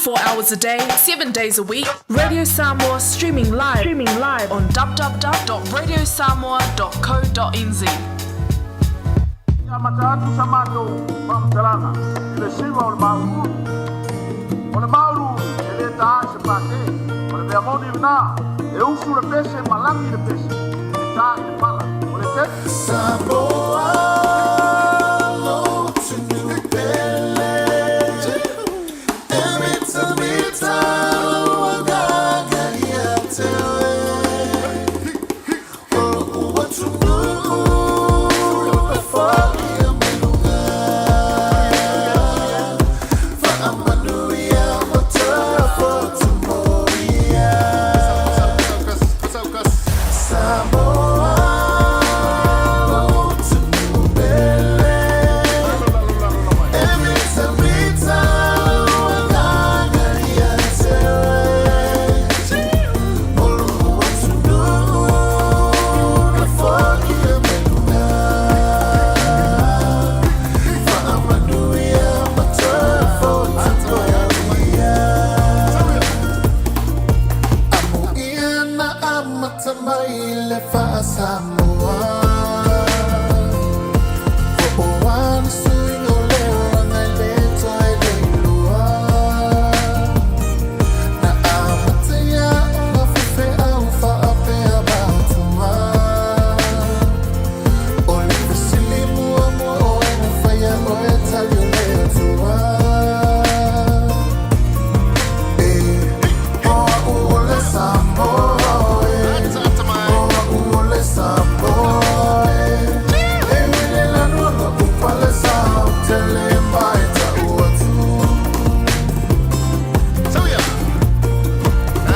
24 hours a day, 7 days a week. Radio Samoa streaming live, streaming live on www.radiosamoa.co.nz. Amata atu sa matou faamatalaga i le siva o le mauluulu. O le mauluulu e le taā i se pātē. O le mea moni lena, e usu le pese ma lagi le pese, e ta i le pala. O le te. Samoa atunuu pele e mitamita lou agaga ia te oe o lou atunuu e foia mai luga faamanuia ma toe fotu mo ia Samoa atunuu pele e mitamita lou agaga ia te oe o lou atunuu e foia mai luga faamanuia ma toe fotu mo ia Amuia na amata mai le faa-Samoa Po o a ni suiga o le olaga e le toe leiloa Na amata ia ona faifeau faapea matua O le fesili muamua o ai na faia oe tali o le Atua E o a'u o le Samoa e O a'u o le Samoa e E ui i le lanu o lo'u palesa ou te le mae ta'u atu. Sauia.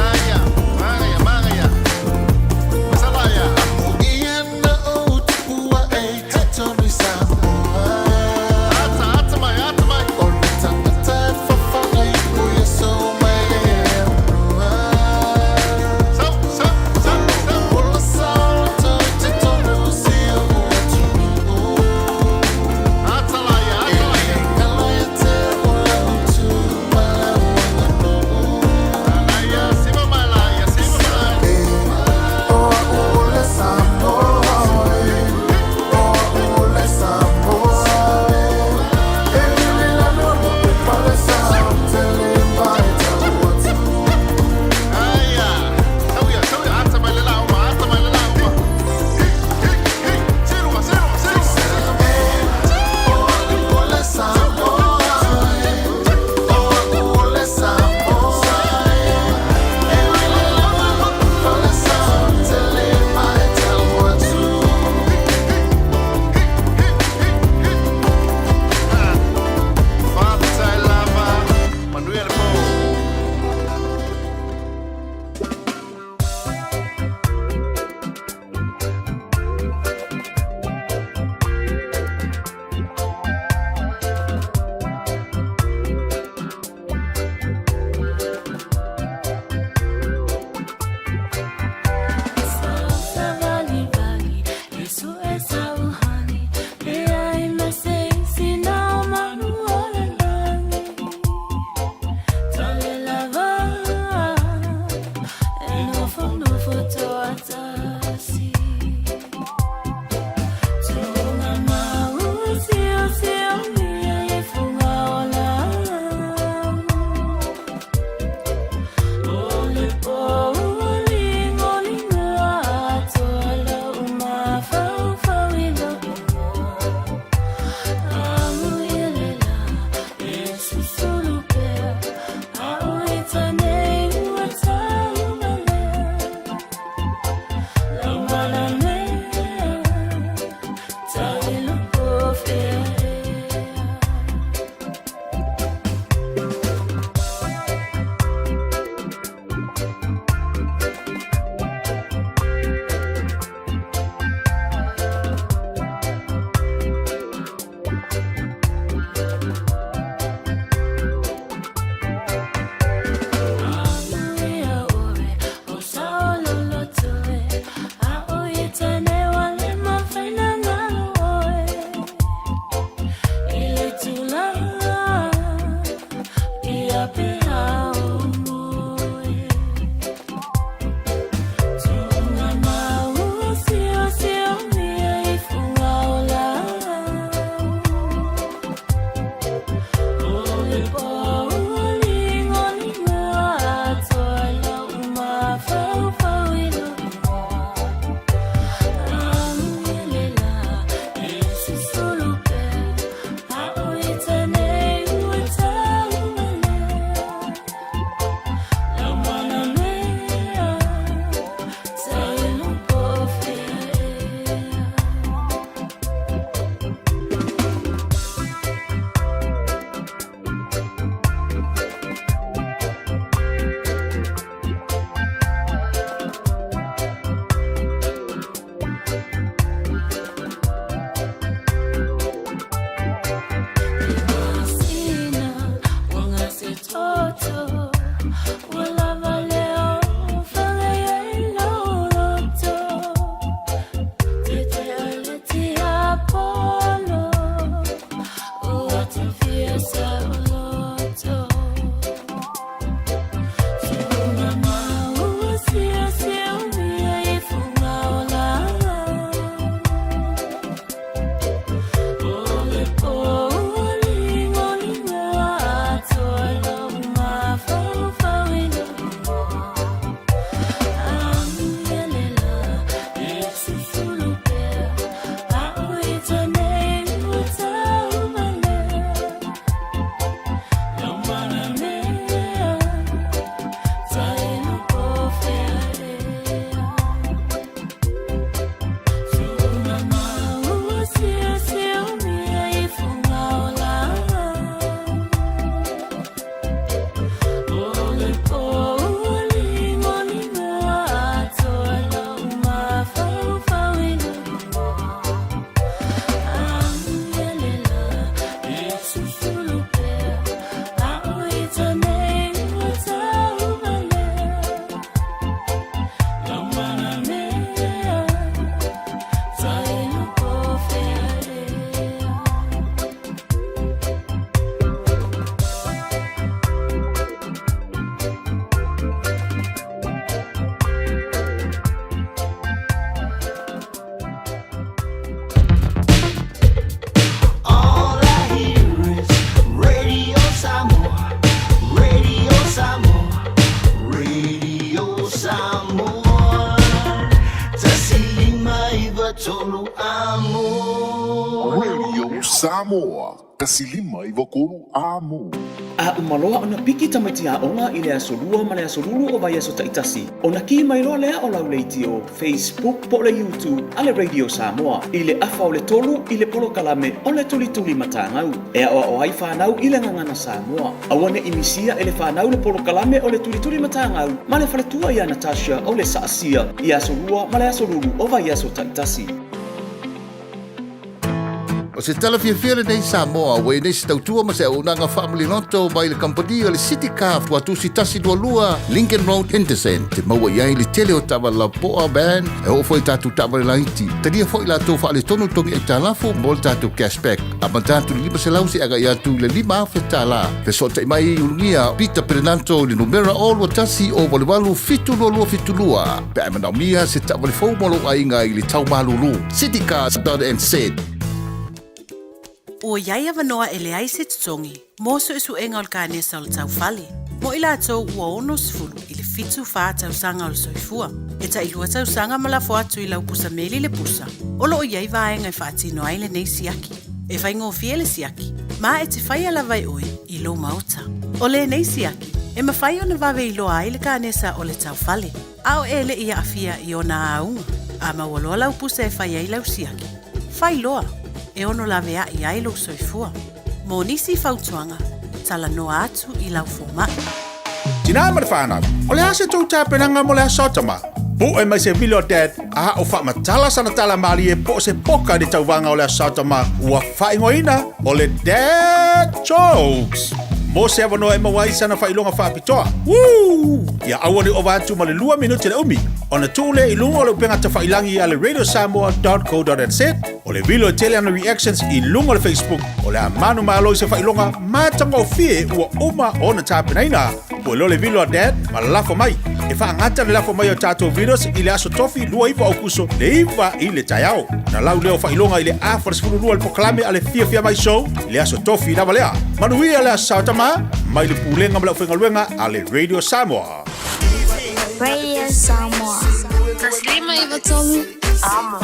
Aya, magaia, magaia. Masalaya. Ia na ou tupu a'e i totonu i Samoa. Ata, ata mai, ata mai. O le tagata e fafaga ipu ia sou mai le aunua. Sau, sau, sau, sau. Ola sa o i totonu o si o'u atunuu. Atalaya, atalaya. E galo ia te a'u la'u tu ma la'u aganuu. Alaya, sima malaya, sima malaya. O a'u o le Samoa e O a'u o le Samoa e E ui i le lanu o lo'u palesa ou te le mae ta'u atu. Aya. Sauia, sauia, ata mai le lauma, ata mai le lauma. Hi, hi, hi. Siruga, siruga, siruga. O a'u o le Samoa e O a'u o le Samoa e E ui i le lanu o lo'u palesa ou te le mae ta'u atu. Faafetai lava. Manuia le po. tolu amo. Radio Samoa, 153 Amo. A uma loa ona piki tamaiti aoga i le aso Lua ma le aso Lulu o vaiaso taitasi, ona ki mai loa lea o lau leitio, Facebook po o le YouTube a le Radio Samoa i le afa o le 3 i le polokalame o le Tulituli Matagau e aoao ai fanau i le gagana Samoa. Aua ne i misia e le fanau le polokalame o le Tulituli Matagau ma le faletua ia Natasha o le Saasia i aso Lua ma le aso Lulu o vaiaso taitasi. O se tala fiafia lenei Samoa, ua i nei se tautua ma se auaunaga faamaliloto mai le kamupani o le City Car Tuatusi 122 Lincoln Road Henderson. Te maua i ai le tele o taavale lapoa, van, e oo foi i tatou taavale laiti. Talia foi latou faaletonu togi aitalafu mo le tatou cashback. Amata atu i le 500 seia agai atu i le $5,000. Fesootai mai i Ulugia Peter Perenanto i le numera 0 21 0 88 722 72 pe a e manaomia se taavale fou mo lou aiga i le tau malulu. Citycars.nz. Ua i ai avanoa e leai se totogi mo suesuega o le kanesa o le taufale mo i latou ua 60 i le 74 tausaga o le soifua. E tailua tausaga ma lafo atu i lau pusa meli le pusa o lo o i ai vaega e faatino ai lenei siaki. E faigofie le siaki ma e te faia lava e oe i lou maota. O lenei siaki e mafai ona vave iloa ai le kanesa o le taufale a o e le i aafia i ona auga. A maua loa lau pusa e fai ai lau siaki, fai loa, e ono laveai ai lou soifua. Mo nisi fautuaga, talanoa atu i lau fomai. Tinā ma le whānau, o le a se tou tapenaga mo le Aso Tama? Pu'e mai se vilo a Dad a o faamatala sana tala malie po o se poka i le tauvaga o le Aso Tama ua faaigoaina o le Dad Jokes. Mo se avanoa e maua ai sana faailoga faapitoa. Woo! Ia aua ne i ova atu ma le lua minute le umi ona tuu lea i luga o le upega tafailangi a le radiosamoa.co.nz o le vilo e tele ana reactions i luga o le Facebook o le a manumalo i se faailoga matagofie ua uma ona tapenaina. Pue loa le vilo a Dad ma lafo mai. E faagata le lafo mai o tatou videos i le aso Tofi 29 Aokuso le 9 i le taeao. Ona lau lea o faailoga i le afa o le 12 le polokalame a le Fiafia Mai Show i le aso Tofi lava lea. Manuia le Aso Sao Tama mai le Pulega ma le Aufaigaluega a le Radio Samoa. Radio Samoa. 153 Amo.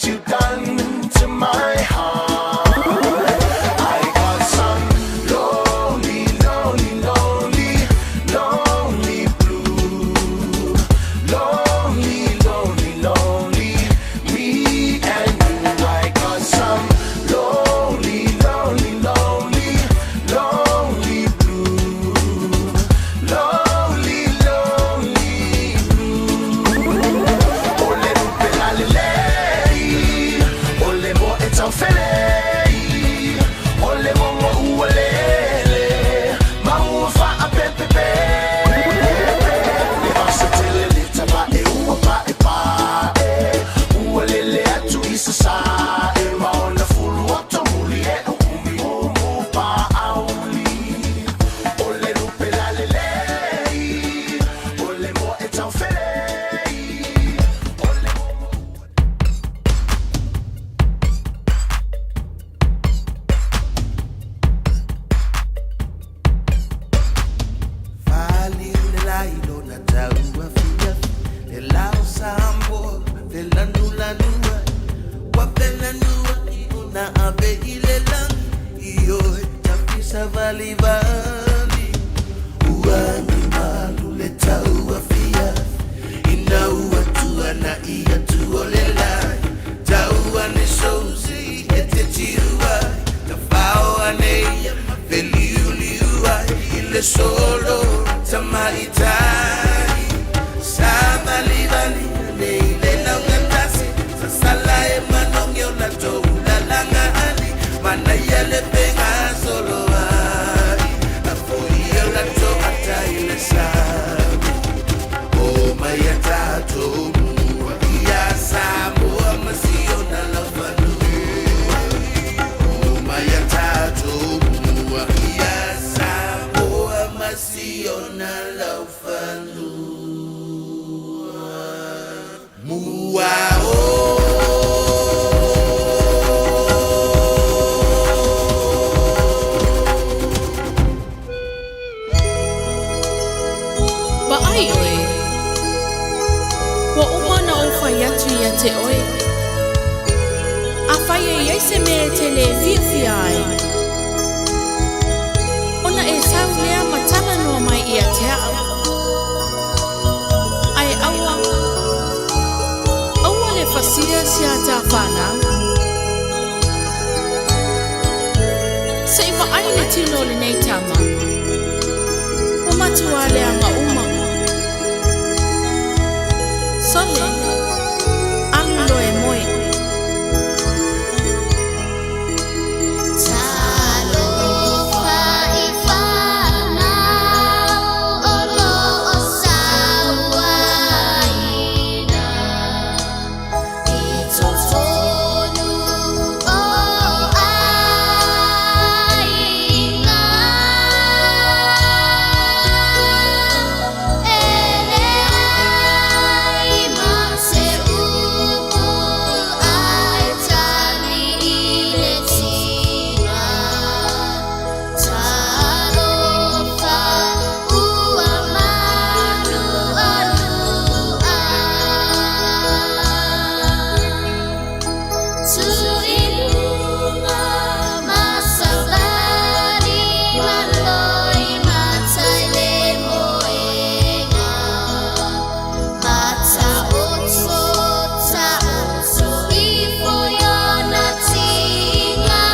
what you done to my heart. I got some lonely, lonely, lonely, lonely blue. Lonely, lonely, lonely, me and you. I got some lonely, lonely, lonely, lonely blue. Lonely, lonely blue. Ole lupe la lelei, ole mo e taufelei, ole mongo ualele, maua faapepepe. Le vasa tele le tava e ua pa e pa e, ua lele atu i sa sa e, maona fulu oto muli e umi umu pa auli. Ole lupe la lelei, ole mo e taufelei, ole mongo Fali le lai lo na taua fia le lao sambo le lanu lanua wa pelanua i ona ave i le langi i oe tafisa vali vali ua ni malu le taua fia ina ua tua na ia tu o le lai taua ne sousi e te tiua tafao ane ia feliuliu ai i le solo tamaitai savalivali ane i le laugatasi sasala e manogi o latou lalaga ali manaia le fegasolo ai afoia o latou ata i le sami o mai a tatou mua ia Samoa ma siona laufanua o mai a tatou mua ia Samoa ma siona laufanua mua o. Vaai ʻoe, ua uma ona ou fai atu ia te ʻoe, afai e i ai se mea e te lē fiafia ai, ona e sau lea ma talanoa mai ia te aʻu. Ae aua, aua le fasia si a ta fanau. Se i vaai le tino o lenei tama, ua matua leaga uma. Sole, alu loa e moe. Talofa i whanau o lo o sauaina I totonu o aiga E leai ma se upu ai tali i le tina Talofa ua manu anu Tuilunga masavali maloi matai le moenga Mata oto ta oto ifo iona tinga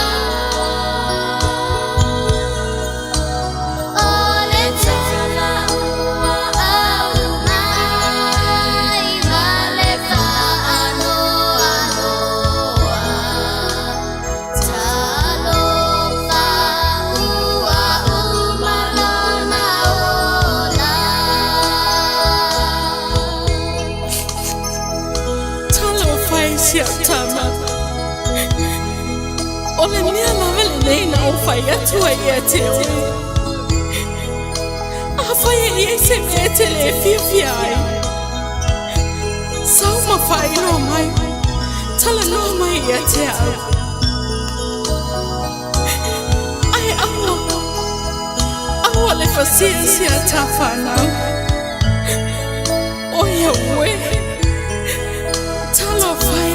O le tala ua au mai ma le faanoanoa Talofa ua uma lona ola. Talofa e si au tama. O le mea lava lenei na ou fai atu ai ia te oe. Afai e i ai se mea e te lē fiafia ai, sau ma faailoa mai, talanoa mai ia te au. Ae aua, aua le fasia si a ta fanau. Oi auē, talofa e.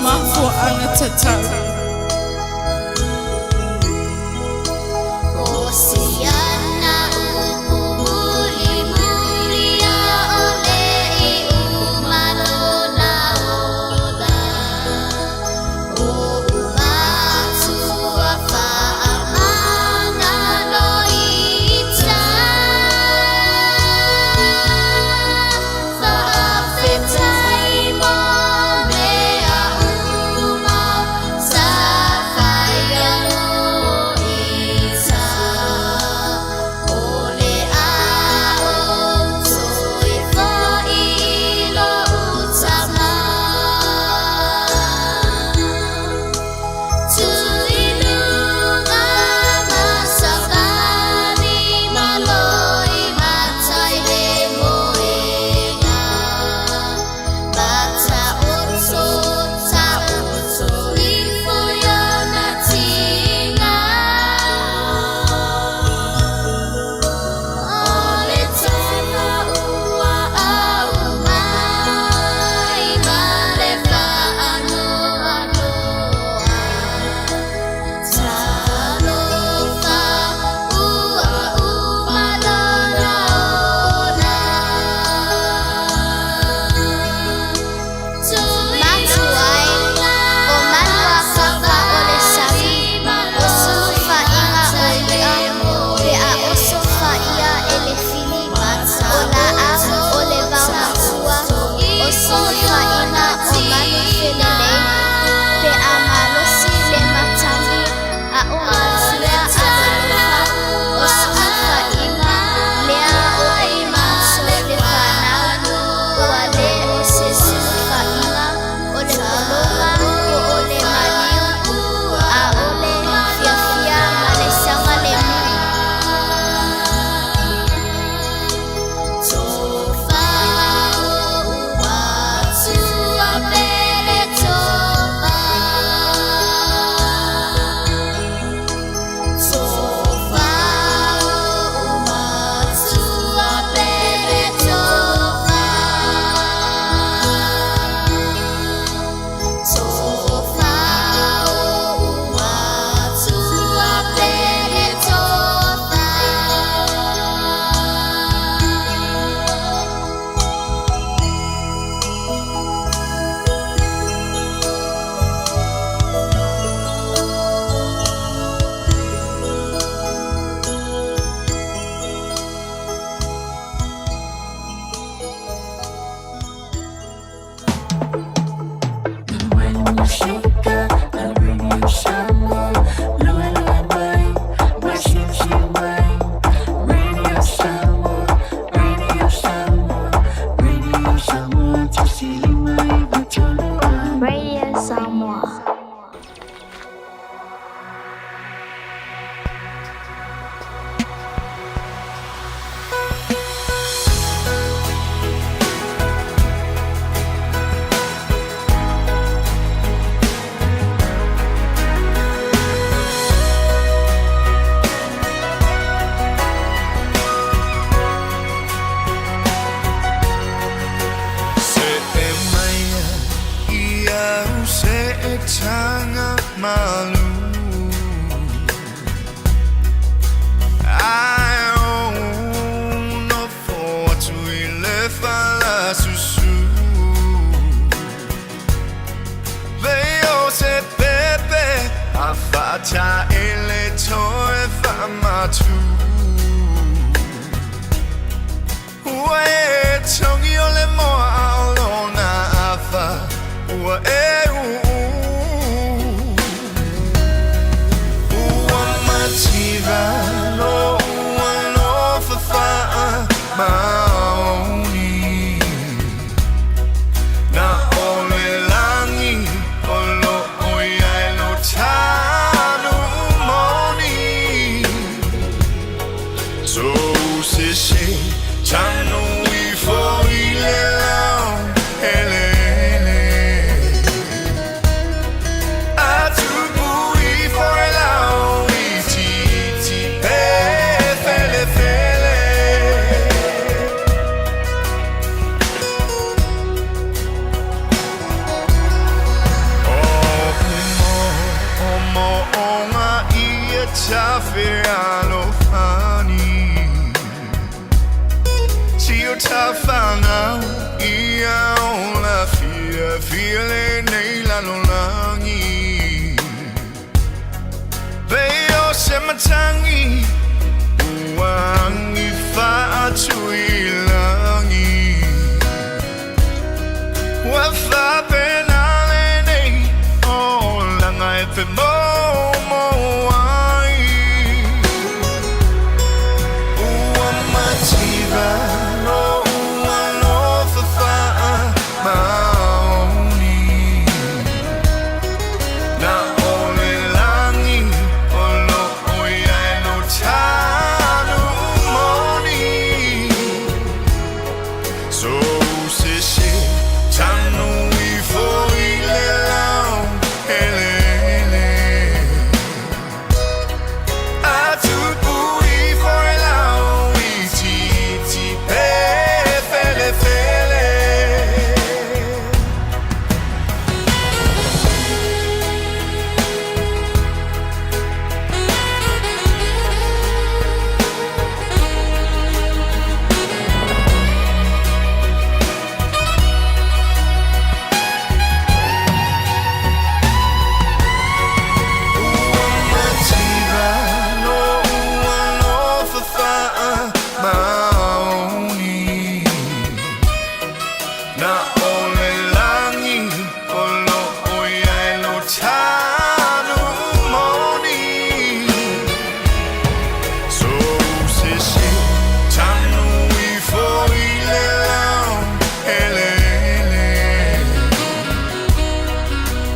mafuaʻaga tatau. O siana upu muli muli a o le i umalona ola. O umatua whaamanga no ita. Whaafetai mo mea uma sa whaia no ita. O le ao toi whai lo utama. Tuilunga masavani maloi matai le moenga. Bata oto ta oto ifo iona tinga. O le tala ua au mai ma le whaanoanoa. Talofa ua umalona ola. Matu ai, o malu a kava o le sami, o sulufaʻiga o iʻa, pe a oso faʻia e le fili, o laʻau o le vaomatua, o sulufaʻiga o manu felelei, pe a malosi le matagi a o matua a lolofa, o sulufaʻiga lea o e maso le fanau, ua le o se sulufaʻiga o le pologa po o le maliu, ʻaʻole fiafia ma le saogalemu. Tofa o ua pele tofa. Tofa o ua pele tofa. Tofa o ua pele tofa. Radio Samoa. Se e maia i au se e tanga malu. Ai o no fo atu i le whalasusu. Le o se pepe a whata e le toe whamatu. Ua e tongi o le moa a o lona afa. Ua e uu. Ua mativa lo ua lo whawhaa maoni. Na o le langi o lo oi ai lo tanu moni. fealofani Si o tafanau ia ola fiafia lenei lalolagi Pei o se matagi ua agi faatuilagi Ua faapena lenei olaga e femoumou ai Ua mativa lo'u alofa faamaoni Na o le lagi o lo'o i ai lou tanu moni So se tanu ifo i le lao eleele A tupu ifo e lau itiiti pe felefele. Ua mativa lo'u alofa faamaoni Na o le lagi o lo'o i ai lou tanu moni So se tanu ifo i le lao eleele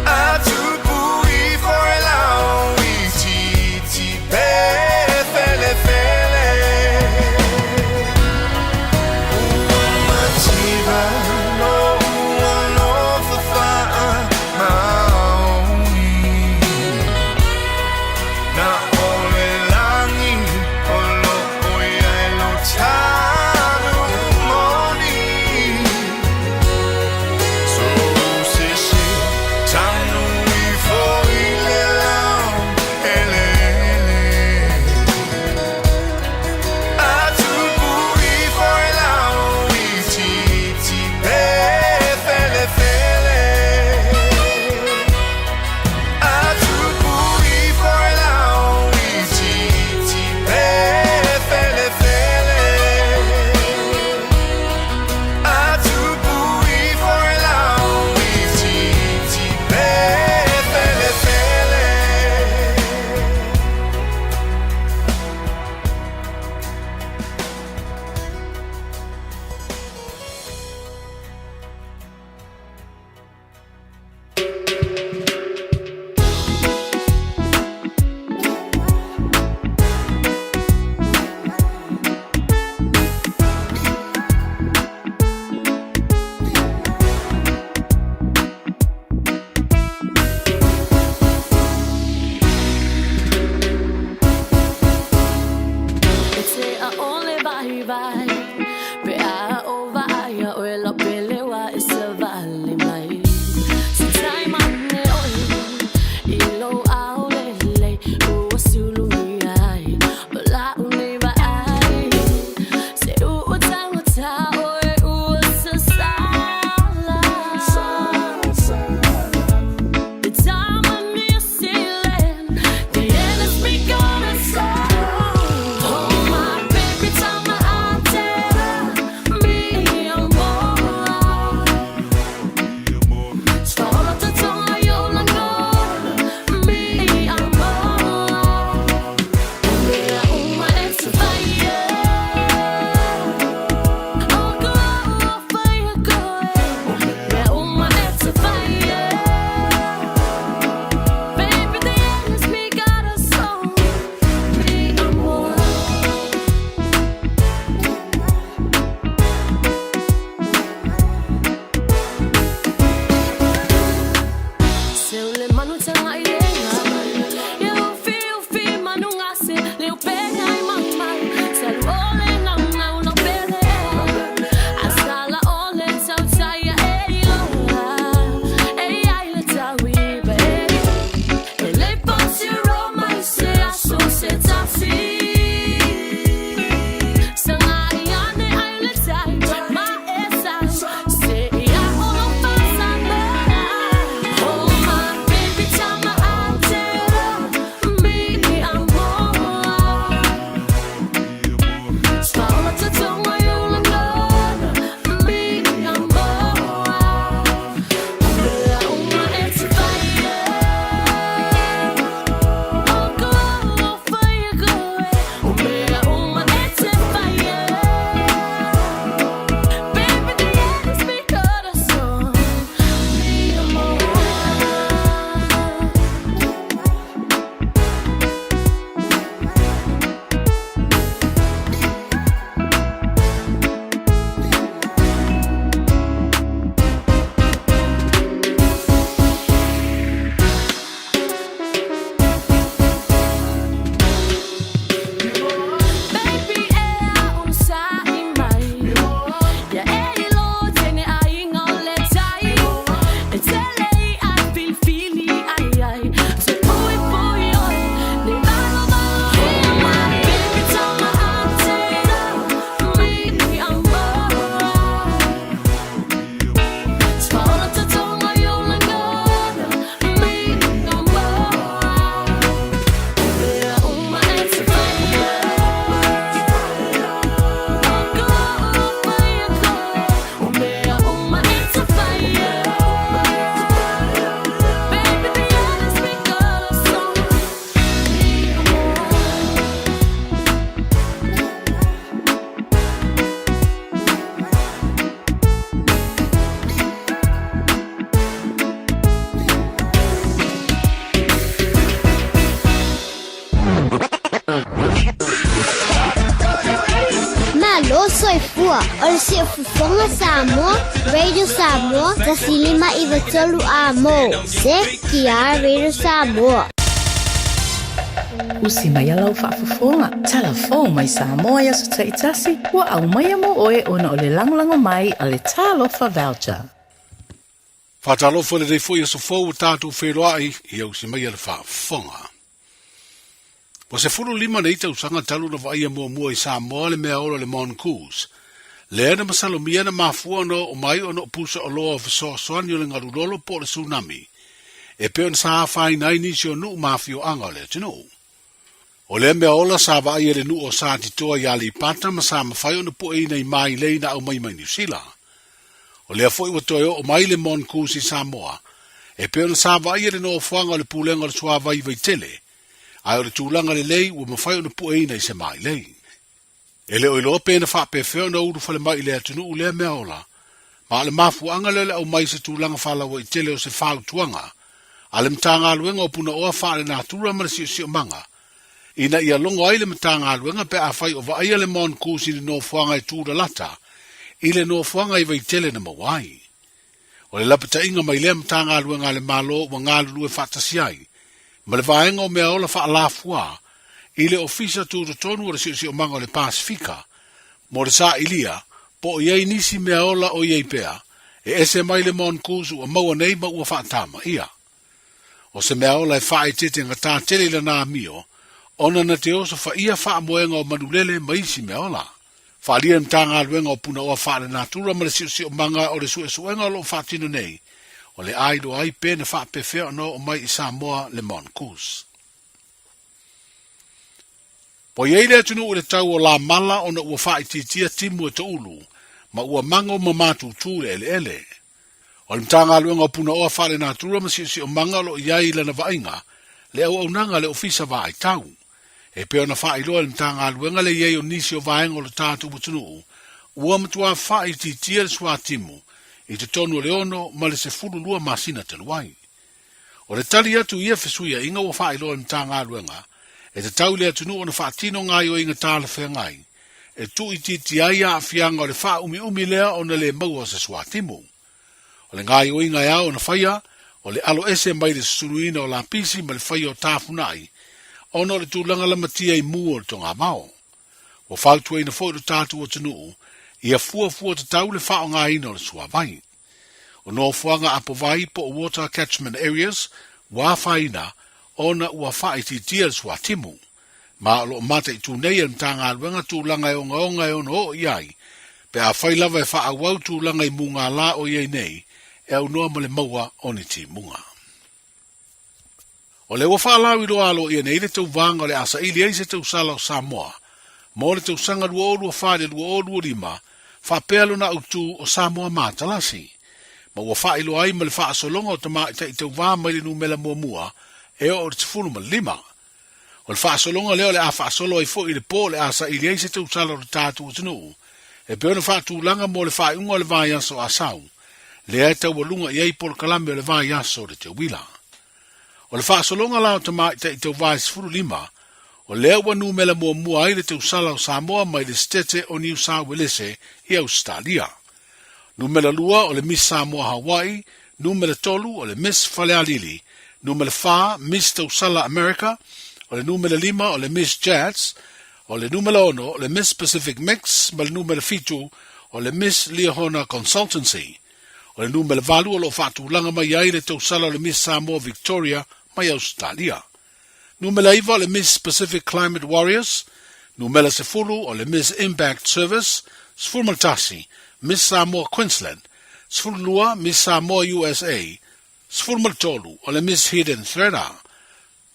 A tupu ifo e lau itiiti pe felefele Ua mativa lo'u alofa faamaoni Na o le lagi o lo'o i ai lou tanu moni So se tanu ifo i le lao eleele A tupu ifo e lau itiiti pe felefele A tupu ifo e lau itiiti pe felefele A tupu ifo e lau itiiti pe felefele. E te a ole vai vai pe a o vai a oe la pele wa e sa vale mai. Se tai mane oe i lo au lele ua sulu mi ai o la une va ai. Se u o tango ta oe ua sa sala. The time when you're stealing, the enemy gonna solve. Oh my baby, tell me I tell me amore. O le Siufofoga Samoa, Radio Samoa, 153 Amo. CKR Radio Samoa. Usi mai lau faafofoga, talafou mai Samoa i aso taitasi, ua aumaia mo oe ona o le lagolago mai a le Talofa Voucher. Faatalofa lenei foi aso fou ua tatou feiloai ia usi mai le faafofoga. Ua 15 nei tausaga talu na vaaia muamua i Samoa le mea ola le Mongoose. Lea na masalomia na mafua ona oo mai ona o pusa oloa o fesoasoani o le galulolo po o le tsunami, e pei ona sa afaina ai nisi o nuu ma afioaga o le atunuu. O lea mea ola sa vaaia i le nuu o Satitoa i Aleipata ma sa mafai ona pueina i mailei na aumai mai Niu Sila. O lea foi ua toe oo mai le Mongoose i Samoa, e pei ona sa vaaia le nofoaga o le Pulega o le Suavai i Vaitele, ae o le tulaga lelei ua mafai ona pueina i se mailei. E le o iloa pe na faapefea ona ulufale mai i le atunuu lea mea ola, ma o le mafuaaga lea o le aumai i se tulaga faalauaitele o se fautuaga a le Matagaluega o Punaoa Faalenatura ma le Siosiomaga, ina ia logo ai le Matagaluega pe afai o vaaia le mongoose i le nofoaga e tulalata i le nofoaga i Vaitele na maua ai. O le lapataiga mai lea Matagaluega a le Malo ua galulue faatasi ai ma le Vaega o Meaola Faalafua i le Ofisa Tutotonu o le Siosiomaga o le Pasefika mo le sailia po o i ai nisi meaola o i ai pea e ese mai le mongoose ua maua nei ma ua faatama ia. O se meaola e faaeteete gatā tele i lana amio, ona na te oso faia faamoega o manulele ma isi meaola. Faaalia le Matagaluega o Punaoa Faalenatura ma le Siosiomaga o le suesuega o lo o faatino nei, o le a iloa ai pe na faapefea ona oo mai i Samoa le mongoose. Ua i ai le atunuu i le tau o Lamala ona ua faaitiitia timu e toulu ma ua mago ma matutu le eleele. O le Matagaluega o Punaoa Faalenatura ma Siosiomaga o lo o i ai i lana vaaiga le auaunaga a le Ofisa Vaai Tau. E pei ona faailoa e le Matagaluega le i ai o nisi o vaega o le tatou atunuu ua matua faaitiitia le suatimu i totonu o le 6 ma le 12 masina talu ai. O le tali atu i ia fesuiaiga ua faailoa e le Matagaluega, e tatau i le atunuu ona faatino gaoioiga talafeagai e tuuitiitia ai aafiaga o le faaumiumi lea ona le maua o se suatimu. O le gaoioiga e ao ona faia, o le alo ese mai le susuluina o lapisi ma le faia o tafunai, ona o le tulaga lamatia i mu o le togavao. Ua fautuaina foi lo tatou atunuu ia fuafua tatau le faaaogaina o le suavai. O nofoaga apovai po o water catchment areas ua afaina ona ua faaitiitia le suatimu. Ma o lo o mataitu nei e le Matagaluega tulaga e ogaoga e ono oo i ai, pe afai lava e faaauau tulaga i mugala o i ai nei, e aunoa ma le maua o ni timuga. O lea ua faalauiloa aloaia nei le tauvaga o le a saili ai se tausala o Samoa mo le tausaga 2024 i le 2025, faapea lona autu o Samoa Matalasi, ma ua faailoa ai ma le faasologa o tamaitai tauvā mai le numera muamua e oo i le 15. O le faasologa lea o le a faasolo ai foi i le po o le a saili ai se tausala o le tatou atunuu, e pei ona faatulaga mo le faaiuga o le vaiaso Asau, lea e taualuga i ai polokalame o le vaiaso o le Teuila. O le faasologa la o tamaitai tauvā e 15, o lea ua numera muamua ai le tausala o Samoa mai le Setete o Niu Sauelese i Ausetalia. Numera lua o le Miss Samoa Hawaii, numera tolu o le Miss Falealili, numera fa Miss Tausala America, o le numera lima o le Miss Jazz, o le numera ono o le Miss Pacific Mix ma le numera fitu o le Miss Liahona Consultancy. O le numera valu o lo o faatulaga mai ai le tausala o le Miss Samoa Victoria mai Ausetalia. Numera iva o le Miss Pacific Climate Warriors, numera 10 o le Miss Impact Service, 11 Miss Samoa Queensland, 12 Miss Samoa USA, 13 o le Miss Hidden Threader.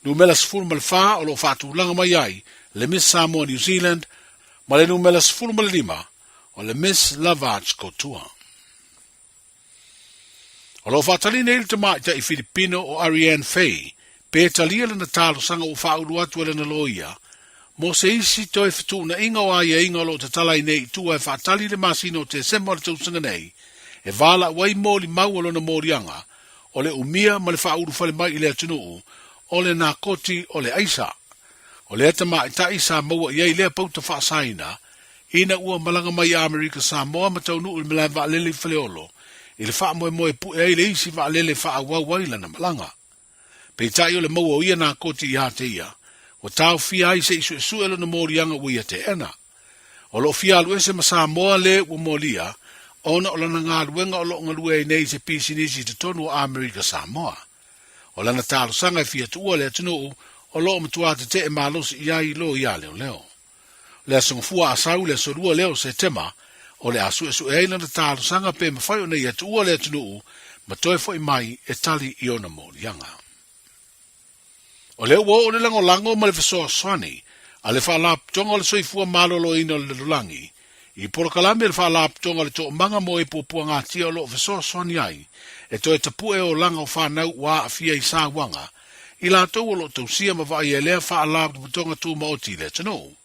Numera 14 o lo o faatulaga mai ai le Miss Samoa New Zealand ma le numera 15 o le Miss Lavarch Kotua. O lo o faatali nei le tamaitai Filipino o Ariane Fay pe talia lana talosaga ua faaulu atu e lana loia mo se isi toe fetuunaiga o aiaiga o lo o tatala ai nei i tua e faatali i le masina o Tesema o le tausaga nei e valaau ai molimau o lona moliaga o le umia ma le faaulufale mai i le atunuu o le nakoti o le aisa. O lea tamaitai sa maua i ai lea pauta faasaina. ina ua malaga mai i Amerika Samoa ma taunuu i le malae vaalele i Faleolo i le faamoemoe e pu'e ai le isi vaalele e faaauau ai lana malaga. Peitai o le maua o ia nakoti ia te ia, ua taofia ai se i suesue lona moliaga ua ia teena. O lo o fia alu ese ma Samoa le ua molia ona o lana galuega o lo o galue ai nei i se pisinisi i totonu o Amerika Samoa. O lana talosaga e fia tuua le atunuu o lo o matua tetee malosi i ai loia leoleo. O le Aso Gafua a Sau le aso 2 lea o Setema, o le a suesue ai lana talosaga pe mafai ona ia tuua le atunuu ma toe foi mai e tali i ona moliaga. O lea ua oo le lagolago ma le fesoasoani a le Faalapotopotoga o le Soifua Maloloina o le Lalolagi i polokalame a le Faalapotopotoga o le Toomaga mo e Puapuagatia o lo o fesoasoani ai e toe tapu'e olaga o fanau ua aafia i sauaga i latou o lo o tausia ma vaaia e lea Faalapotopotoga Tumaoti i le atunuu.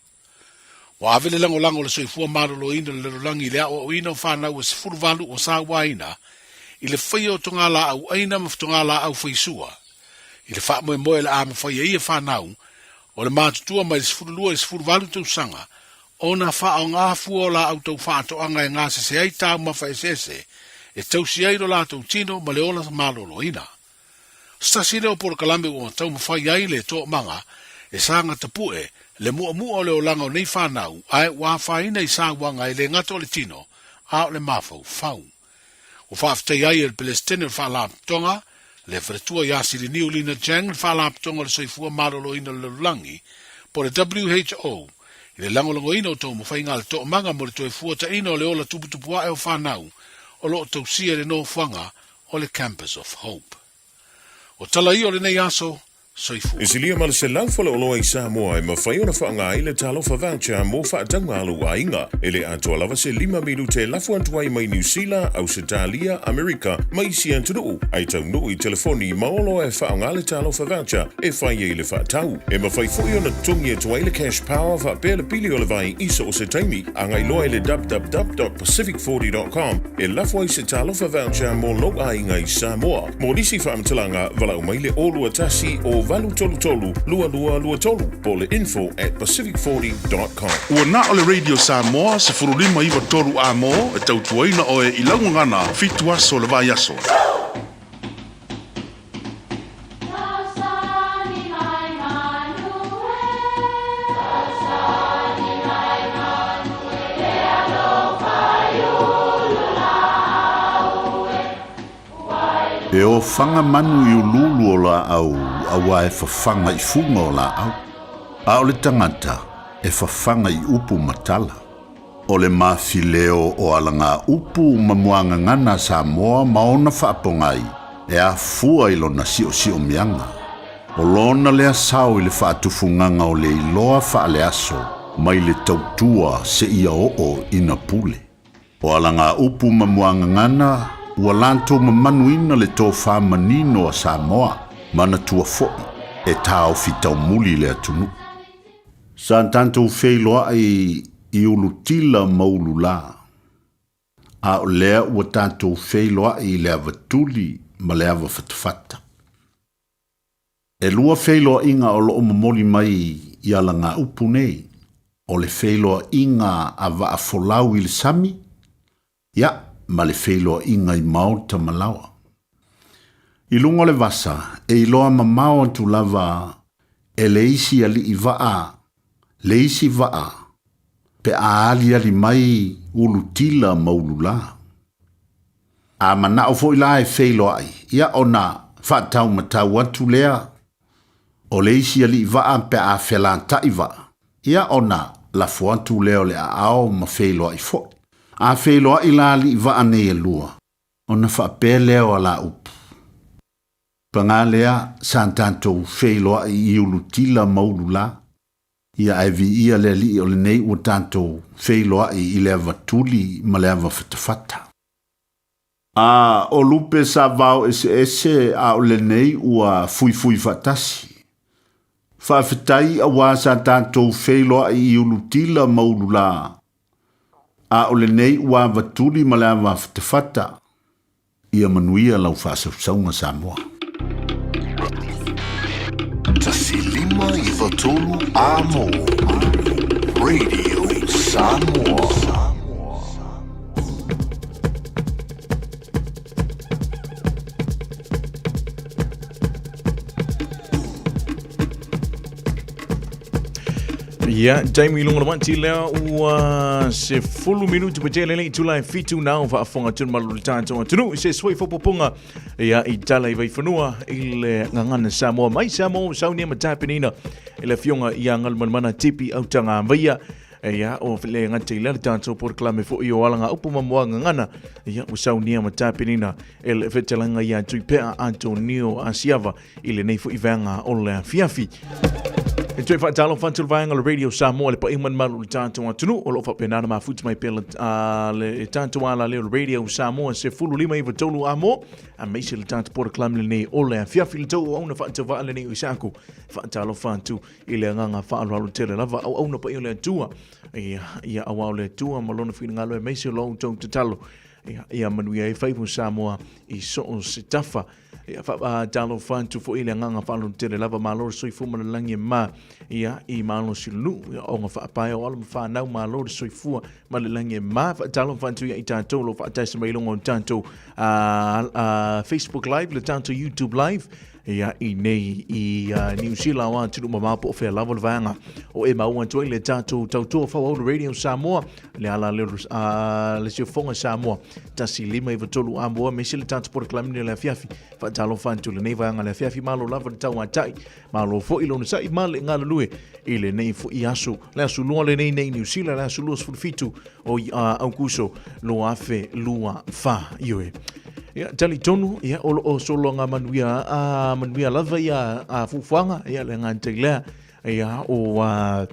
Ua ave le lagolago o le soifua maloloina o le lalolagi i le aoaoina o fanau e 18 ua sauaina i le faia o togalaau ʻaina ma togalaau faisua i le faamoemoe o le a mafai ai e fanau o le matutua mai le 12 i le 18 tausaga ona faaaoga fua o laau tau faatoaga e gasese ai taumafa eseese e tausi ai lo latou tino ma le ola maloloina. Se tasi lea o polokalame ua taumafai ai le toomaga e saga tapu'e le mu'amu'a o le olaga o nei fanau ae ua afaina i sauaga e le gata o le tino a o le mafaufau. Ua faafetai ai e le Pelesitene o le Faalapotopotoga, le Faletua ia Siliniu Lina Chang le Faalapotopotoga o le Soifua Maloloina o le Lalolagi, po o le WHO, i le lagolagoina o taumafaiga a le toomaga mo le toe fuataina o le ola tuputupu a'e o fanau o lo o tausia i le nofoaga o le Campus of Hope. O tala ia o lenei aso, soifua. E silia ma le 100 faleoloa i Samoa e mafai ona faaaoga ai le Talofa Voucher mo faatauga a lou aiga. E le atoa lava se lima minute e lafo atu ai mai Niu Sila, Ausetalia, Amerika ma isi atunuu, ae taunuu i telefoni ma oloa e faaaoga le Talofa Voucher e fai ai le faatau. E mafai foi ona totogi atu ai le Cash Power faapea le pili o le vai i so o se taimi. Agai loa i le www.pacific40.com E lafo ai se Talofa Voucher mo lou aiga i Samoa. Mo nisi faamatalaga, valaau mai le 021 o 833 2223 po o le info at pacific40.com. Ua na o le Radio Samoa 15 93 amo e tautuaina oe i lau gagana fitu aso o le vaiaso. E ofaga manu i uluulu o laau auā e fafaga i fuga o laau, a o le tagata e fafaga i upu ma tala. O le mafileo o alagaupu ma muagagana a Samoa ma ona faapogai e afua i lona siosiomiaga. O lona lea sao i le faatufugaga o le iloa faaleaso mai le tautua seia oo ina pule. O alagaupu ma muagagana ua latou mamanuina le tofa manino a Samoa, manatua foi e taofi taumuli le atunuu. Sa tatou feiloai i Ulutila ma Ululā, a o lea ua tatou feiloai i le ava tuli ma le ava fatafata. E lua feiloaiga o lo o momoli mai i alagaupu nei, o le feiloaiga a vaa folau i le sami, ia, ma le feiloaiga i maota ma laoa. I luga o le vasa, e iloa mamao atu lava e le isi alii vaa le isi vaa pe a aliali mai ulutila ma ululā. A manao foi la e feiloai, ia ona faataumatau atu lea o le isi alii vaa pe a felataʻi vaa, ia ona lafo atu lea o le aao ma feiloai foi. A feiloai la alii vaa nei e lua, ona faapea lea o ala upu. Paga lea sa tatou feiloai i Ulutila ma Ululā, ia ae viia le Alii o lenei ua tatou feiloai i le ava tuli ma le ava fatafata. A o lupe sa vao eseese a o lenei ua fuifui faatasi. Faafetai auā sa tatou feiloai i Ulutila ma Ululā, a o lenei ua ava tuli ma le ava fatafata. Ia manuia lau faasausauga Samoa. 1593 A mo Radio Samoa. Samoa. Ia, taimi i luga o le uati lea ua 10 minuti pa tele lei tula e fitu nao faafofoga atu le malu o le tatou atunuu i se sui faaopoopoga ia i tala i Vaifanua i le gagana Samoa mai Samoa ua saunia ma tapenaina e le afioga ia Galumalemana Tipi Autagavaia. Ia, o le gata i lea le tatou polokalame foi o Alagaupu ma Moagagana, ia ua saunia ma tapenaina e le fetalaiga ia Tuipea Antonio Asiava i lenei foi vaega o le afiafi. E toe faatalofa atu le vaega o le Radio Samoa le paia ma le malu o le tatou atunuu o lo o faapena ona mafuta mai pea le tatou alaleo o le Radio Samoa 1593 amo aemaise le tatou polokalame lenei o le afiafi le tou auauna faatauvaa lenei o Isaako. Faatalofa atu i le agaga faaaloalo tele lava auauna paia o le Atua ia, ia auā o le Atua ma lona finagalo aemaise o lo outou tatalo ia, ia manuia ai faiva o Samoa i so o se tafa. Ia, faatalofa atu foi i le agaga faaaloalo tele lava, malo le soifua ma le lagi e mama ia i malosi o le nuu, ia ona faapae o alo ma fanau, malo le soifua ma le lagi e mama. Faatalofa atu ia i tatou o lo o faataisi mai i luga o le tatou Facebook Live, le tatou YouTube Live, ia i nei i Niu Sila o atunuu mamao po o fea lava le vaega o e maua atu ai le tatou tautua fauau le Radio Samoa, le ala le, le siofoga Samoa 1593 Amoa me se le tatou polokalame le afiafi. Faatalofa atu lenei vaega le afiafi, malo lava le tauatai, malo foi le onosai ma le galulue i lenei foi aso, le aso lua lenei nei Niu Sila, le aso 27 o Aukuso 2024. Ioe. Ia, talitonu, ia, o lo o sologa manuia, a, manuia lava ia a fuafuaga, ia, le gata i lea, ia, o a,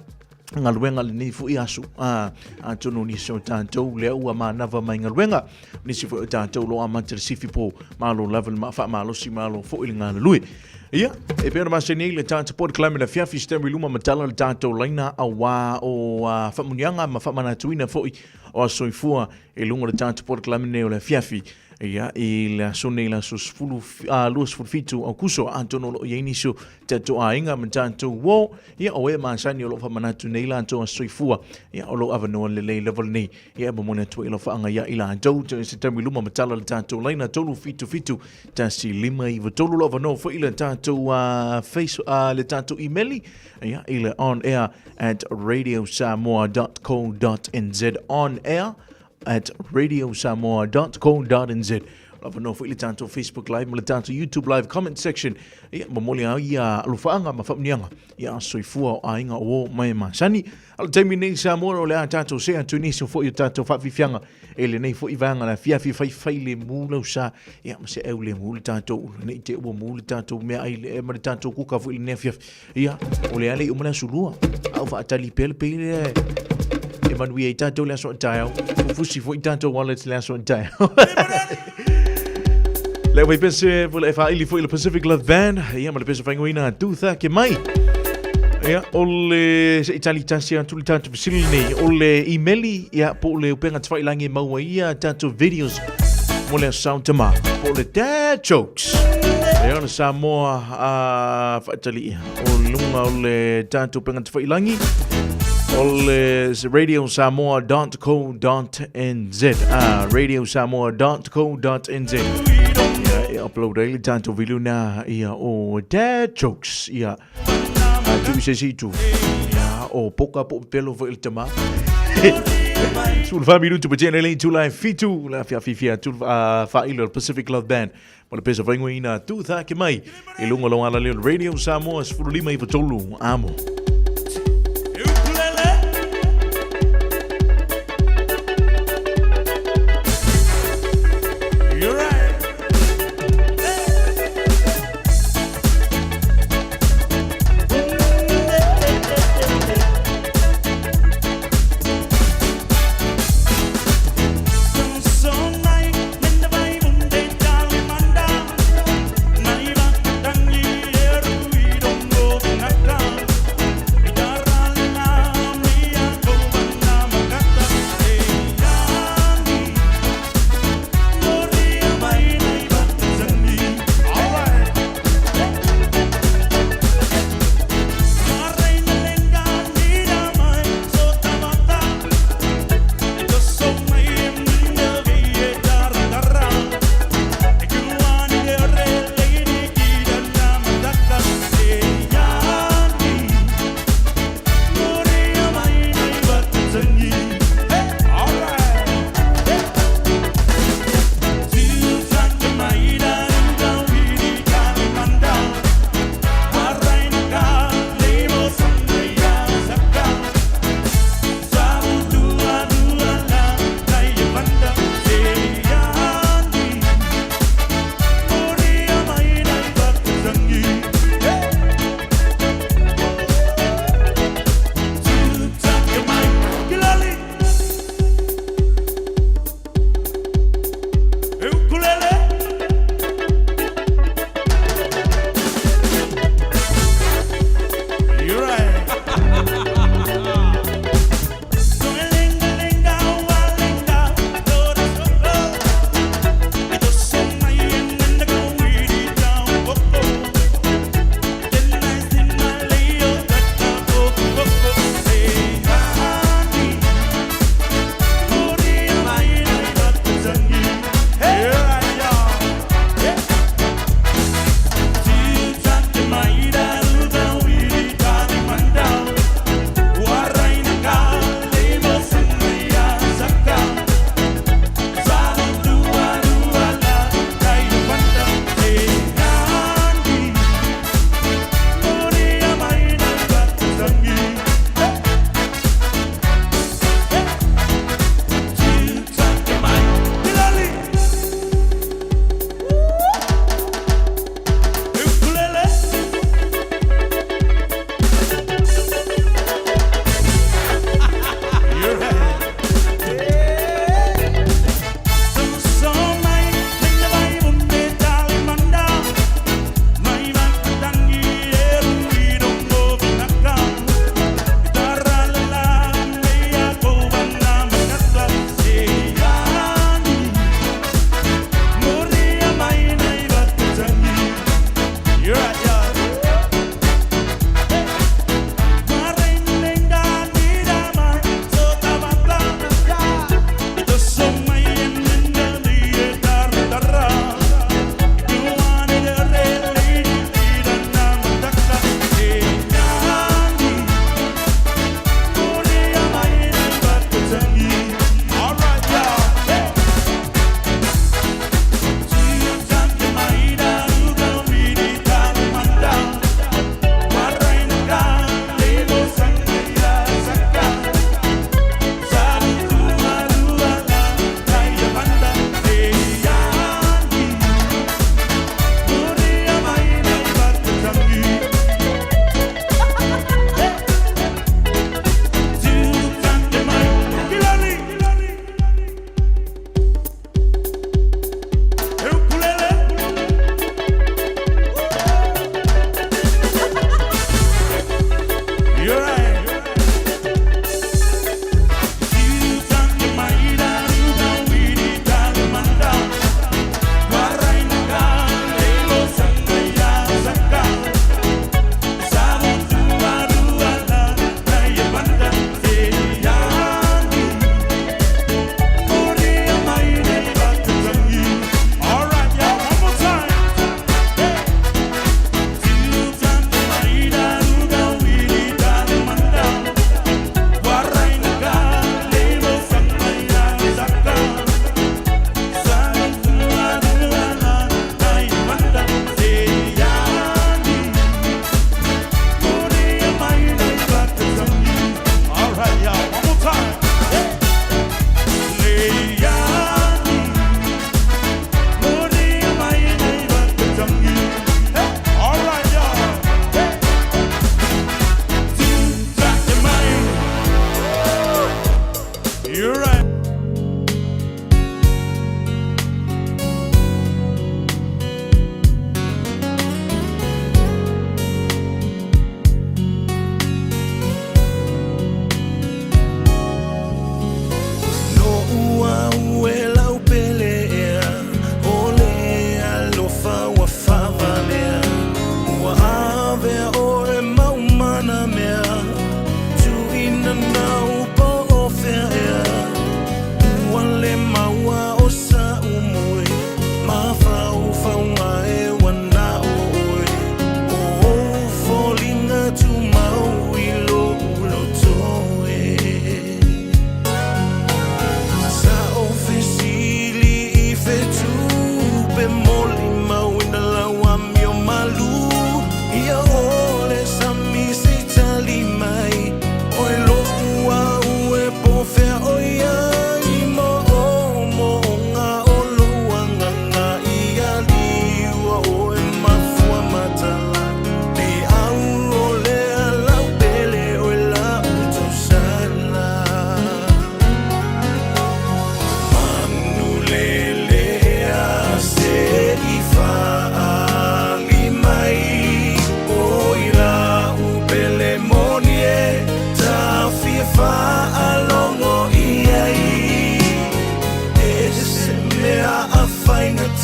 galuega lenei foi aso, a, atonu nisi o tatou lea ua manava mai galuega, nisi foi o tatou lo amata le sifi po, malo lava le faamalosi, malo foi le galulue. Ia, e pei ona masani ai le tatou polokalame le afiafi, se taimi luma matala le tatou laina auā o faamuniaga ma faamanatuina foi o aso soifua i luga o le tatou polokalame nei o le afiafi. Ia, i le aso nei, le aso 10, 27 Aukuso, atonu o lo o i ai nisi o tatou aiga ma tatou uo, ia, o e masani o lo o faamanatu nei latou aso soifua, ia, o lou avanoa lelei lava lenei. Ia, e momoli atu ai alofaaga ia i latou, se taimi luma matala le tatou laina 377 1593, lo avanoa foi le tatou face, le tatou email, ia, i le on air at radiosamoa.co.nz, on air at radiosamoa.co.nz. Lava no foi le tatou Facebook Live ma le tatou YouTube Live comment section. Ia, momoli au ia alofaaga ma faamuniaga ia soifua o aiga o o mai masani. A le taimi nei Samoa o le a tatou se atu nisi o foi o tatou faafiafiaga e lenei foi vaega le afiafi faifai le mu lau sa ia ma se au le mu le tatou ulu nei te ua mu le tatou mea ai le ma le tatou kuka foi lenei afiafi. Ia, o le a le i uma le aso lua. A o faatali pea le pei lea e manuia ai tatou le aso a taeao. Fufusi foi tatou wallets le aso a taeao. Le wai pese po le whaili foi le Pacific Love Band. Ia, ma le pese whaingoina tūtha ke mai. Ia, o le se itali tasi atu le tatou fesili nei. O le imeli, ia, po o le upenga tawhailangi maua ia tatou videos mo le sound tama. Po o le dad jokes. Ia, o le Samoa a faatalia o luga o le tatou pega tawhailangi o le radiosamoa.co.nz ah, radiosamoa.co.nz ia, e upload ai le tatou video na ia o dad jokes ia a tu se si tu ia o poka po pelo foi le tama Sul fa minutu pa tēnei lei tūlai fitu la fia fia tu whailo Pacific Love Band Ma le pesa faingoina tū ke mai i lunga lo ala leo Radio Samoa 15 i amo.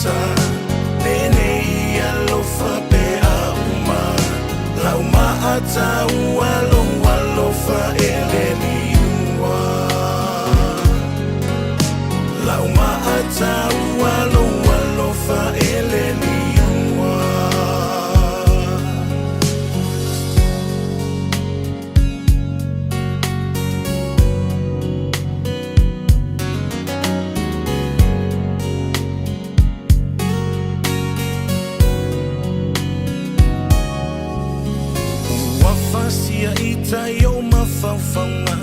faigata Lenei alofa pe a uma Lau maataua lou alofa e le liua Lau maataua lou alofa e le liua. Ua fasia i tai o mafaufauga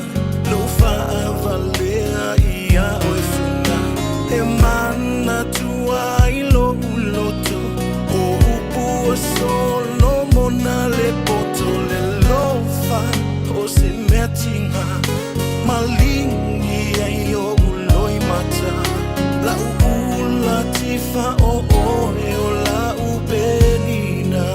Lou faavalea ia oe fuga E manatua ai lou loto O upu o Solomona le poto le lofa O se mea tiga Maligi ai oʻu loimata La'u ula tifa o oe o la'u penina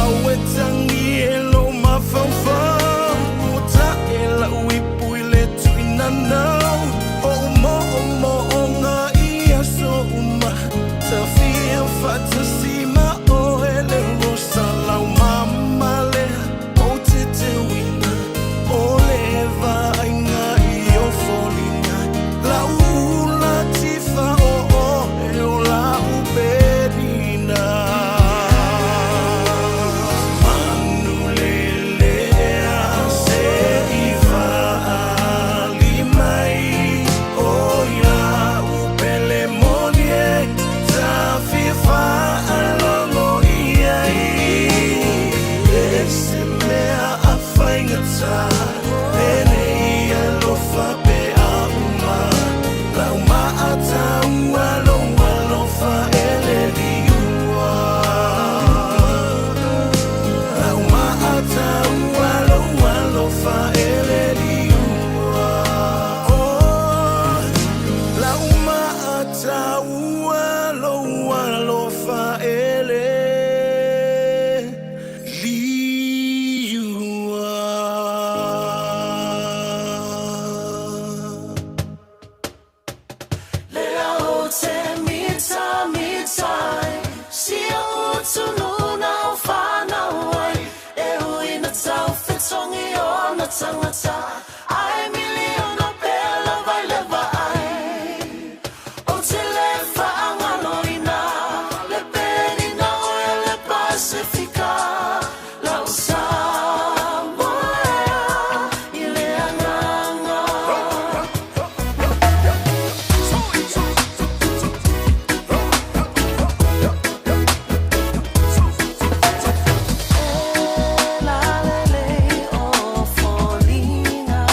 Aue tagi e lou mafaufau Ua ta'e la'u ipu i le tu'inanau O'u mo'omo'oga i aso uma Tafia fa'atasi ma oe le rosa lau mama lea Ou te teuina o le vaaiga i ou foliga La'u ula tifa o oe o la'u penina Manulelea se i fa'ali mai O ia'u pele moni e Tafia fa'alogo i ai E se mea a faigata Lenei alofa pe a uma Lau maataua lou alofa e le liua Lau maataua lou alofa e le liua Oh, Lau maataua lou alofa e le liua. Le au te mita mitai Si o utunu na o whanau ai E ui na tau whitongi o na tangata Ai miliona pela vai leva ai O te le whaangalo ina Le perina o e le Pasifika Lau Samoa ea i le anganga. La le o foliga.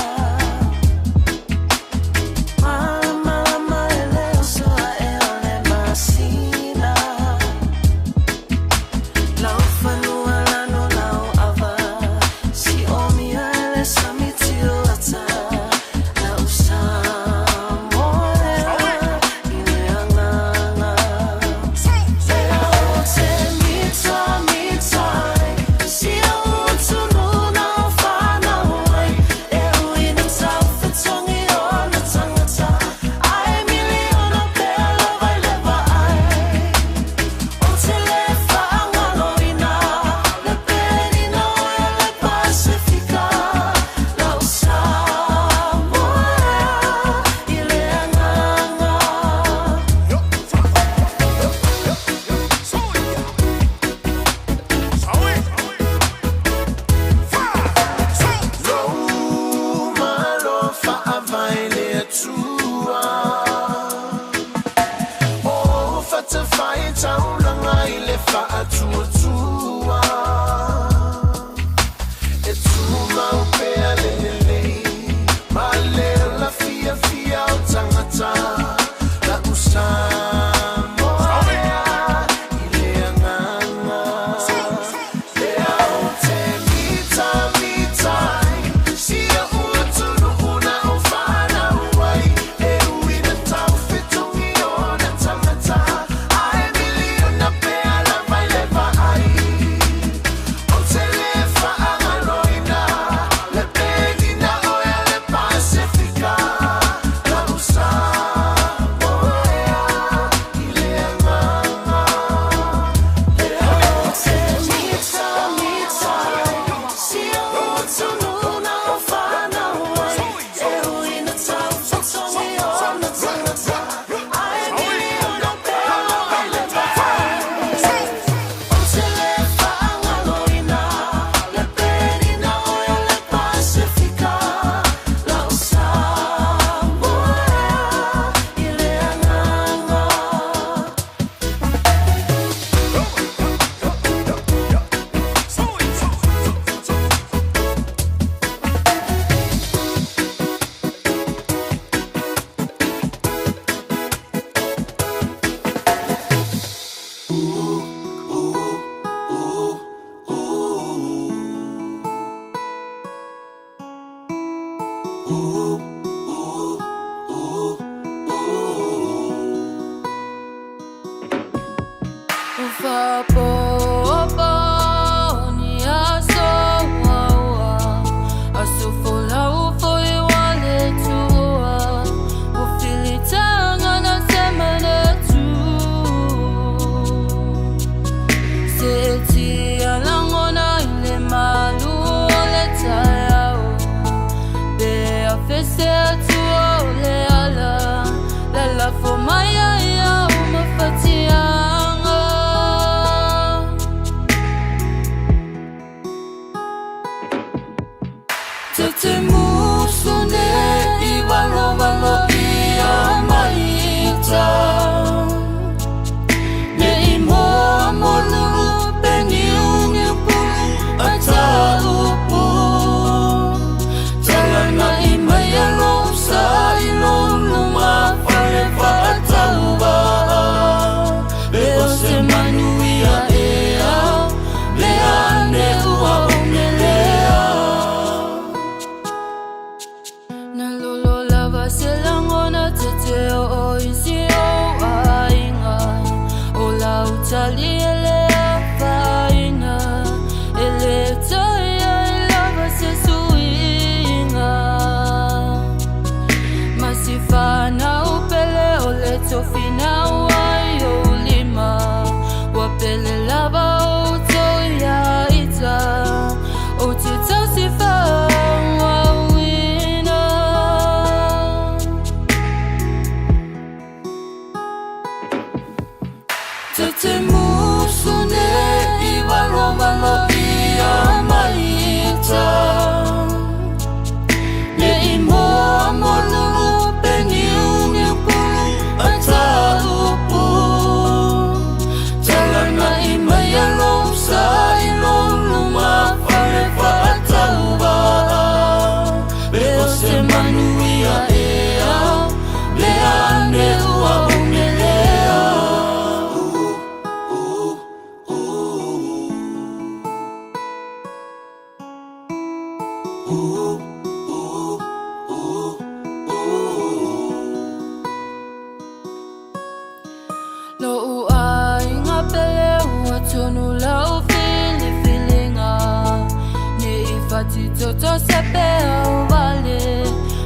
tofi na ua i o lima. Ua pele lava o tau ia ita. O te tau si whauina. Te te musu ne i walo walo ia maita. Ne i moa mo lulu pe niu niu pulu a talupu. Talana i mai a lou sa i lou luma fale whaatauva. Be o se manu ia ea, le ane ua umelea. Lo u ai ngā pele ua tonu lau filifilinga. Ne i whati toto se pea o wale.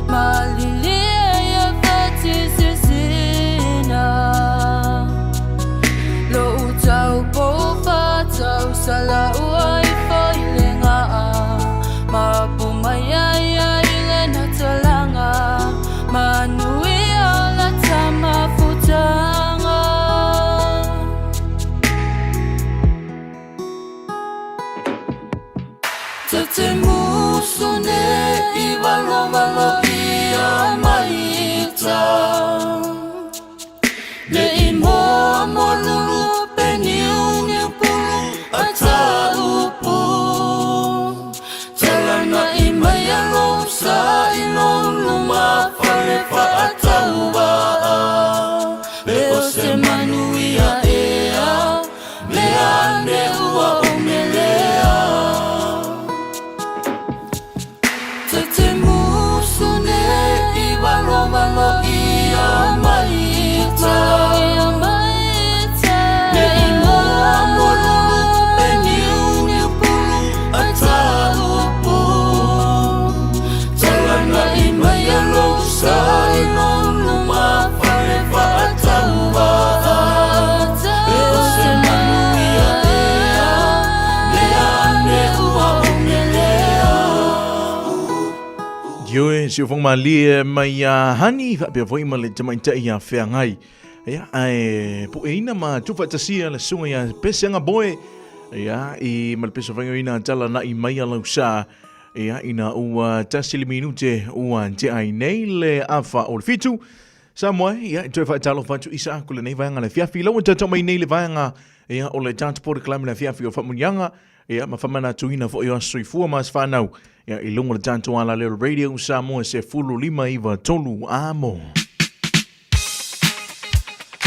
Malili e ia whati sisina. Lo u tau po whatau sala ua i whailenga. Mapu mai ai ai le natalanga. Manu ia la tama futanga. Te te musu ne i walo walo ia maita. Ne i moa mo lulu pe niu niu pulu a talupu. Talana i mai a lou sa i lou luma fale whaatauva. Be o se manu ia ea, le ane ua umelea. Te te musu ne i walo walo ia maita. Ne i moa mo lulu pe niu niu pulu a talupu. Talana i mai a lou sa i lou luma fale whaatauva. Be o se manu ia ea, le ane ua umelea. Ioe, si o whanga malie mai a hani, whapea foi ma le tamaitai ia wheangai. Ia, ae, po e ina ma tuwhatasia le sunga ia pese anga boe. Ia, i ma le pese whangai ina tala na i mai a lau sa. Ia, ina ua tasili minute ua te ai nei le afa o le fitu. Samoa, ia, i toe whaatalo whatu isa aku le nei vaenga le fiafi. Lau tātou mai nei le vaenga, ia, o le tātou pore kalame le fiafi o whamunianga. Ia, ma whamana tuina fo i o soifua mas whanau. Ia, i lungo le tātou ala leo radio Samoa se fulu lima iwa tolu amo.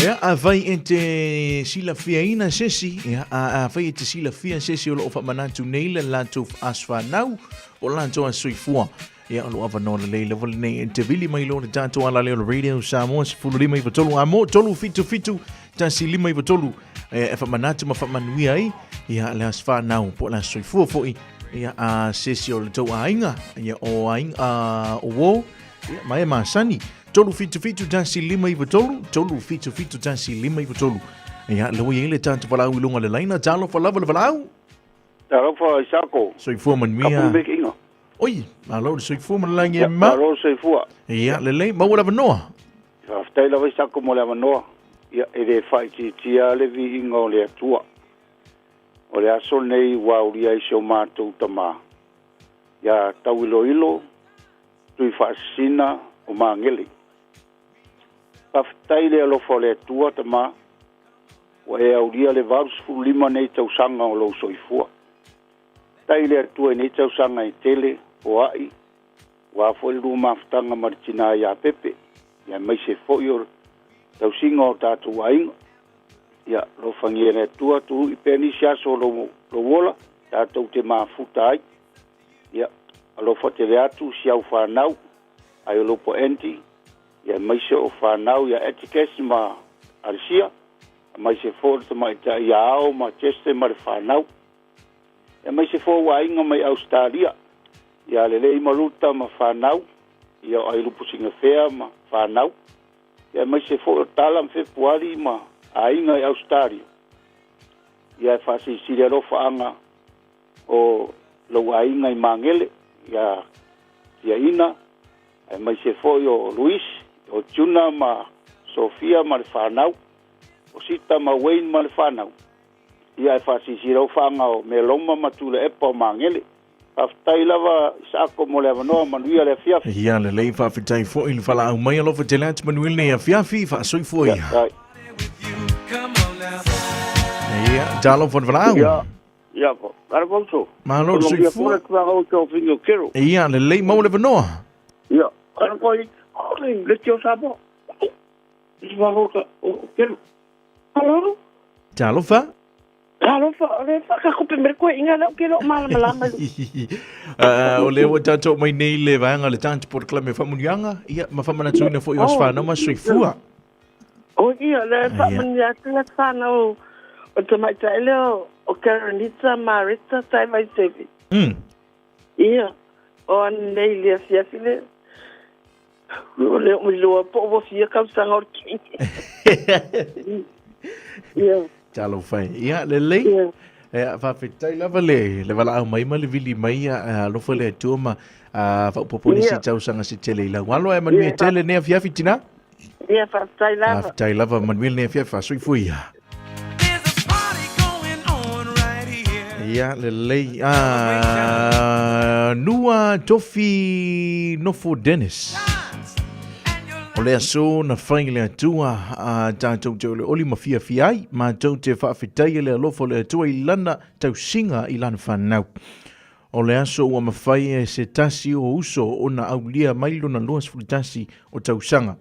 Ia, a vai e te silafia ina sesi, ia, a vai e te silafia sesi o loo whamanatu nei le lātou aswhanau o lātou asoifua. Ia, o loo awanoa le leila wale nei e te vili mai lo le tātou ala leo radio Samoa se fulu lima iwa tolu amo, tolu fitu fitu, tasi lima iwa tolu. E whamanatu ma whamanuia ai, ia, le aswhanau po le asoifua foi, ia, a sesi o le tau ainga, ia, o ainga, o wo, ia, mai e masani. Tolu fitu fitu tasi lima iwa tolu, tolu fitu fitu tasi lima iwa tolu. Ia, le oi ele tātou walau i lunga le laina, talo whalawa le walau. Talofa Isako. Soifua manuia. Ka pulu inga. Oi, alo le soifua manuia e ma. Alo soifua. Ia, le lei, maua lava noa. Whaftai lava Isako mo le avanoa. Ia, e le whaititia le vi inga o le atua. O le aso nei ua uria i se o mātou tama. Ia tauilo ilo, tui whaasina o maangele. Whaftai le alofa o le atua tama. Ua e auria le 85 nei tausaga o lou soifua. Tai le atua i nei tausaga e tele o ai, ua foi le lua mafutaga ma le tinā iā Pepe, ia maise foi o tausiga o tatou aiga. Ia lofagia le atua tuui pea nisi aso o lou ola, tatou te mafuta ai. Ia alofa tele atu si au whanau, ai o lopo enti, ia maise o whanau ia Etikesi ma Alisia, maise foi le tamaitai ia Ao ma Chester ma le whanau. Ia maise foi ua aiga mai Australia, ia lelei maluta ma whanau, ia o ai lupu singafea ma whanau. Ia aemaise foi o Tala ma Fepuari ma aiga i Ausetalia. Ia e faasilisili alofaaga o lou aiga i Magele ia Tiaina, aemaise foi o Luis, o Juna ma Sofia ma le fanau, o Sita ma Wayne ma le fanau. Ia e faasilisili alofaaga o Meloma ma Tuilaepa o Magele. Faafetai lava Isaako mo le avanoa, manuia le afiafi. Ia lelei, faafetai foi le falaau mai, alofa tele atu manuia lenei afiafi, faasoifua ia. Ia, talofa le valaau. Ia, ia, talofa uso. Malo le soifua. Ia, lelei, maua le avanoa. Ia, talofa i le tio Samoa. Hello. Talofa. Talofa, o le whakakupe mere koe inga leo ke leo malamalama. O lea ua tātou mai nei le vaega le tātou polokalame whamunianga, ia, ma whamanatuina foi o whanau ma soifua. O ia, le whamunia atu le whanau o te maitai leo o Karenita Marita Tai Vai Sevi. Ia, o ane nei le afiafi le. O le o iloa po o fia tausaga o le kingi. Ia. Talofa e. Ia, lelei. Ia. Ia, faafetai lava le, le valaau mai ma le vili mai, ia, alofa le Atua ma faaopoopo nisi tausaga se tele i lau alo. Ae manuia tele lenei afiafi, tina. Ia, faafetai lava. Faafetai lava, manuia lenei afiafi, faasoifua ia. Ia, lelei. Nua Tofi Nofo Dennis. O le aso na fai le Atua a tātou te olioli ma fiafia ai, mātou te faafetai e le alofa o le Atua i lana tausiga i lana whanau. O le aso ua mawhai e se tasi o uso ona aulia mai lona 21 o tausaga.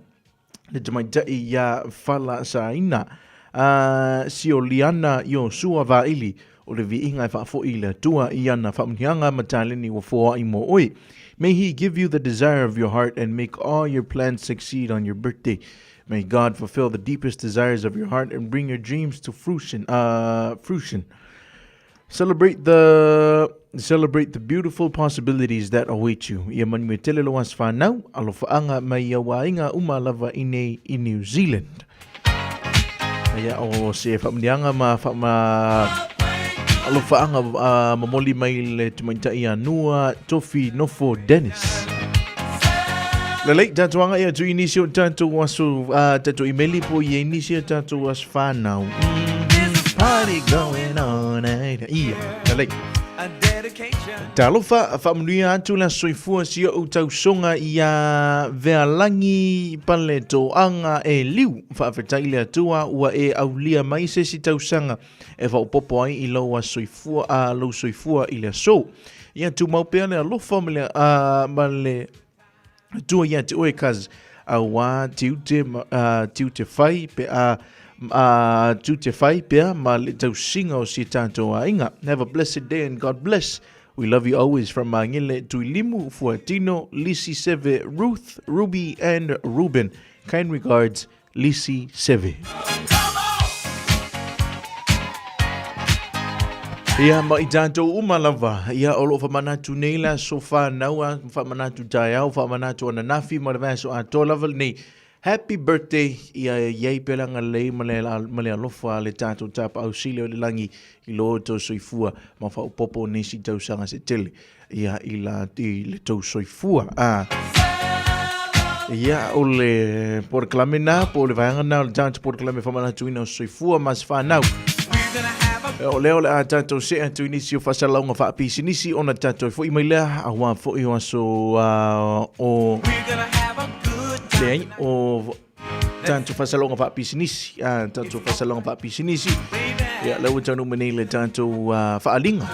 Le tamaitai ia Fala Saina, a Sioliana Iosua Vaili, o le viiga e faafoi i le Atua i ana faamuniaga ma taleni ua foai mo oe. May he give you the desire of your heart and make all your plans succeed on your birthday. May God fulfill the deepest desires of your heart and bring your dreams to fruition. Fruition. Celebrate the celebrate the beautiful possibilities that await you. Ia manuia tele lo aso whanau, alofaanga mai i au aiga uma lava i nei i New Zealand. Ia o se whamunianga ma whama alofaanga mamoli mai le tamaitai a Nua Tofi Nofo Dennis. Lelei, tātou anga ia tu inisi o tātou aso, tātou imeli po i inisi o tātou aso whanau. Party going on. Ia, lelei. Talofa, whamunuia atu la soifua si o tausoga i a Vealangi Pale Toanga e Liu. Whaafetai le Atua ua e aulia mai se si tausaga e whaopopo ai i lau soifua, a lau soifua i le aso. Ia tumau pea le alofa ma le, ma le Atua ia te oe cuz auā tiute, tiute whai pe a a tiute whai pea ma le tausiga o si tātou aiga. Have a blessed day and God bless. We love you always from Mangele Tuilimu, Fuatino, Lisi Seve, Ruth, Ruby and Ruben. Kind regards, Lisi Seve. Ia ma i tātou uma lava, ia o loo whamanatu nei la so whanau a whamanatu taeao, whamanatu ananafi ma le vaiaso atoa lava lenei. Happy birthday ia iai pelanga lei ma le, ma le alofa le tātou tapa au sile o le langi i lo tau soifua ma whaopopo nisi tausaga se tele ia i la i le tou soifua. A ia o le polokalame na po o le vaega na o le tatou polokalame faamanatuina o soifua ma se fanau. O lea o le a tatou see atu i nisi o faasalalauga faapisinisi ona tatou fo'i mai lea auā fo'i o aso o leai o tatou faasalalauga faapisinisi tatou faasalalauga faapisinisi ia lea ua taunuu mai nei le tatou faaaliga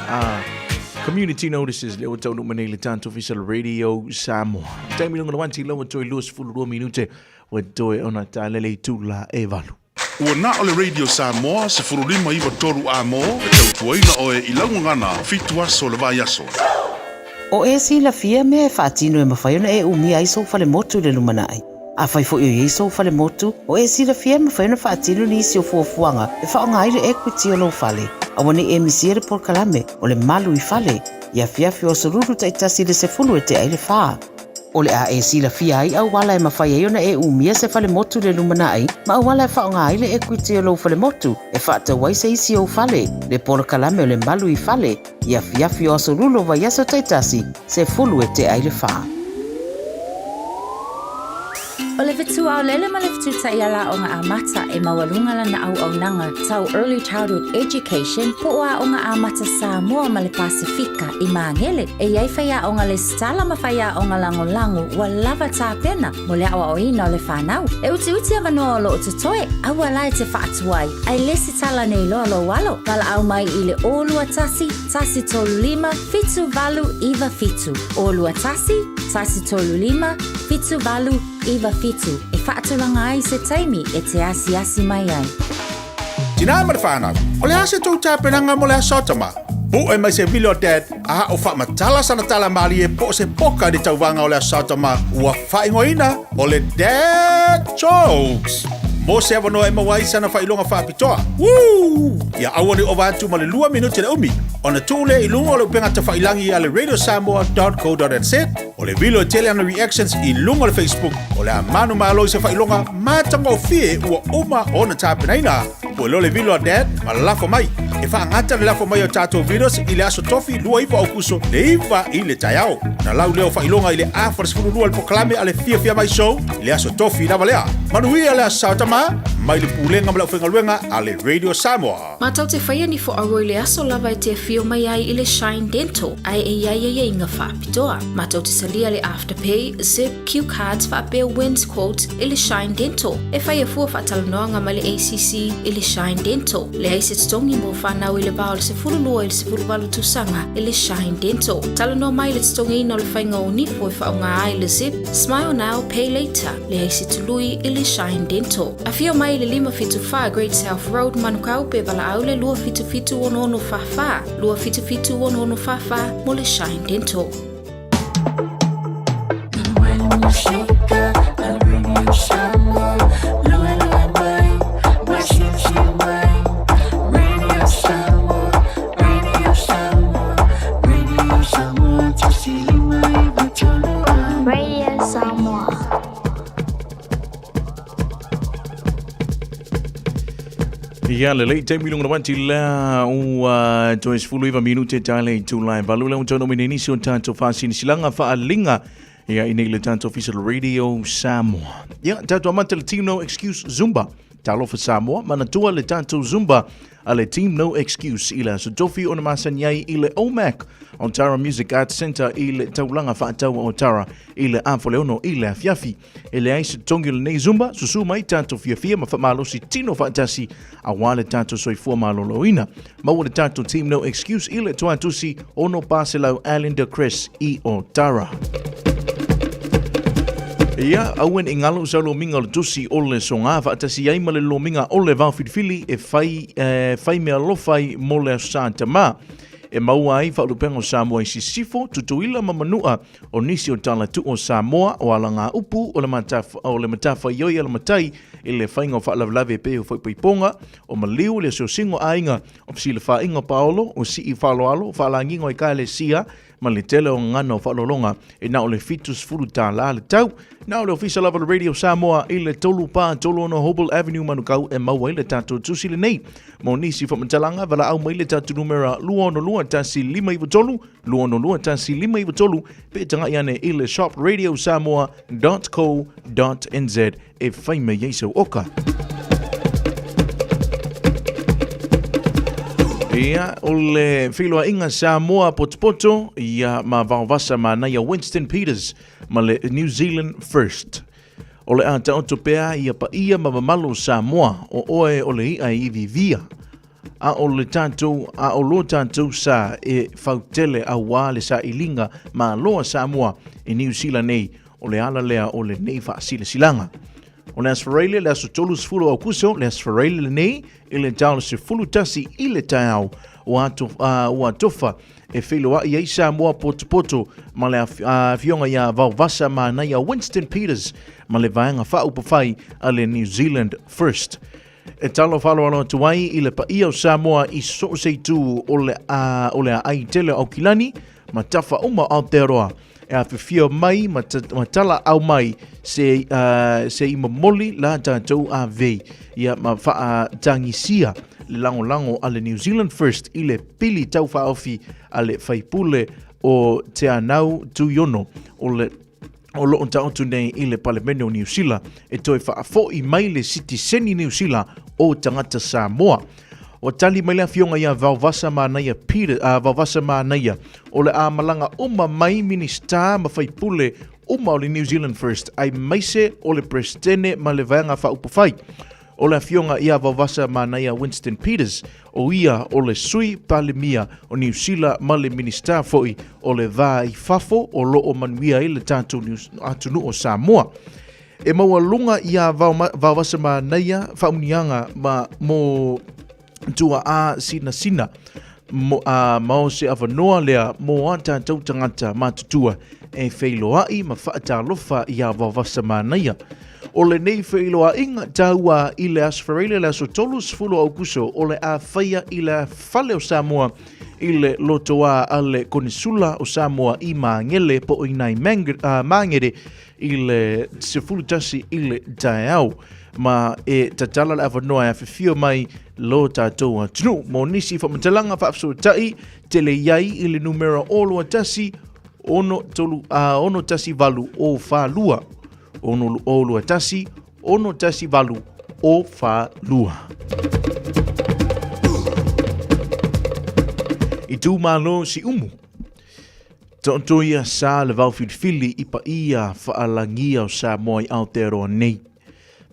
community notices lea ua taunuu mai nei le tatou ofisa o le Radio Samoa. Taimi luga le wanti ua toe 22 minute ua toe ona talele i tula e valu. Ua na o le Radio Samoa 15 93 A-mo e tautuaina oe i lau gagana 7 aso le vaiaso. O e silafia mea e faatino e mafai ona e umia ai sou falemotu i le lumanai. Afai foi o i ai sou falemotu, o e silafia e mafai ona faatino nisi o fuafuaga e faaaoga ai le equity o lou fale. Aua ne i e misia le polokalame o le Malu i Fale i afiafi o aso Lulu taitasi i le 10 e tea ai le fa. O le a e silafia ai auala e mafai ai ona e umia se falemotu i le lumanai ma auala e faaaoga ai le ekuiti o lou falemotu e faatau ai se isi ou fale, le polokalame o le Malu i Fale, i afiafi o Aso Lulu o vaiaso taitasi, 10 e tea i le 4. O le fetu aolele ma le fetu taiala aoga amata e maualuga lana auaunaga tau Early Childhood Education po o Aoga Amata Samoa ma le Pasefika i Magele. E i ai faiaoga lesitala ma faiaoga lagolago ua lava tapena mo le aoaoina o le fanau. E utiuti avanoa o lo o totoe, aua la e te faatuai, ae lesitala nei loa lou alo. Valaau mai i le 021 135 7897. 021 135 7897 e faatulaga ai se taimi e te asiasi mai ai. Tinā ma le whānau, o le a se tou tapenaga mo le aso tama? Pu'e mai se vilo dad a o faamatala sana tala malie po o se poka i le tauvaga o le aso tama ua faaigoaina o le Dad Jokes. Mo se avanoa e maua ai sana faailoga faapitoa. Woo! Ia aua ne i ova atu ma le lua minute le umi ona tuu lea i luga o le upega tafailangi a le radiosamoa.co.nz o le vilo e tele ana reactions i luga o le Facebook o le a manumalo i se faailoga matagofie ua uma ona tapenaina. Pue loa le vilo a Dad ma lafo mai. E faagata le lafo mai o tatou videos i le aso Tofi 29 Aukuso le 9 i le taeao. Na lau lea o faailoga i le afa le 12 le polokalame a le Fiafia Mai Show i le aso Tofi lava lea. Manuia le Aso Sa o Tama mai le Pulega ma le Aufaigaluega a le Radio Samoa. Matou te whaia ni fo aua i le aso lava e te awhio mai ai i le Shine Dental ae e iai aiaiga faapitoa. Matou te talia le Afterpay, Zip, Cue cards faapea Wins Quotes i le Shine Dental. E whai a fua faatalanoaga ma le ACC i le Shine Dental. Leai se totogi mo whanau i le va o le 12 i le 18 tausaga i le Shine Dental. Talanoa mai le totogiina o le faiga o nifo e faaaoga ai le Zip, Smile Now, Pay Later. Leai se tului i le Shine Dental. Afio mai i le 574 Great South Road, Manukau, pe valaau le 277 6644, 277 6644 mo le Shine Dental. Radio Samoa. Ia lelei taimi lunga na wanti lea ua toe 19 minute tale i tūlai valu lea ua mai nei nisi o tātou whāsinisilanga whaaliga ia i nei le tātou official radio Samoa. Ia, tātou amata le Team No Excuse Zumba. Talofa Samoa, manatua le tātou Zumba a le Team No Excuse i le aso tofi ona masani ai i le OMAC Otara Music Arts Centre i le taulaga faataua o Otara i le afa o le ono i le afiafi. E leai se totogi o lenei Zumba, susu mai tatou fiafia ma faamalosi tino faatasi aua le tatou soifua maloloina. Maua le tatou Team No Excuse i le tuatusi 600 Allender Cres i Otara. Ia, aua ne i galo sau lomiga o le tusi o le soga faatasi ai ma le lomiga o le vaofilifili e fai, e fai mea alofa ai mo le Aso Sa Tamā. E maua ai faaulupega o Samoa i Sisifo, Tutuila ma Manua, o nisi o tala tuu o Samoa, o alagaupu, o le mataf, o le matafaioi a le matai i le faiga o faalavelave e pei o faipaipoga, o maliu, le asiosiga o aiga, o fesilafaiga o paolo, o sii faaaloalo, o faalagiga o ekalesia, ma le tele o gagana o faaaloaloga e na o le $70 le tau. Na o le ofisa lava o le Radio Samoa i le 3 4 3 6 Hobel Avenue Manukau e maua ai le tatou tusi lenei. Mo nisi faamatalaga, valaau mai le tatou numera 262 1593 262 1593 pe tagai ane i le shopradiosamoa.co.nz e fai mai ai sau oka. Ia, o le feiloaiga Samoa potopoto, ia ma vaovasa manaia Winston Peters ma le New Zealand First. O le a taoto pea ia paia ma mamalu o Samoa, o oe o le i'a e iviivia. A o le tatou, a o lo tatou sa e fautele auā le sailiga malo a Samoa i Niu Sila nei, o le ala lea o lenei faasilasilaga. O le Aso Faraile, le aso 30 o Aukuso, le Aso Faraile lenei i le tau o le 11 i le taeao, ua ato, ua tofa e feiloai ai Samoa potopoto ma le afioga ia Vaovasa Manaia Winston Peters ma le vaega faaupufai a le New Zealand First. E talo faaaloalo atu ai i le paia o Samoa i so o se itu o le, o le aai tele o Aukilani ma tafa uma o Aotearoa. e afifio mai ma, ma tala au mai se, se i momoli la tātou a vei ia ma whaatangisia le lagolago a le New Zealand First i le pili taufaofi a le faipule o Te Anau Tuiono o le o loo taoto nei i le Palemene o Niu Sila e toe faafo'i mai le sitiseni Niu Sila o tagata Samoa. Ua tali mai le afioga ia Vaovasa Manaia Peter, Vaovasa Manaia, o le a malaga uma mai Minisita ma faipule uma o le New Zealand First aemaise o le Peresetene ma le Vaega Faaupufai. O le afioga ia Vaovasa Manaia Winston Peters, o ia o le Sui Palemia o Niu Sila ma le Minisita foi o le Va i Fafo o lo o manuia ai le tatou atunuu o Samoa. E maualuga ia Vaovasa Manaia faamuniaga ma mo tuaa sinasina mo, a, ma o se avanoa lea mo a tātou tagata matutua e feiloai ma faatalofa iā Vaovasa Manaia. O lenei feiloaiga taua i le Aso Faraile le aso 30 o Aukuso o le a faia i le Fale o Samoa i le lotoā a le Konisula o Samoa i Māngere po o i nai Māngere i le 11 i le taeao ma e tatala le avanoa e afifio mai lo tātou atunuu. Mo nisi whamatalanga whaafesootai, tele iai i le numera o lua tasi, ono tolu, ono tasi valu o whā lua. Ono o lua tasi, ono tasi valu o whā lua. I tū mālo si umu. Taoto ia sa le vaofilifili i paia faalagia o Samoa i Aotearoa nei.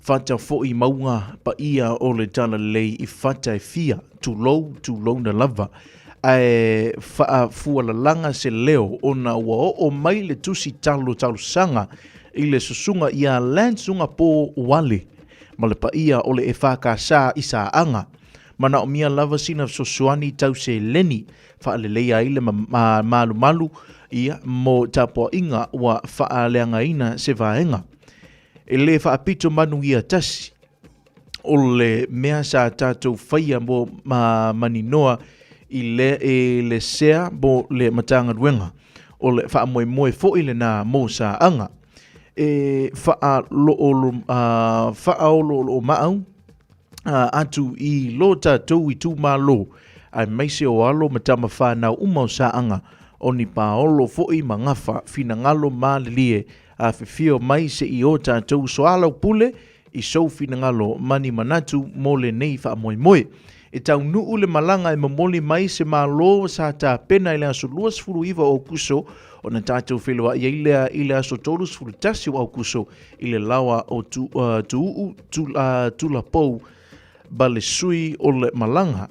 Fata fo'i mauga paia o le Talalelei i fata e fia, tulou, tulouna lava. Ae faafualalaga se leo ona ua oo mai le tusi talo talosaga i le susuga ia Lance Ugapo Wale ma le paia o le EFKS i Saaga. Manaomia lava sina fesoasoani tau seleni Faaleleia ai le malumalu ia mo tapuaiga ua faaleagaina se vaega. E le faapito manu ia tasi o le mea sa tatou faia mo maninoa i le, i le sea mo le Matagaluega. O le faamoemoe foi lena mo Saaga. E faaoloolomaau atu i lo tatou itumalo, aemaise o alo ma tama fanau uma o Saaga, o ni paolo foi ma gafa, finagalo malilie, afifio mai se i o tatou soalaupule i sou finagalo ma ni manatu mo lenei faamoemoe. E taunuu le malaga e momoli mai se malo sa tapena i le aso 29 o Aukuso ona tatou feiloai ai lea i le aso 31 o Aukuso i le laoa o tu, Tuuu tu, Tulapou ma le sui o le malaga.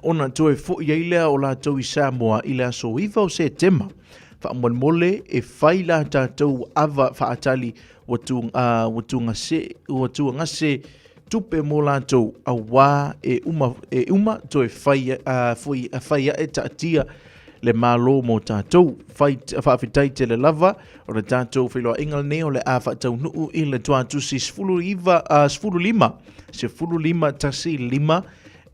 Ona toe fo'i ai lea o latou i Samoa i le aso 9 o Setema. Faamolemole e fai la tatou ava faatali ua tu, ua tuagase, ua tuagase tupe mo latou auā e uma, e uma toe fai, foi, fai ae taatia le Malo mo tatou. Fai, faafetai tele lava o le tatou feiloaiga lenei o le a faataunuu i le tuatusi 19, 15, 15 15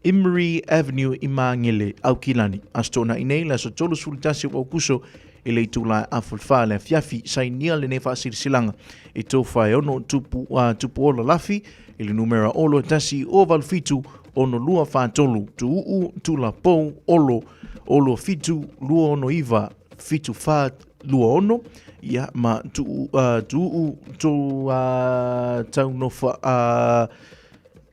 Imri Avenue i Māngere, Aukilani. Aso Toonai nei, le aso 31 o Aukuso i le itula e afu le le afiafi. Sainia lenei faasilasilaga i tō whaeono tupu, tupu ola lafi i le numera olo e tasi o valu fitu ono lua whātolu tuuu tula pou olo o lua fitu lua ono iva fitu whā lua ono ia ma tuu tuu tō taunofa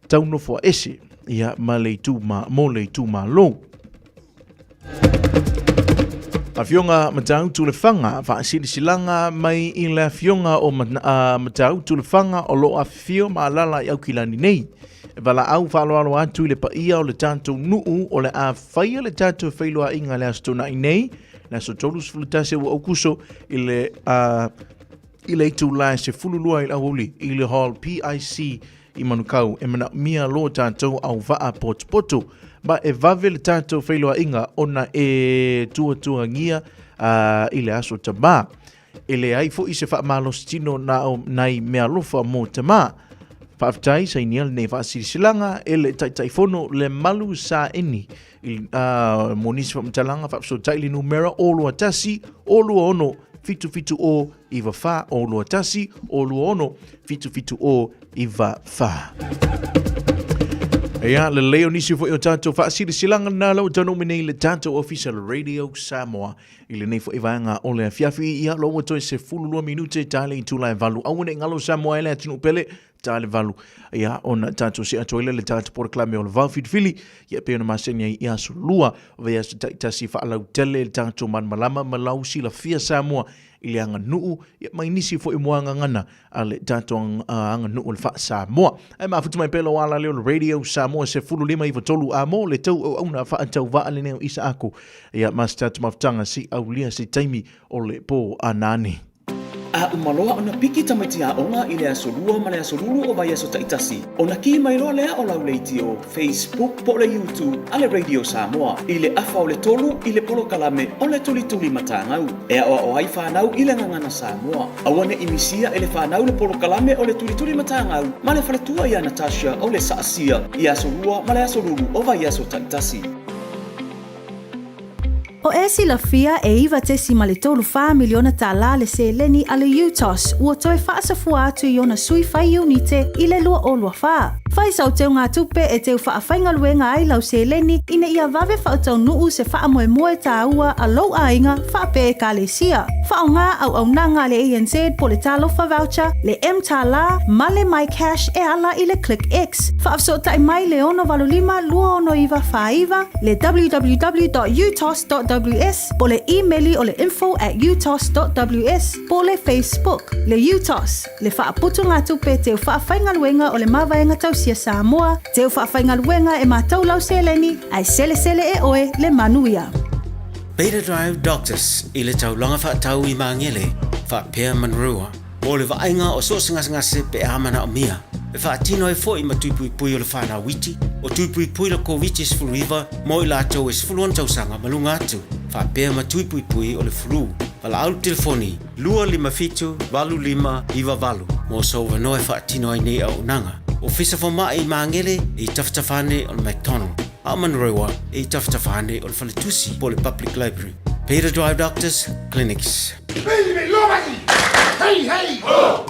taunofoa ese ia ma le itu ma mo le itu malo. Afioga Matautu Lefaga, faasilasilaga mai i le afioga o Matautu Lefaga o lo o afifio ma alaala i Aukilani nei. E valaau faaaloalo atu i le paia o le tatou nuu o le a faia le tatou feiloaiga i le Aso Toonai nei, le aso 31 o Aukuso i le i le itula e 12 i le aoauli i le Hall PIC i Manukau e manaomia lo tatou auvaa potopoto ma e vave le tatou feiloaiga ona e tuatuagia i le aso tamā. E leai foi se faamalositino na o nai meaalofa mo tamā. Faafetai sainia lenei faasilasilaga e le Taitaifono Lemalu Saeni i, mo nisi faamatalaga faafesootai le numera o lua tasi o lua ono 77 0 94 0 21 0 26 77 0 94. Ia, lelei o nisi foi o tātou whaasirisilanga nā lau tanu me nei le tātou official Radio Samoa. I lenei foi vaega o le afiafi, ia lo ua toe se 12 minute tā le itula e valu. Aua nei ngalo Samoa e le atunu pele, tā le valu. Ia, ona tātou se atoa ile le tātou porokalame o le vao filifili, ia pei ona masani ai i aso lua, o vaiaso taitasi faalautele le tātou malamalama ma lau silafia Samoa i le aganuu, ia mai nisi foi muagagana a le tātou aganuu o le faa-Samoa. Ae mafuta mai pea lou ala lea o le Radio Samoa 15 93 a mo le tau auauna faatauvaa lenei o Isaako. Ia ma se tātou mafutaga se i aulia se taimi o le pō a nane. A uma loa ona piki tamaiti aoga i le aso Lua ma le aso Lulu o vaiaso taitasi, ona kī mai loa lea o lau leitio, Facebook po o le YouTube a le Radio Samoa i le afa o le tolu i le polokalame o le Tulituli Matagau e aoao ai fanau i le gagana Samoa. Aua ne i misia e le fanau le polokalame o le Tulituli Matagau ma le faletua ia Natasha o le Saasia i aso Lua ma le aso Lulu o vaiaso taitasi. O e silafia e $9.34 miliona tālā le seleni a le UTOS ua toe faasafua atu i ona sui fai iunite i le 2024. Fai sau teugatupe e teu faafaigaluega ai lau seleni ina ia vave faataunuu se faamoemoe tāua a lou aiga faapea ekalesia. Faaaoga auaunaga a le ANZ po le Talofa Voucher, le mTālā ma le MyCash e ala i le ClickX. Faafesootai mai le 685 269 49, le www.utos.ws po le imeli o le info@utos.ws po le Facebook. Le UTOS, le faaputugatupe teu faafaigaluega o le Mavaega Tausia Samoa, teu faafaigaluega e matou lau seleni, ae selesele e oe le manuia. Beta Drive Doctors i le taulaga faatau i Magele, faapea Manurewa, mo le vaaiga o so o se gasegase pe a manaomia. E faatino ai foi ma tui puipui o le whanau iti, o tui puipui le Koviti-19 mo i latou e 16 tausaga ma luga atu, faapea ma tui puipui o le flu. Valaau le telefoni 257 8598 mo sou avanoa e faatino ai nei auaunaga. Ofisa Fomai i Magele e i tafatafa ane o le McDonald, a o Manurewa e i tafatafa ane o le Faletusi po o le Public Library. Beta Drive Doctors Clinics. Hey, hey! Ho!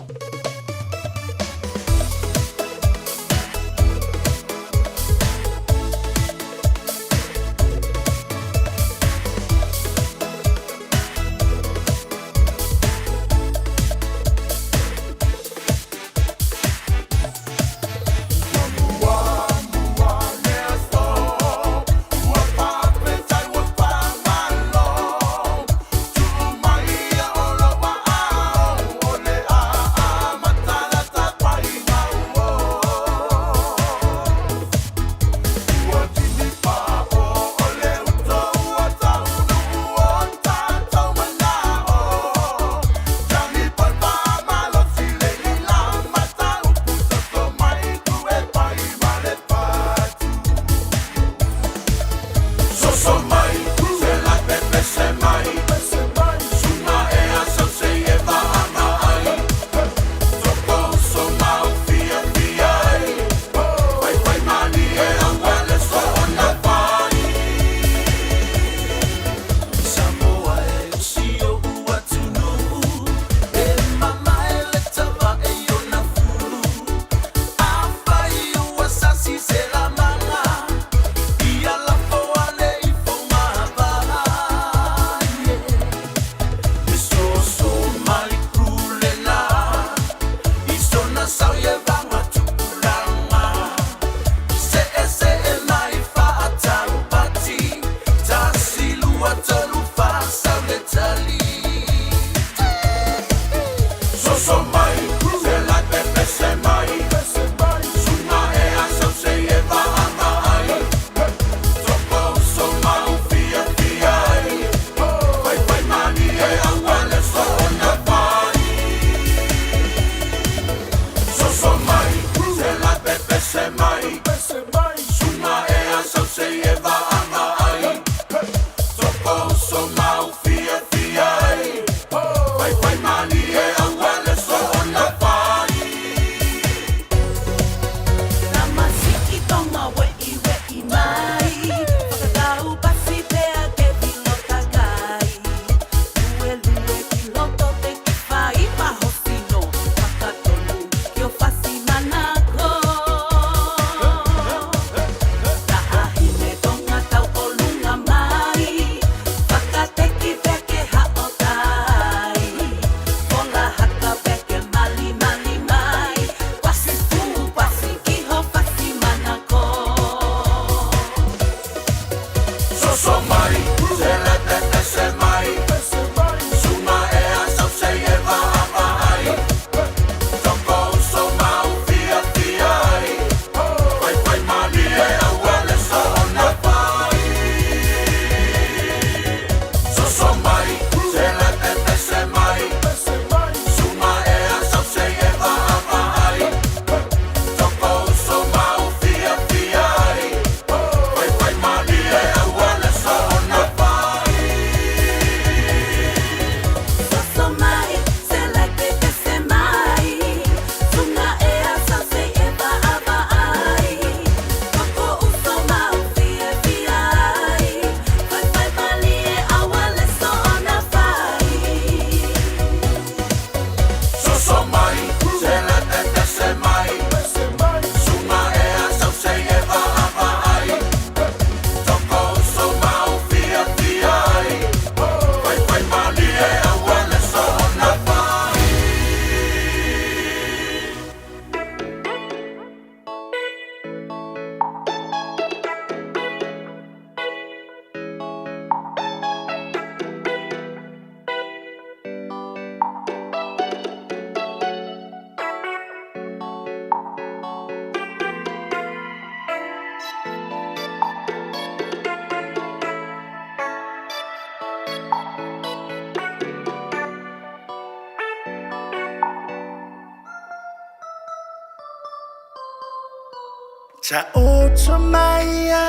Ta oto mai a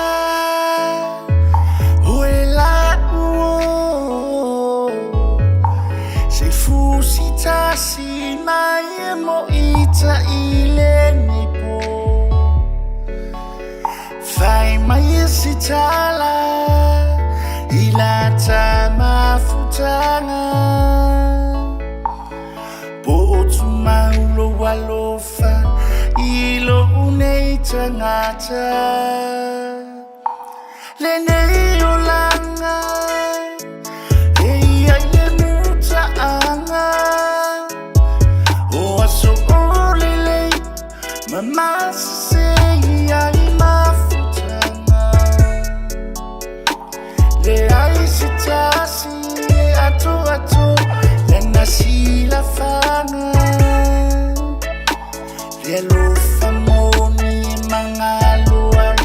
Oe la uo Se fusi tasi mai e mo ita i le nei po Fai mai e si tala I la ta mafutanga Po o tu maulo alofa I lo unei tangata Le nei o langa E ia i le mutaanga O aso o lelei Ma masase ia i mafutanga Le ai se tasi e ato ato Lana sila fanga Le alofa moni e mangalo ai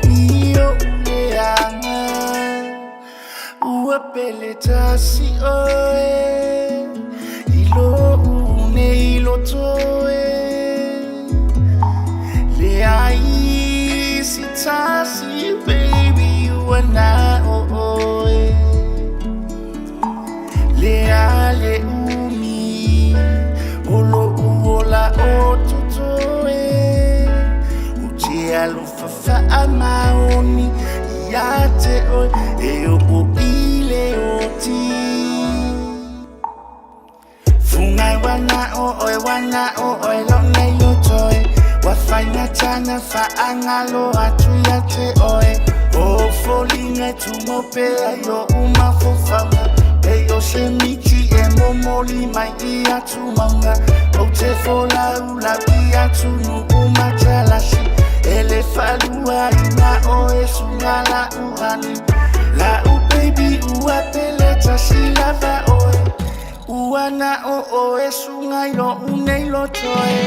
Ni o uleanga Ua pele tasi oe I lo une i loto e Le ai si tasi baby ua na o oe Le ale umi O lo uola o totoe O te alofa faamaoni Ia te oe E o o i le oti Fungai wana o oe wana o oe lo nei lo toe Wa whainga tana whaangalo atu ia te oe O folinga tumo pea yo umafofanga E o se miti e momoli mai i atu maunga O te folau lau i atu nu umatalasi E le falua ina o e sunga la uhani La u baby ua pele tasi lava oe Ua na o o e sunga i lo unei lo toe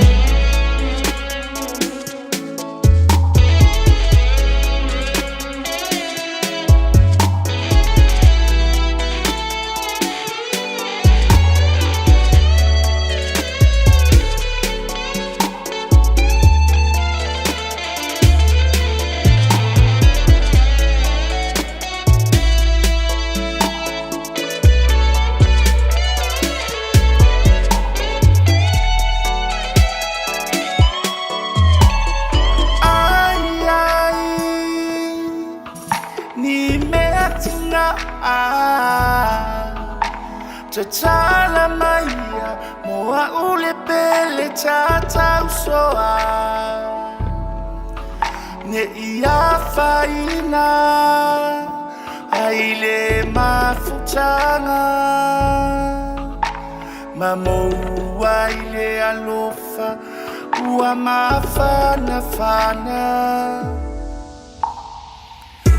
Ai ai Ni mea tina Tatala maia Moa ule pele tatausoa Ne ia whaina Ai le mafutanga Ma moua i le alofa Ua mafana fana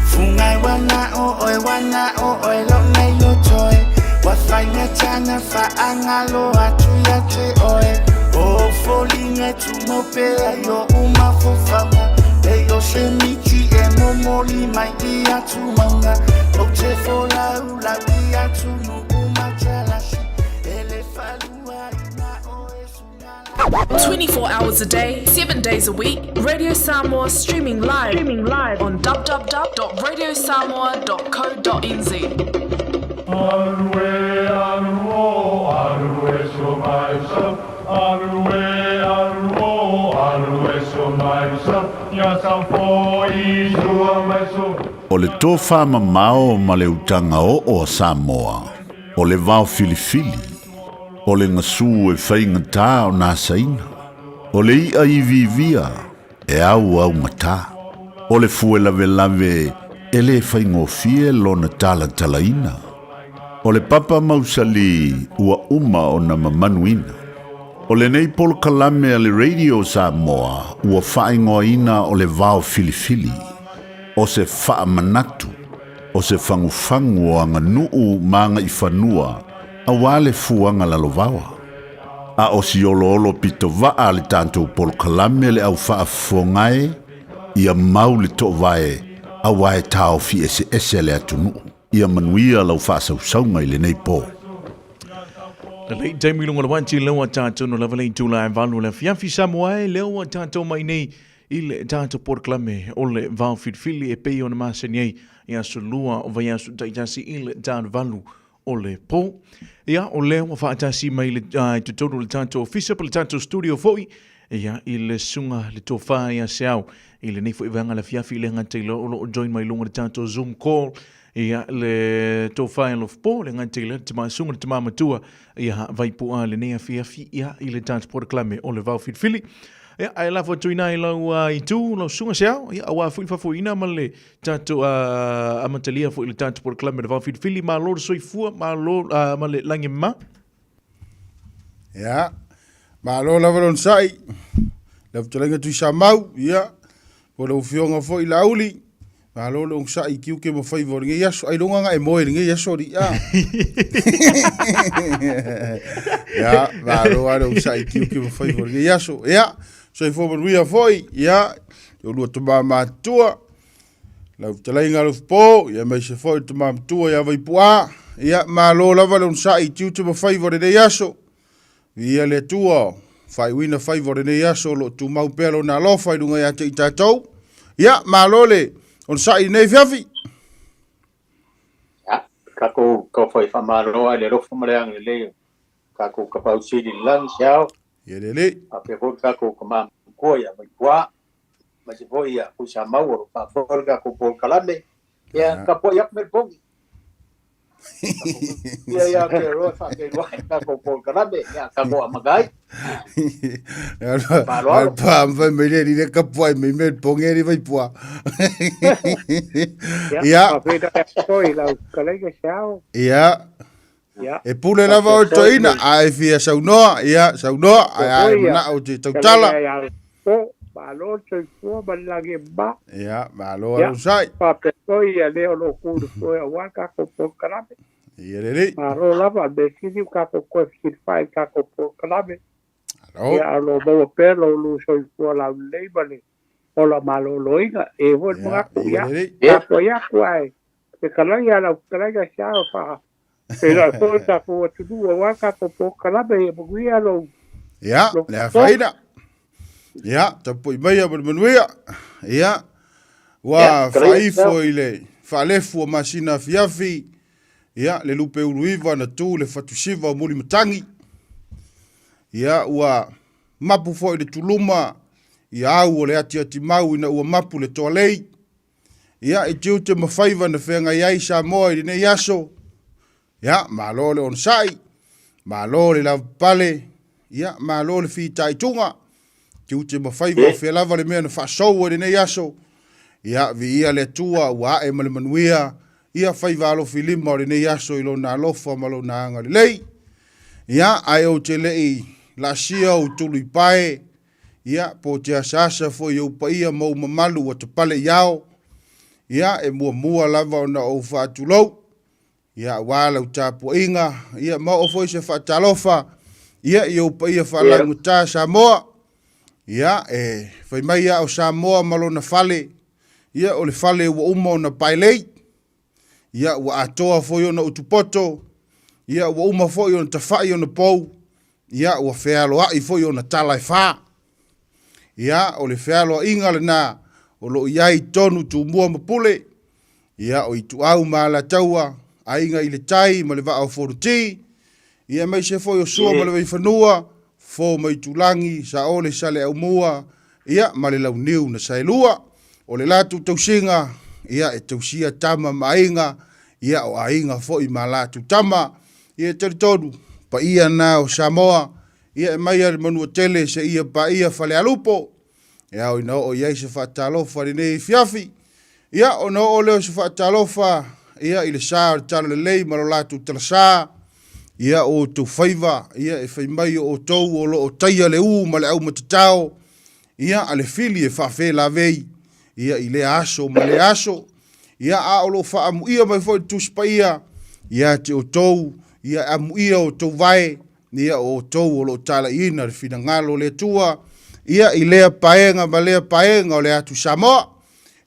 Fungai wana o oe wana o oe lo nei lo toe Wa whainga tana whaangalo atu ia te oe O folinga tumo pea yo umafofanga E o se miti e momoli mai i atu maunga O te folau lau i atu nu umatalasi E le falua ina o e sunga 24 hours a day, 7 days a week, Radio Samoa streaming live, on www.radiosamoa.co.nz. Arue, aruo, arue so mai so. Arue, aruo, arue so mai so. Ia sa fo i sua mai so. O le tofamamao ma le utaga oo a Samoa, o le vao filifili, o le gasū e faigatā ona asaina, o le i'a iviivia e auaugatā, o le fue lavelave e lē faigofie lona talatalaina, o le papa mausali ua uma ona mamanuina. O lenei polokalame a le Radio Samoa ua faaigoaina o le vao filifili, o se faamanatu, o se fagufagu o aganuu ma agaifanua auā le fuaga lalovaoa. A o si oloolo pitovaa a le tatou polokalame le au faafofoga e, ia mau le toovae auā e taofi eseese le atunuu. Ia manuia lau faasausauga i lenei po. Lelei taimi i luga o le uati lea ua tatou no lava le itula e 8 o le afiafi Samoa e lea ua tatou mai nei i le tatou polokalame o le Vao Filifili e pei ona masani ai i aso lua o vaiaso taitasi i le 8 o le po. Ia, o lea ua faatasi mai le, i totonu o le tatou ofisa po le tatou studio foi, ia, i le susuga le tofa ia Seau i lenei foi vaega le afiafi i le gata i o lo o join mai luga o le tatou Zoom call, ia, le tofa ia Lofopo, le gata i le tama susuga le tama matua ia Vaipu'a lenei afiafi, ia, i le tatou polokalame o le Vao Filifili. Ia, ae lafo atu ina i lau itu, lau susuga Seau, ia, aua foi le faafoeina ma le tatou amatalia foi le tatou polokalame le Vao Filifili, malo le soifua, malo ma le lagi ma. Ia, malo lava lon sai, lau fetalaiga Tuisamau, ia, po lau afioga foi Laauli, malo le onosai i tiute ma faiva o lenei aso. Ailoga na e moe i lenei aso alii a. Ia, malo lava le onosai i tiute ma faiva o lenei aso. Ia, soifua manuia foi, ia, i oulua tama matutua, lau fetalaiga Alofipo, ia aemaise foi le tama matua ia Vaipu'a. Ia, malo lava le onosai i tiute ma faiva o lenei aso. Viia le Atua, faaiuina faiva o lenei aso o lo o tumau pea Lona alofa i luga ia te i tatou. Ia, malo le onosai i lenei afiafi. Ia, tatou tau fai faamalo lava i le alofa ma le agalelei o tatou Tapaau Sili i le lagi, Seao. Ia le Alii. Faapea foi le tatou Tama Matua ia Vaipu'a, aemaise foi ia Tuisamau o lo o faafoe le tatou polokalame. Ia, tapuai atu Melipogi. Ia ia Aotearoa e faafeiloai tatou polokalame, ia tatou amata ai. Faaaloalo. Pa mawhai mai le rire kapua i mai me ponge ri vai pua. Ia. Faafeiloai lau fetalaiga Seao. Ia. Ia. E pule lava oe toeaina, a e fia saunoa, ia, saunoa, ae a e manao te tautala. Po, malo le soifua ma le lagi e mama. Ia, malo a lou sai. Faapea foi ia le o lo o tu i le foe aua le tatou polokalame. Ia lelei. Malo lava, o le mea sili ua tatou toe fesilafai i le tatou polokalame. Malo. Ia, a o lo o maua pea lo oulua soifua laulelei ma le ola maloloina. E i ai foi le manatu, ia, tapuai atu ae fetalai a lau fetalaiga se ao faa feiloai foi le tatou atunuu aua le tatou polokalame ia manuia lou Ia, le afaina. Ia, tapuai maia ma le manuia. Ia, ua faaifo i le faalefu o masina afiafi. Ia, le lupe uluiva na tu le fatusiva o Mulimatagi. Ia, ua mapu foi le tuluma i au o le atiatimau ina ua mapu le toalei. Ia, i tiute ma faiva na feagai ai Samoa i lenei aso, ia, malo le onosai, malo le lavapapale, ia, malo le fitaituga, tiute ma faiva o fea lava le mea na faasou ai lenei aso, ia, viia le Atua ua ae ma le manuia, ia faiva alofilima o lenei aso i Lona alofa ma Lona agalelei. Ia, ae ou te le i laasia ou tulu i pae, Ia, po o te asaasa foi i ou paia ma ou mamalu ua tapale i ao, ia, e muamua lava ona ou faatulou, ia, aua lau tapuaiga, ia, ma oo foi se faatalofa, ia, i ou paia faalaugata Samoa. Ia, e fai mai a o Samoa ma lona fale, ia, o le fale ua uma ona paelei, ia, ua atoa foi ona utupoto, ia, ua uma foi ona tafai ona pou, Ia, ua fealoai foi ona tala e fa. Ia, o le fealoaiga lena o lo o i ai tonu Tumua ma Pule, ia, o Ituau ma Alataua, Aiga i le Tai ma le Vaa o Fonoti, ia, aemaise foi o Sua ma le Vaifanua, Fofo ma Itulagi, Saole Saleaaumua, ia, ma le Launiu na Saelua. O le latou tausiga, ia, e tausia tama ma aiga, ia, o aiga foi ma latou tama. Ia e talitonu, paia na o Samoa, ia e mai lava i le Manuatele seia paia Falealupo, e ao ina oo i ai se faatalofa i lenei afiafi. Ia ona oo lea o se faatalofa ia i le sa o le Talalelei ma lo latou talasa, ia o outou faiva, ia e fai mai o outou o lo o taia le u ma le aumatatao, ia a le fili e faafelavei, ia i lea aso ma lea aso. Ia, a o lo o faaamuia mai foi le Tusi Paia ia te outou, ia e amuia outou vae, ia o outou o lo o talaiina le finagalo o le Atua, ia i lea paega ma lea paega o le atu Samoa.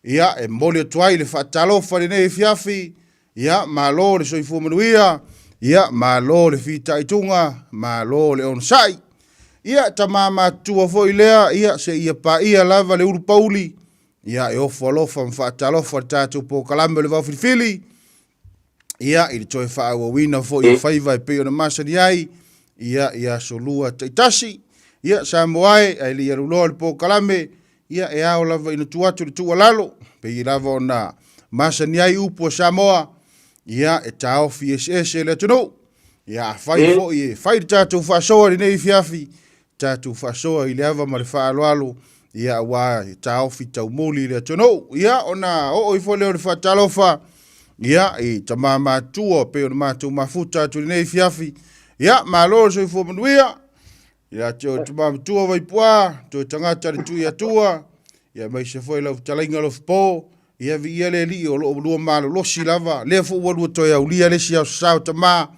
Ia, e momoli atu ai le faatalofa i lenei afiafi, ia, malo le soifua manuia, ia, malo le fitaituga, malo le onosai. Ia, tama matutua foi lea, ia, seia paia lava le ulupauli, ia, e ofo alofa ma faatalofa le tatou polokalame o le Vaofilifili, ia, i le toe faaauauina foi o faiva e pei ona masani ai, ia, i aso lua taitasi. Ia, Samoa e, ae le i aluloa le polokalame, ia, e ao lava ina tuu atu le tuualalo, pei lava ona masani ai upu a Samoa, ia, e taofi eseese le atunuu. Ia, afai foi e fai le tatou faasoa i lenei afiafi, tatou faasoa i le ava ma le faaaloalo, ia, aua e taofi taumuli le atunuu. Ia, ona oo ifo lea o le faatalofa, ia, i tama matutua pei ona matou mafuta atu i lenei afiafi. Ia, malo le soifua manuia. Ia te oe tama matua Vaipuā, toe tagata le tui Atua, ia aemaise foi lau fetalaiga Lofipo, ia viia le Alii o lo o lua malolosi lava, lea foi ua lua toe aulia le isi aso sa o tama,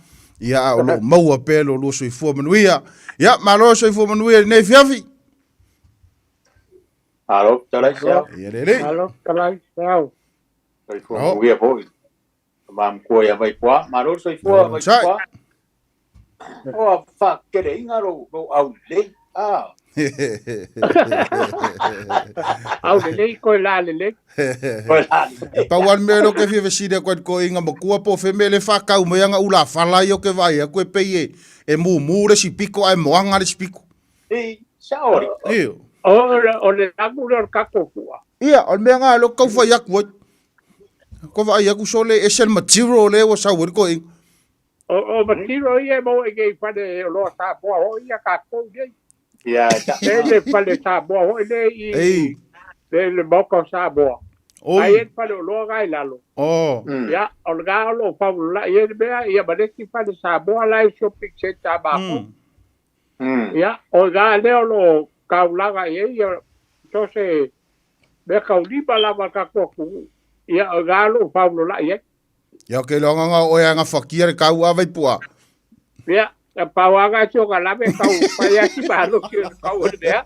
ia a o lo o maua pea lo lua soifua manuia. Ia, malo le soifua manuia i lenei afiafi. Malo fetalai Seau. Ia le Alii. Malo fetalai Seau. Soifua manuia foi. Tama matua ia Vaipuā. Malo le soifua Vaipuā. O whakereiga lou aulelei. Ah. Aulelei koe la lelei. Koe la lelei. E pau lava le mea lea ou te fia fesili atu ai i le toeaina matua po o fea mea lea e faatau mai ana ulafala ia ou te vaai atu e pei e mumu le isi pito ae moana le isi pito. Ei, sao ali. Io. O le lagu lea o le tatou fua. Ia, o le mea lena lea ou te tau fai atu ai. Ko vaai atu sole e ese le material lea ua sau ai le toeaina. O matiro ia e maua i nei fale o loa Samoa hoi ia kākou nei. Ia, ta. E le fale Samoa hoi le i Ei. le le maoka o Samoa. Oi. Ai e fale o loa gai lalo. Oh. Ia, o le gā o lo paulo la i e le mea, ia ma lesi fale Samoa la i shopping center ma mm. Ia, o gā lea o lo kaulaga i e ia, so se mea kaulima lava kākou atu. Ia, o gā o lo paulo la i e. Ia ke loa nga o oe nga fakia le kau a Vaipua. Ia, e pau anga si o ka lave kau pai a si malo ki o kau o le mea.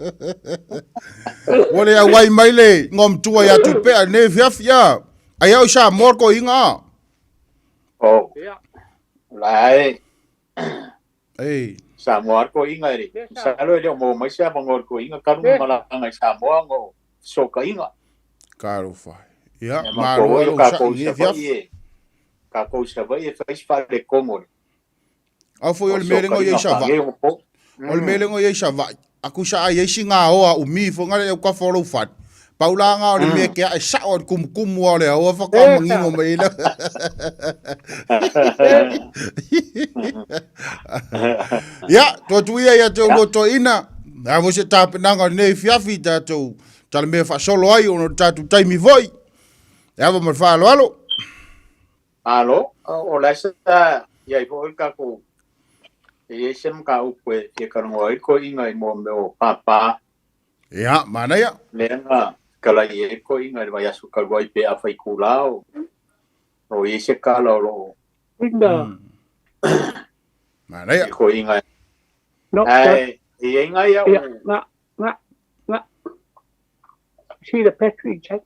Ua le auai mai le ngom tua ia tupea ne fiafi ia. Ai au sa mor ko inga. Oh. Ia. La e. Ei. Samoa ko inga ere. Salo e leo mo mai se avanga ko inga karu malanga i Samoa ngo soka inga. Karo whai. Ia, Ia, malo ma e ko lo ka sa ko i sa fiafi. e ka ko sa vai e fai fale kongo. Au foi o le mele ngo i sa vai. O le mele ngo i sa vai. Aku sa ai si ngā oa umi fo ngare au ka follow fat. Paula ngā o le mea ke ai sa o kumu kumu o le aua whaka mangingo mai la. Ia, tua tuia ia te ulo to ina. A vo se tapenanga nei fiafi tātou tala mea whaasolo ai ono tātou taimi foi. E ava ma le faaaloalo. Alo, o la sa ia i foi ka ko e i se mka upu e fia karongo ai ko inga i mo me o pāpā. Ia, manaia. Lea nga kala i e ko inga i vai aso karu ai pe a whai kula o o i se kala o lo Inga. Manaia. I ko inga. No, Ai, i e inga ia o Ia, nga, nga, nga. See the battery check.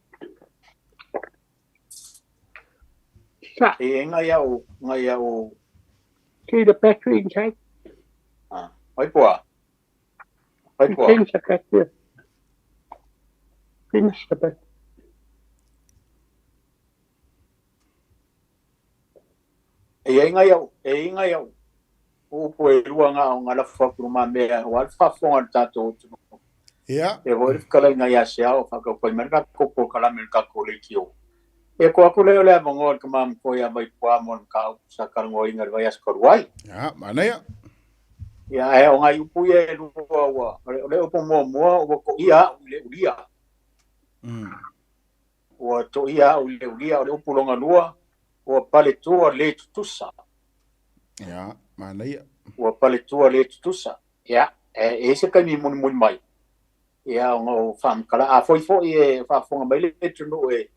Sa. E inga ia o, nga ia o. See the battery inside. Ah, oi poa. Oi poa. Finish the battery. Finish the battery. E inga ia o, e inga ia o. Upu e lua ngā o ngā lafa kuru mā mea, o alfa whonga le tātou o tunu. Ia. E hoi whakala inga ia se ao, whakaupai mai ka kopo ka lame ka ko le ki o. E ko aku leo le avangoa le ka mamu ko ia mai pua mo le ka upu sa karangoa inga le vai aso karuai. Ia, manaia. Ia, e o ngai upu ia e lua ua, o le upu mua mua, ua ko ia au i le ulia. Ua to ia au i le ulia, o le upu longa lua, ua pale tua le tutusa. Ia, manaia. Ua pale tua le tutusa. Ia, e e se kaimi muni muni mai. Ia, o ngau whamkala. A foi foi e whaafonga mai le tunu e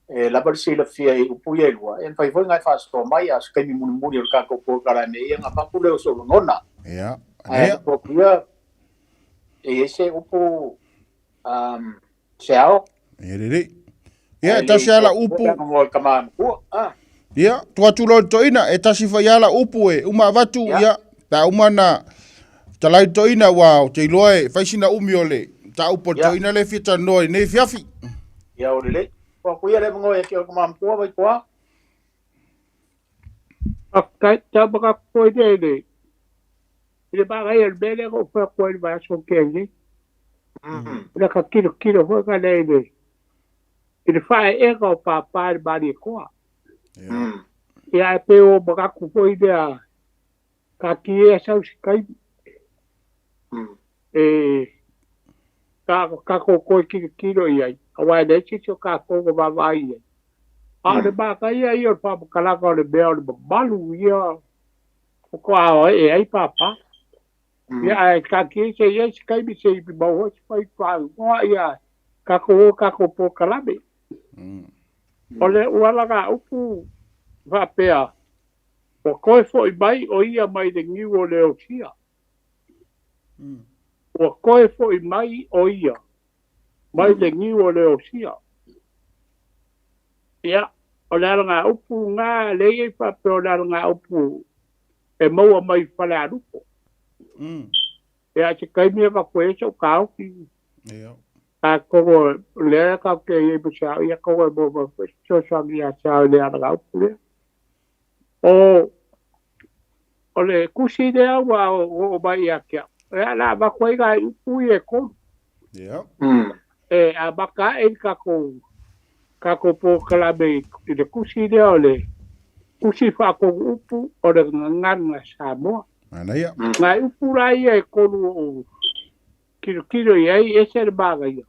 e lava le silafia i upu ia e lua. E whai foi ngai whaasoa mai a se kaimi muni muni o le kākou pō kala me ia ngā whaku leo so ngona. Ia, Ae, ko kuia, e ese upu se ao. E rere. Ia, e tasi ala upu. Ia, tua atu loa le toeaina, e tasi fai ala upu e uma avatu, ia, pe a uma na Talai toina ua o te iloa e fai sina umi o le tāupo le toina le fia talanoa i nei fiafi. Ia o lelei. Ua kuia le avanoa ia te oe tama matua vai toa. Faafetai tau makaku foi lea i le i le magaia o le mea lea na ou fai atu ai i le vaiaso na tea nei. O le ka tilotilo foi ka lea i le i le faaeega o pāpā i le Malietoa. Ia ae pei ua manatu foi lea taatia sau se taimi e tatou toe tilotilo i ai, auā e leai se isi o tatou na vaavaai i ai. A o le manaia ia o le faamatalaga o le mea o le mamalu ia faatoa ee ai pāpā. Ia ae taatia se i ai se taimi se i maua ai se fai faauigoa ia tatou o tatou polokalame. O le uala gaupu faapea ua toe fo'i mai o ia mai le niu o le osia. Ua toe fo'i mai o ia mai le niu o le osia. Ia, o le alagaupu lena lea e i ai faapea o le alagaupu e maua mai Falealupo. Ia, se taimi e avatu ai so'u taofi. Atonu o lea tatou te i ai ma se ao, ia atonu e maua mai foi se fesoasoani ia te ao i le alagaupu lea. O le tusi lea ua oo mai ia te au, ia o le a avatu ai nai upu ia e tolu. E amata aʻe i le tatou polokalame i le tusi lea o le tusi faatonu upu o le gagana Samoa. Manaia. Nai upu la ia e tolu o ou tilotilo i ai, ese le manaia.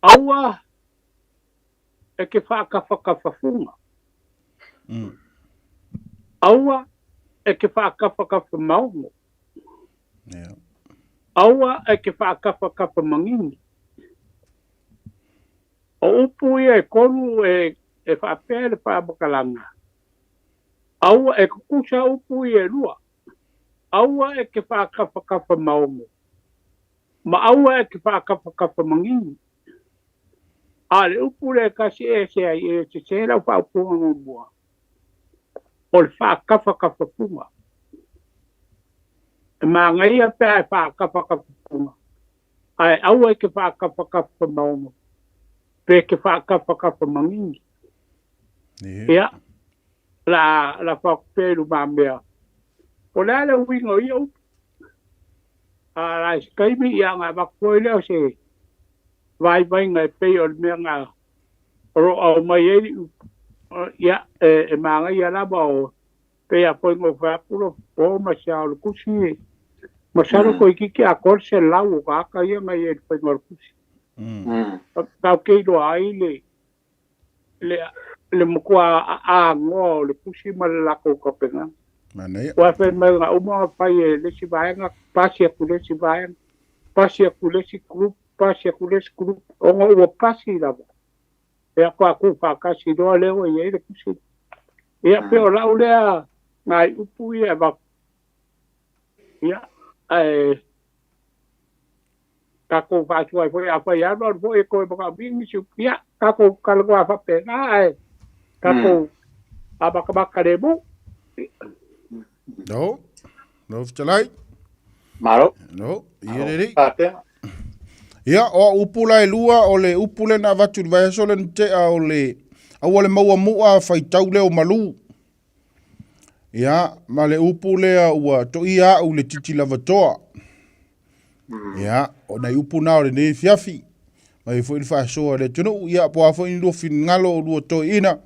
Aua e ke faakafakafafuga. Aua e ke faakafakafamaogo. Aua e ke faakafakafamagigi. O upu ia e tolu e faapea le faamatalaga. Aua e tutusa upu ia e lua. Aua e ke faakafakafamaogo. Ma aua e ke faakafakafamagigi. A le upu lea e tasi e ese ai e sesē lau faaupuga muamua. O le faakafakafafuga. E magaia pe a e faakafakafafuga. Ae aua e ke faakafakafamaogo. Pe ke faakafakafamagigi. Ia, la faakupea i lumamea. O le a le uiga o ia upu. A la se taimi ia ona avatu foi lea o se vaivaiga e pei o le mea na o loo aumai ai le upu. Ia, e magaia lava o pei a foi na ou fai atu lo po ma se ao o le tusi. Masalo toeitiiti atoa le 100 o tagata ia na i ai i le faiga o le tusi. Tatou te iloa ai le matua aanoa o le tusi ma le latou tapenaga. Manaia. Ua fai mai na uma ona fai e le isi vaega, pasi atu le isi vaega, pasi atu le isi group, pasi atu le isi group, ona ua pasi lava. Ia faatoa tuufaatasi loa lea ua i ai le tusi. Ia pei o lau lea nai upu ia e avatu. Ia, ae tatou faasoa ai foi afai alualu foi e toe manaomia nisi upu, ia tatou talanoa faapena ae tatou amatamata lemu. No. No fetalai. Malo. No, ia lelei. Faapea. Ia, o au upu la e lua, o le upu lea na avatu i le vaiaso lea na tea o le aua le maua mu'a faitau lea o malū. Ia, ma le upu lea ua toia a'u i le titi lavatoa. Ia, o nai upu na o lenei afiafi. Mai foi le faasoa a le atunuu, ia, po o a foi ni lua finagalo o lua toeaiina.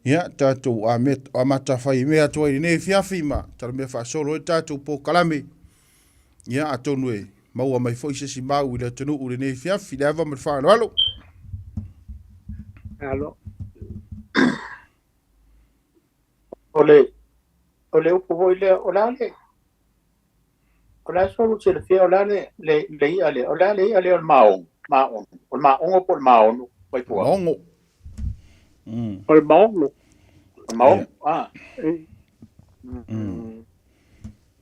Ia, tatou amata fai mea atu ai i lenei afiafi ma talamea faasolo ai le tatou polokalame. Ia, atonu e maua mai foi se isi mau i le atunuu i lenei afiafi. Le ava ma le faaaloalo. Alo. O le upu foi lea, o le a le, o le a solu silafia, o le a le i'a lea, o le a le i'a lea o le maogo, maono, o le maogo po o le maono, Vaipua? Maogo. O le maogo. O le maogo, ah.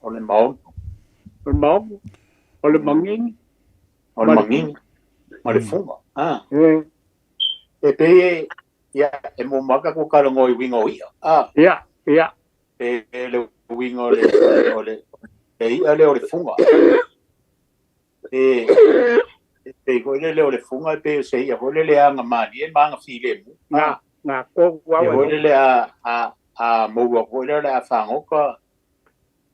O le maono. O le maogo. O le magigi. O le magigi. Ma le fuga. Ah. E pei e, ia, e muamua tatou talanoa i uiga o i'a. Ah. Ia, ia. E le uiga o le o le le i'a lea o le fuga. E e pei foi lele o le fuga e pei o se i'a foi lele e aga malie ma aga filemu. Na, na ko E foi lele a a a maua foi lea o le a fagoka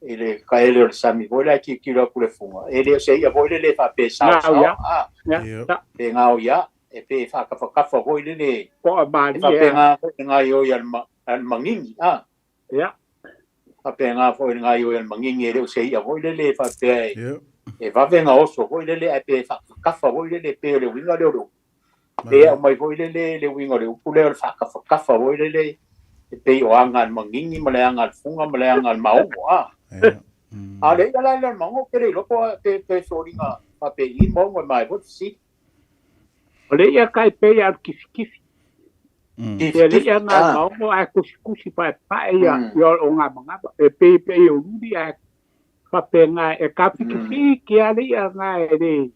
i le kaele o le sami foi lea tilotilo atu le fuga e le o se i'a foi lele e faapea e saosao a pe gaoia e pe e faakafakafa foi lele e faapena foi le gaioi a le magigi a faapena foi le gaioi a le magigi e le o se i'a foi lele e faapea e vave ona oso foi lele ae pe faakafakafa foi lele pei o le uiga lea o le upu. Pe aumai foi lele le uiga o le upu lea o le faakafakafa foi lele e pei o aga a le magigi ma le aga a le fuga ma le aga a le maogo a. A o le i'a la lea o le maogo ou te le iloa po o pe foliga faapei i maogo e mae foi le fesili. O le i'a kai pei a o le kifikifi. Ia le i'a na maogo ae kusikusi paepae ia ia o gamagama. E pei pei o luli ae faapena e kafikifiki lava le i'a na e le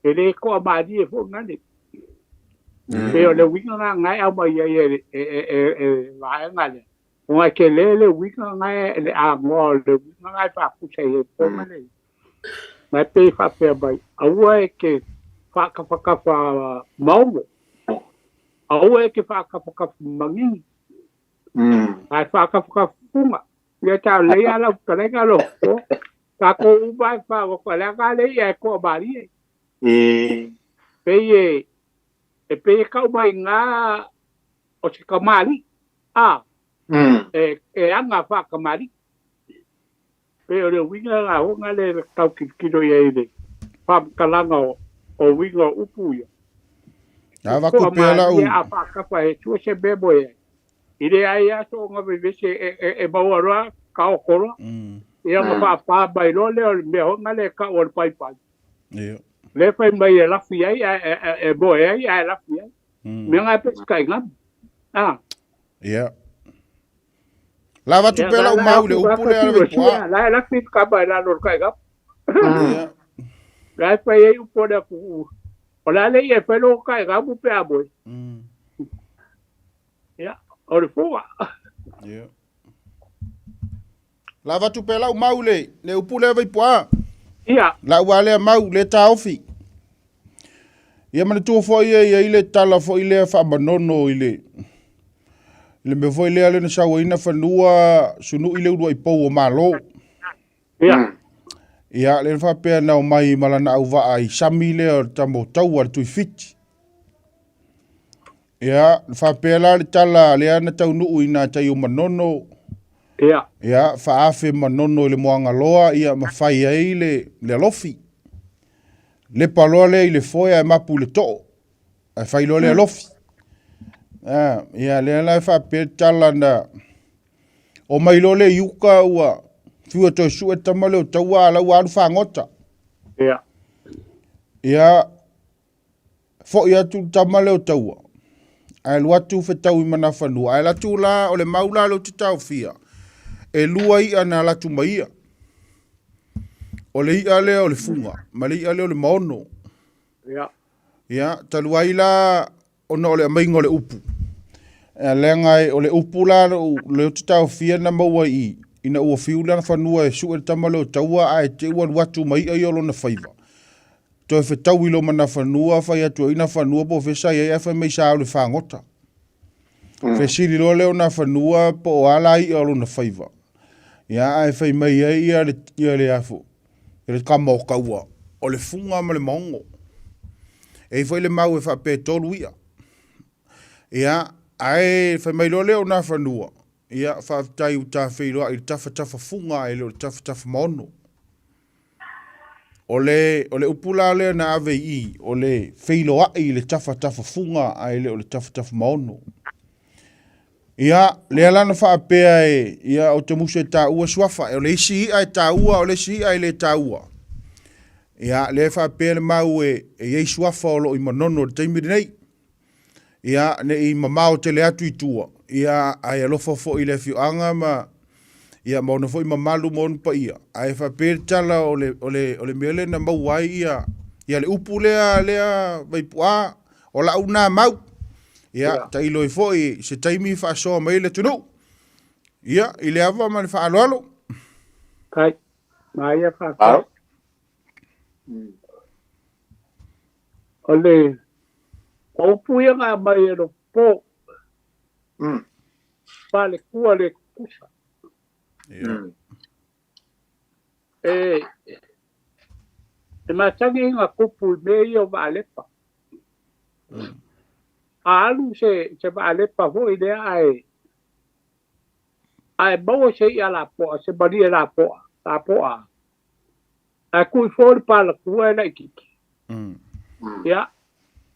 e le toamalie foi lena. Pei o le uiga lena na e aumai ai e e e e vaega lea. Ona e tele le uiga na e le agoa o le uiga na e faapusa i ai pona le. Na e pei faapea mai, aua e ke faakafakafa maogo. Aua e ke faakafakafa magigi. Ae faakafakafa fuga. Ia ta lei ala fetalaiga lo fofo. Tatou uma e faaoka leaga le i'a e toamalie. Pei e e pei e kau mai ngā o se kamali'i, a, e, e aga faakamali'i. Pei o le uiga la hoga le le tau tilotilo i ai i le faamatalaga o, o uiga o upu ia. A vaku pea lau. Toamalie a faakafa e sua se mea moe ai. I le ai lava soona vevesi e, e, e maua loa ka oko loa. Ia ma faapā mai loa lea o le mea hoga lea e kau o le paipai. Lea fai mai e lafi ai ae e, e moe ai ae lafi ai. Mea nga e pesika i gamu. A. Ia. Lava atu pea lau mau i le upu lea le vaipuā. La e lafi le kama i lalo o le kaigamu. La e fai ai upu o le atunuu. O le a le ia e fai lou kaigamu pe a moe. Ia, o le fuga. Ia. Lava atu pea lau mau le, le upu lea Vaipuā. Ia. Lau a lea mau, le taofi. Ia manatua foi e i ai le tala foi lea faamanono i le, i le mea foi lea lena sau ai na fanua sunui le uluai pou o Malo. Ia. Ia, le faapea na omai ma lana auvaa i sami lea o le tama o Taua le Tuifiti. Ia, na faapea la le tala lea na taunuu i nā tai o Manono. Ia. Ia, faaafe Manono i le Moagaloa, ia, ma fai ai le, le alofi. Lepa loa lea i le foe ae mapu i le too. Ae fai loa le alofi. Ah, ia, lea la e faapea le tala na omai loa lea i uka ua fiu e toe sue le tama lea o Taua a la ua alu fagota. Ia. Ia, Foʻi atu le tama lea o Taua, ae alu atu fetau i Manafanua. Ae alu atu la, o le mau la lea ou te taofia, e lua iʻa na alu atu ma ia. O le iʻa lea o le fuga, ma le iʻa lea o le maono. Ia. Ia, talu ai la ona o le aumaiga o le upu. Leaga e, o le upu la lea ou te taofia na maua i i, ina ua fiu lana fanua e sue le tama lea o Taua ae te i ua alu atu ma iʻa ia o lona faiva. Toe fetau i loma na fanua, fai atu ai na fanua po o fea sa i ai ae fai mai sa au i le fagota. Fesili loa lea o na fanua po o a la iʻa o lona faiva. Ia ae fai mai ai ia le, ia le afo, ia le tama o Taua, o le fuga ma le maogo. E i ai foi le mau e faapea e tolu iʻa. Ia, ae fai mai loa lea o na fanua, ia faafetai ua ta feiloai i le tafatafa fuga ae le o le tafatafa maono. O le, o le upu la lea na ave i i, o le feiloai i le tafatafafuga ae le o le tafatafamaono. Ia, lea la na faapea e, ia, ou te musu e taua suafa. O le isi i'a e taua, o le isi i'a e le taua. Ia, lea e faapea le mau e, e i ai suafa o lo o i Manono i le taimi lenei. Ia, ne i mamao tele atu i tua, ia, ae alofa foi i le afioaga ma, ia, ma ona foi mamalu ma ona paia. Ae faapea le tala o le, o le, o le mea lea na maua ai ia, ia le upu lea, lea Vaipu'a, o lau na mau. Ia, tailo ai foi se taimi faasoa mai le atunuu. Ia, i le ava ma le faaaloalo. Kai, maia faafetai. O le o upu ia na aumai e lo po. Palekua le kukusa. E e matagi i ngā kupu i mea ia o vaalepa. A alu se se vaalepa foi lea ae ae maua se i'a lapoa, se malie lapoa, lapoa. Ae kui fo le palakua e laitiiti. Ia,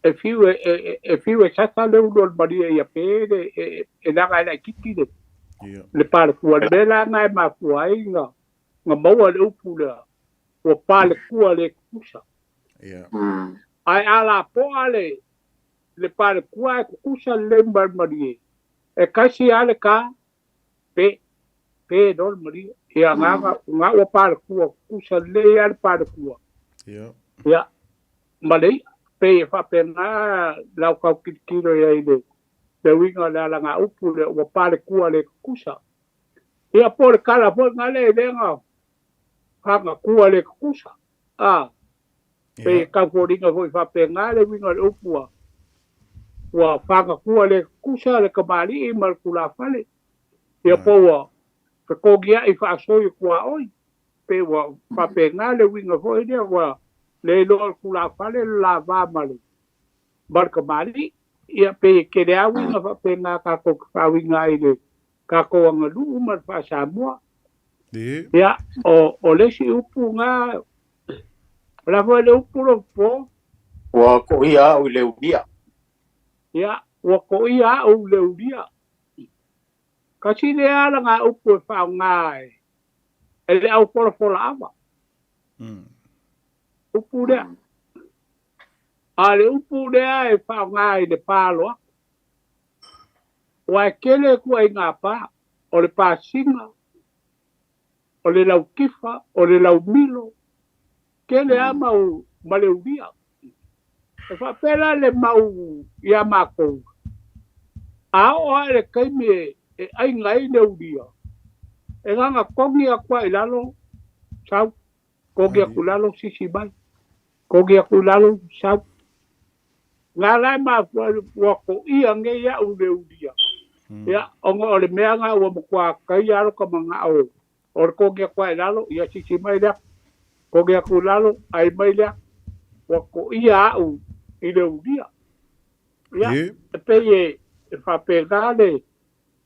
e fiu e, e, e fiu e sasa le ulu o le malie ia pe le, e, e leaga e laitiiti le, le palakua. Le mea la na e mafua ai na, na maua le upu lea, ua palekua le kukusa. Ae a lapoa le, le palekua ae kukusa lelei ma le malie, e kasi lava le ka, pe, pe loa le malie. Ia, nga, nga ua palekua, kukusa lelei lava le palekua. Ia, ma le i'a. Pei e faapena lau tau tilotilo i ai i le, le uiga o le alagaupu lea ua palekua le kukusa. Ia, po o le tala foi lena lea i lea na fagatua le kukusa. A, pei e tau foliga foi faapena le uiga o le upu ua, ua fagatua le kukusa le kamali'i ma le tulafale. Ia po ua fetogia'i faasoi o tuaoi. Pei ua faapena le uiga foi lea ua le iloa e le tulafale le la va ma le, ma le kamali'i. Ia pei e tele lava uiga faapena tatou te faauiga ai i le tatou aganuu ma le faa-Samoa. Ia, o, o le isi upu na, o le a foi le upu lou po? Ua koia au i le ulia. Ia, ua koia au i le ulia. Kasi lea ala ngā upu e whaonga e, e le au folafola ava. Upu lea. A le upu lea e whaonga i le pālo aku. Ua e kele kua i ngā pā, o le pāsinga, o le laukifa, o le laumilo, kele a mau ma le ulia. E faapea la le mau iā mākou, a oo ae le taimi e aiga ai le ulia, e gaga kogi atu ai i lalo, sau, kogi atu i lalo, sisi mai, kogi atu i lalo, sau. Nga la e mafua ai ua toia nei au i le ulia, ia, ona o le mea na ua matua taia lota manao o le kogi atu ai i lalo, ia sisi mai lea, kogi atu i lalo, ai mai lea, ua toia au i le ulia. Ia, e pei e faapena le,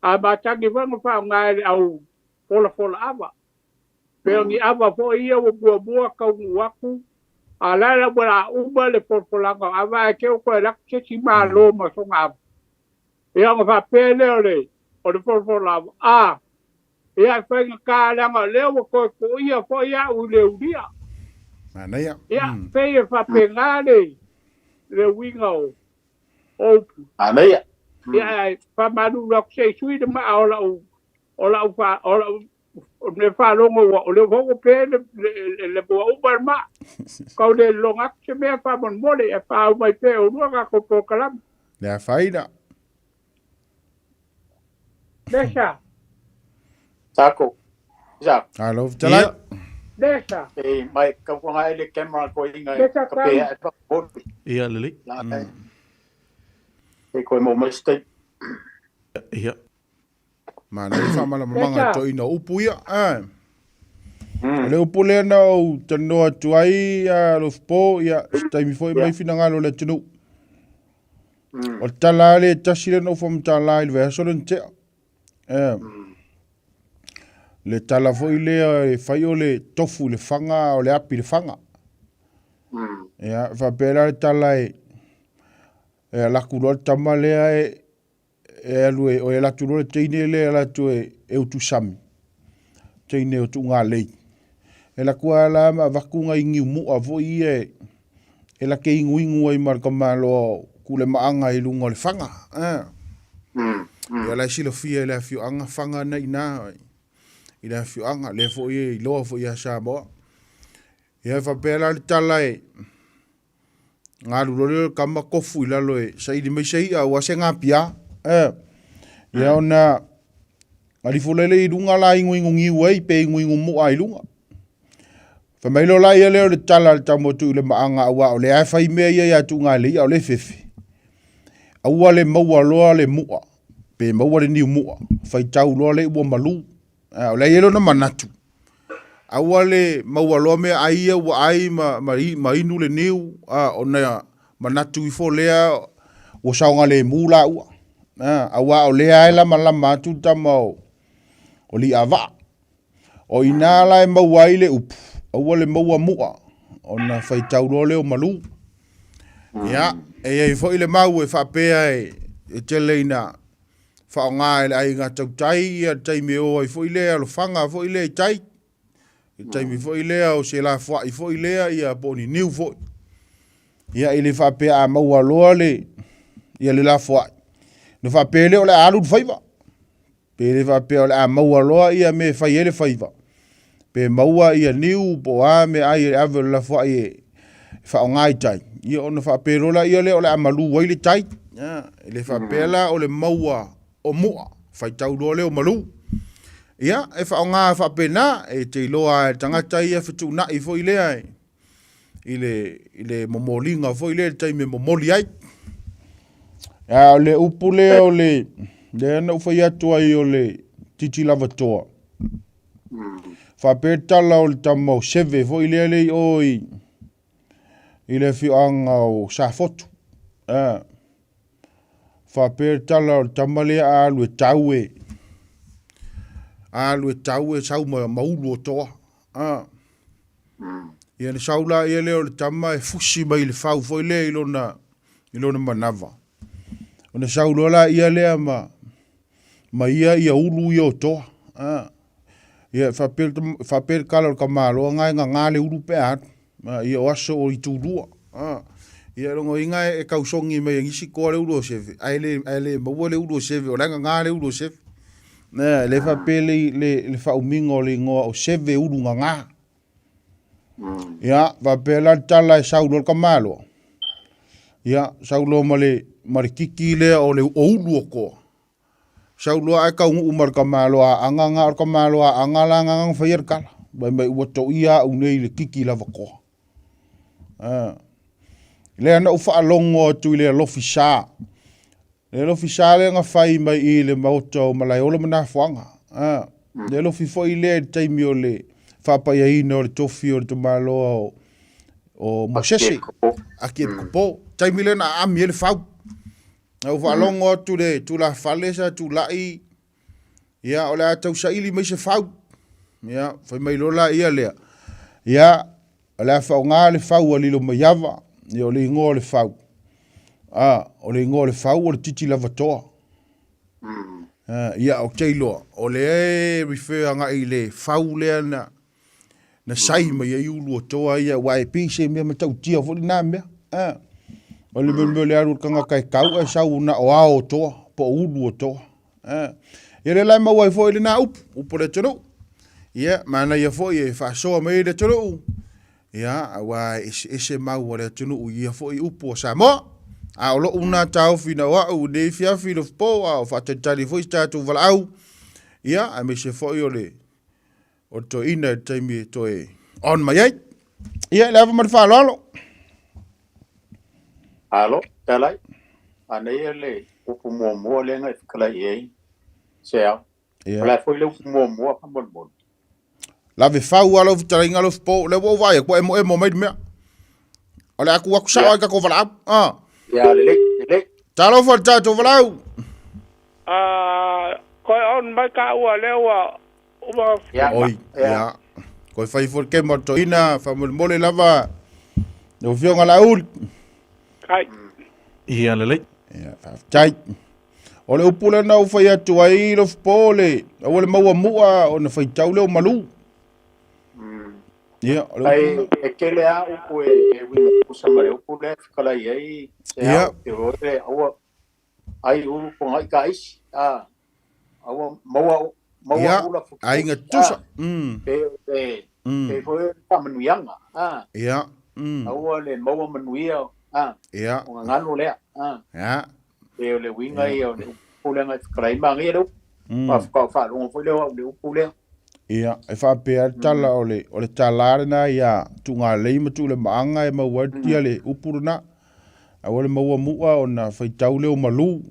a matagi foi ona faaaoga e le au folafola ava. Pe o ni ava foi ia ua muamua taunuu atu, a o le a la ua la uma le folafolaga o ava ae te i ua toe alu atu se isi Malo ma sona ava. Ia ona faapea lea o le, o le folafola ava, a, ia e faigata leaga o lea ua toe toia foi au i le ulia. Manaia. Ia, pei e faapena le, le uiga o, o upu. Manaia. Ia, ae faamalulu atu se i sui le maa o lau, o lau, o lau o le mea faalogo ua o lea foi ua pe le, le, le ua uma le maa. Kau le lologa atu se mea faamolemole e faaau mai pea e olua tatou polokalame. Le afaina. Lesa. Tako. Isa. Alo, fetalai. Lesa. E mai kau konga e le camera ko inga e Lesa ka pe e pa boli. Ia, lelei. La e. E koe mo mai state. Ia. Manaia faamalamalamaga e toeaina o upu ia. Eh. O le upu lea na ou talanoa atu ai a Lofipo, ia, se taimi foi mai finagalo o le atunuu. O le tala lava lea e tasi lea na ou faamatala ai i le vaiaso lea na tea. Eh. Le tala foi lea e fai o le tofu i le faga, o le api i le faga. Ia, faapea la le tala e, e alu atu loa le tama lea e, e alu e, o e alu atu loa le teine lea e alu atu e, e utusami, teine o Tuugalei. E alu atu lava la ma avatu nai niumua foi ia e, e lake iguigu ai ma le tamaloa o Kulemaaga i luga o le faga. Eh. Ia la e silafia e le afioaga faga na i ina i le afioaga, lea foi e iloa foi ia Samoa. Ia e faapea la le tala e, Galu loa lea o le tama kofu i lalo e saili mai se i'a aua se gapia. Eh. Ia ona Galifo lele i luga la iguigu niu ai pe iguigu mu'a i luga. Fai mai loa la ia lea o le tala a le tama o Tuilemaaga auā o lea e fai mea ia iā Tuugalei a o lea e fefe. Aua le maua loa le mu'a pe maua le niu mu'a, faitau loa lea ua malū. A o lea e i ai lona manatu, aua le maua loa mea ai ia ua ai ma, ma, ma inu le niu, a, ona manatu ifo lea ua saogalemu laua. A, auā o lea e lamalama atu le tama o, o Li'avaa. O i ina la e maua ai le upu, aua le maua mu'a, ona faitau loa lea o malū. Ia, e i ai foi le mau e faapea e, e tele ina faaaoga e le aiga tautai ia le taimi e o ai foi lea alofaga foi lea i tai, le taimi foi lea o se lafoai foi lea ia po o ni niu foi. Ia e le faapea a maua loa le ia le lafoai, ona faapea lea o le a alu le faiva. Pe le faapea o le a maua loa ia mea e fai ai le faiva, pe maua ia niu po o a mea ai e ave o le lafoai e faaaoga i tai, ia ona faapea loa laia lea o le a malu ai le tai. Ia, e le faapea la o le maua o mu'a, faitau loa lea o malu. Ia, e faaaoga faapena, e te iloa lava e le tagata ia fetuunai foi lea i le, i le momoliga foi lea i le taimi e momoli ai. A o le upu lea o le, lea na ou fai atu ai o le titi lavatoa. Faapea le tala o le tama o Seve foi lea le i o i, i le afioaga o Safotu. A, faapea le tala o le tama lea a alu e tau e, a alu e tau e sau ma, ma ulu o toa. A, Ia na sau la ia lea o le tama e fusi mai i le fau foi lea i lona, i lona manava. Ona sau loa la ia lea ma, ma ia ia ulu ia o toa. A, ia faapea, faapea le kala o le tamaloa nga e gagā le ulu pe a alu. A, ia o aso o itulua. A, ia logo inga e kausogi mai e nisi koa le ulu o seve, ae le, ae le maua le ulu o seve, o la e gagā le ulu o seve. Nē, le faapea le, le, le faaumiga o le igoa o Seve ulu gagā. Ia, faapea la le tala e sau loa le tamaloa. Ia, sau loa ma le, ma le kiki lea o le o ulu o koa. Sau loa ae taunuu ma le tamaloa aanga nga o le tamaloa aanga la nga nga faia le tala. Mai mai ua toia au nei i le kiki lava koa. Ah. Lea na ou faalogo atu i le alofi sa. Le alofi sa lea na fai mai i le maota o Malaeola ma Nafoaga. Ah. Le alofi foi lea i le taimi o le faapaiaina o le tofi o le tamaloa o, o Mosese. Akiepikopo. Taimi lea na aami ai le fau. Na ou faalogo atu le tulafale sa tulai Ia, o le a tausaili mai se fau. Ia, fai mai loa la ia lea. Ia, o le a faaaoga le fau a Lilomaiava. Ia, o le igoa o le fau. A, o le igoa o le fau o le titi lavatoa. Ia, ou te iloa, o lea e refer agai i le fau lea na, na sai mai ai ulu o toa ia, aua e pei se mea matautia foi lena mea. A, o le mea o le alu o le tagata e tau ae sau na o ao o toa, po o ulu o toa. A, ia lea la e maua ai foi lena upu, upu o le atunuu. Ia, manaia foi e faasoa mai ai le atunuu. Ia, aua e eseese mau a le atunuu i ia foi upu o Samoa. A o lou na taofi na o au i lenei afiafi Lofipo, a o faatalitali foi si tatou valaau. Ia, aemaise foi o le o le toeaina i le taimi e toe on mai ai. Ia, le ava ma le faaaloalo. Alo, talai. Anaia le upu muamua lea na e fetalai i ai, se ao. Ia. O le a foi le upu muamua faamolemole? Lave fau lava lau fetalaiga Lofipo, lea ua ou vaai atu ua emoemo mai le mea. O le a tuu atu sao ai tatou valaau. Ah. Ia, lelei, lelei. Talofa i le tatou valaau. Ah, koe on mai ka ua lea ua Oi, ia. Koe fai foi le kema o le toeaina, faamolemole lava lau Afioga Laauli. Ai. Ia lelei. Ia, faafetai. O le upu lea na ou fai atu ai Lofipo, le aua le maua mu'a ona faitau lea o malū. Ia, o le Ai, upu e tele lava upu e e uiga tutusa ma le upu lea e fetalai ai se ao, te iloa le aua ai ulu pogai ka isi, a aua maua maua Ia, ula fuki aiga fuki, tutusa. a pe pe pe foi o le faamanuiaga, a Ia, aua le maua manuia, a Ia. o gagano lea, a Ia. pe o le uiga ia o le upu lea na e fetalai, manaia le upu. Faatoa faalogo foi lea o au i le upu lea. Ia, e faapea le tala o le, o le tala lena ia Tuugalelei ma Tuulemaaga e maua ai tia le upu lena. Aua le maua mu'a ona faitau lea o malu.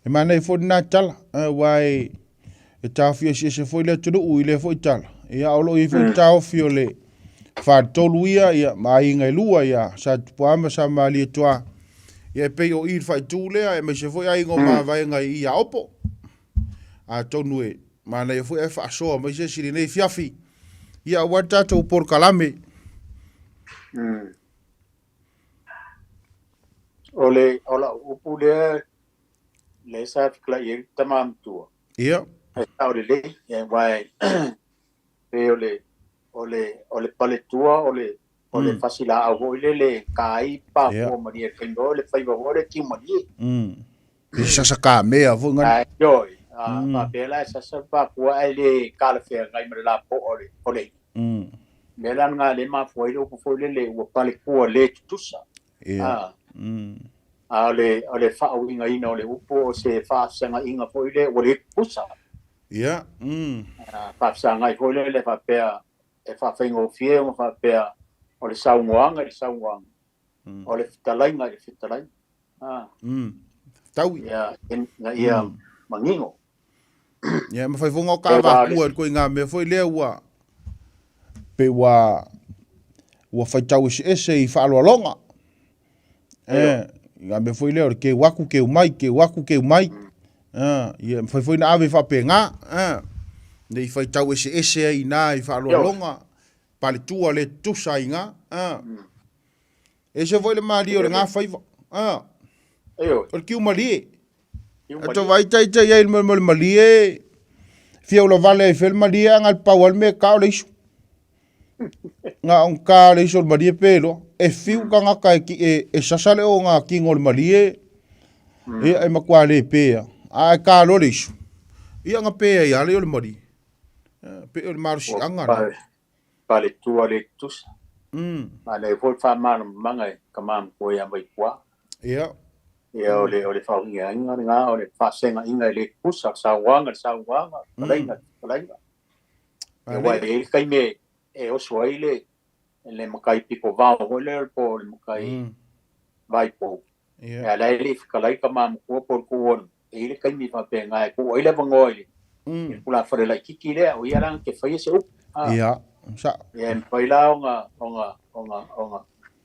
E manaia foi lena tala, aua e, e taofi eseese foi le atunuu i lea foi tala. Ia, o lo o i ai foi taofi o le faletolu ia, ia, ma aiga e lua ia Satupuā ma Samalietoa. Ia, e pei o i le faaitu lea, aemaise foi aiga o Mavaega i i Aopo. Atonu e manaia foi ae faasoa mai se isi i lenei afiafi, ia, aua le tatou polokalame. O le, o lau upu lea, lea sa fetalai ai le tama matua. Ia. E sao lelei, aua e pei o le, o le, o le paletua o le, o le fasilaau foi lele ka ai pa fua malie i le taimi o le faiva foi o le tiu malie. E sasa kamea foi ngana. Ai, ioe, a faapea la e sasa le pafua ae le talafeagai ma le lapoa o le, o le i'a. Mea la lena lea e mafua ai le upu foi lele ua palekua le tutusa. Ia. A o le, o le faauigaina o le upu o se faafesagaiga foi lea ua le tutusa. Ia. Faafesagai foi lele faapea e faafaigofie ona faapea o le saunoaga i le saunoaga, o le fetalaiga i le fetalaiga. Taui. Ia, ina ia manino. Ia, ma fai foi ngā ka wākua i koe ngā mea foi lea ua pe ua ua whaitau ese ese i whaaloaloga. E, ngā mea foi lea o le keu aku, keu mai, keu aku, keu mai. Ia, ma fai foi na ave whaape ngā. Nei whaitau ese ese ai nā i whaaloaloga. Paletua le tusa i ngā. Ese foi le malie o le ngā whaiva. O le kiu malie. Ato vai tai tai ai le mo le malie. Fia ula vale ai fel malie anga le pau al me ka o le isu. Nga on ka le isu o le malie pelo. E fiu ka ngaka e, ki, e, e sasa le o ngā kingo o le malie. E, e makua le pea. A e ka lo le isu. Ia nga pea i ale o le malie. Pe o le marusi anga. Paletua le tutusa. Manaia foi le faamalamalamaga e tama matua ia Vaipua. Ia. Ia o le o le faauigaina lena o le faasegaiga e le tutusa, le saunoaga i le saunoaga, fetalaiga i le fetalaiga. Ia aua e i ai le taimi e oso ai le le matai pito vao foi lea po o le matai vaipou. Ia a la e le i fetalai tama matua po o le tuu e i ai le taimi faapena e tuu ai le avanoa i le i le tulafale laitiiti lea, o ia la na te faia se upu. Ia, sa. Ia e mafai la ona ona ona ona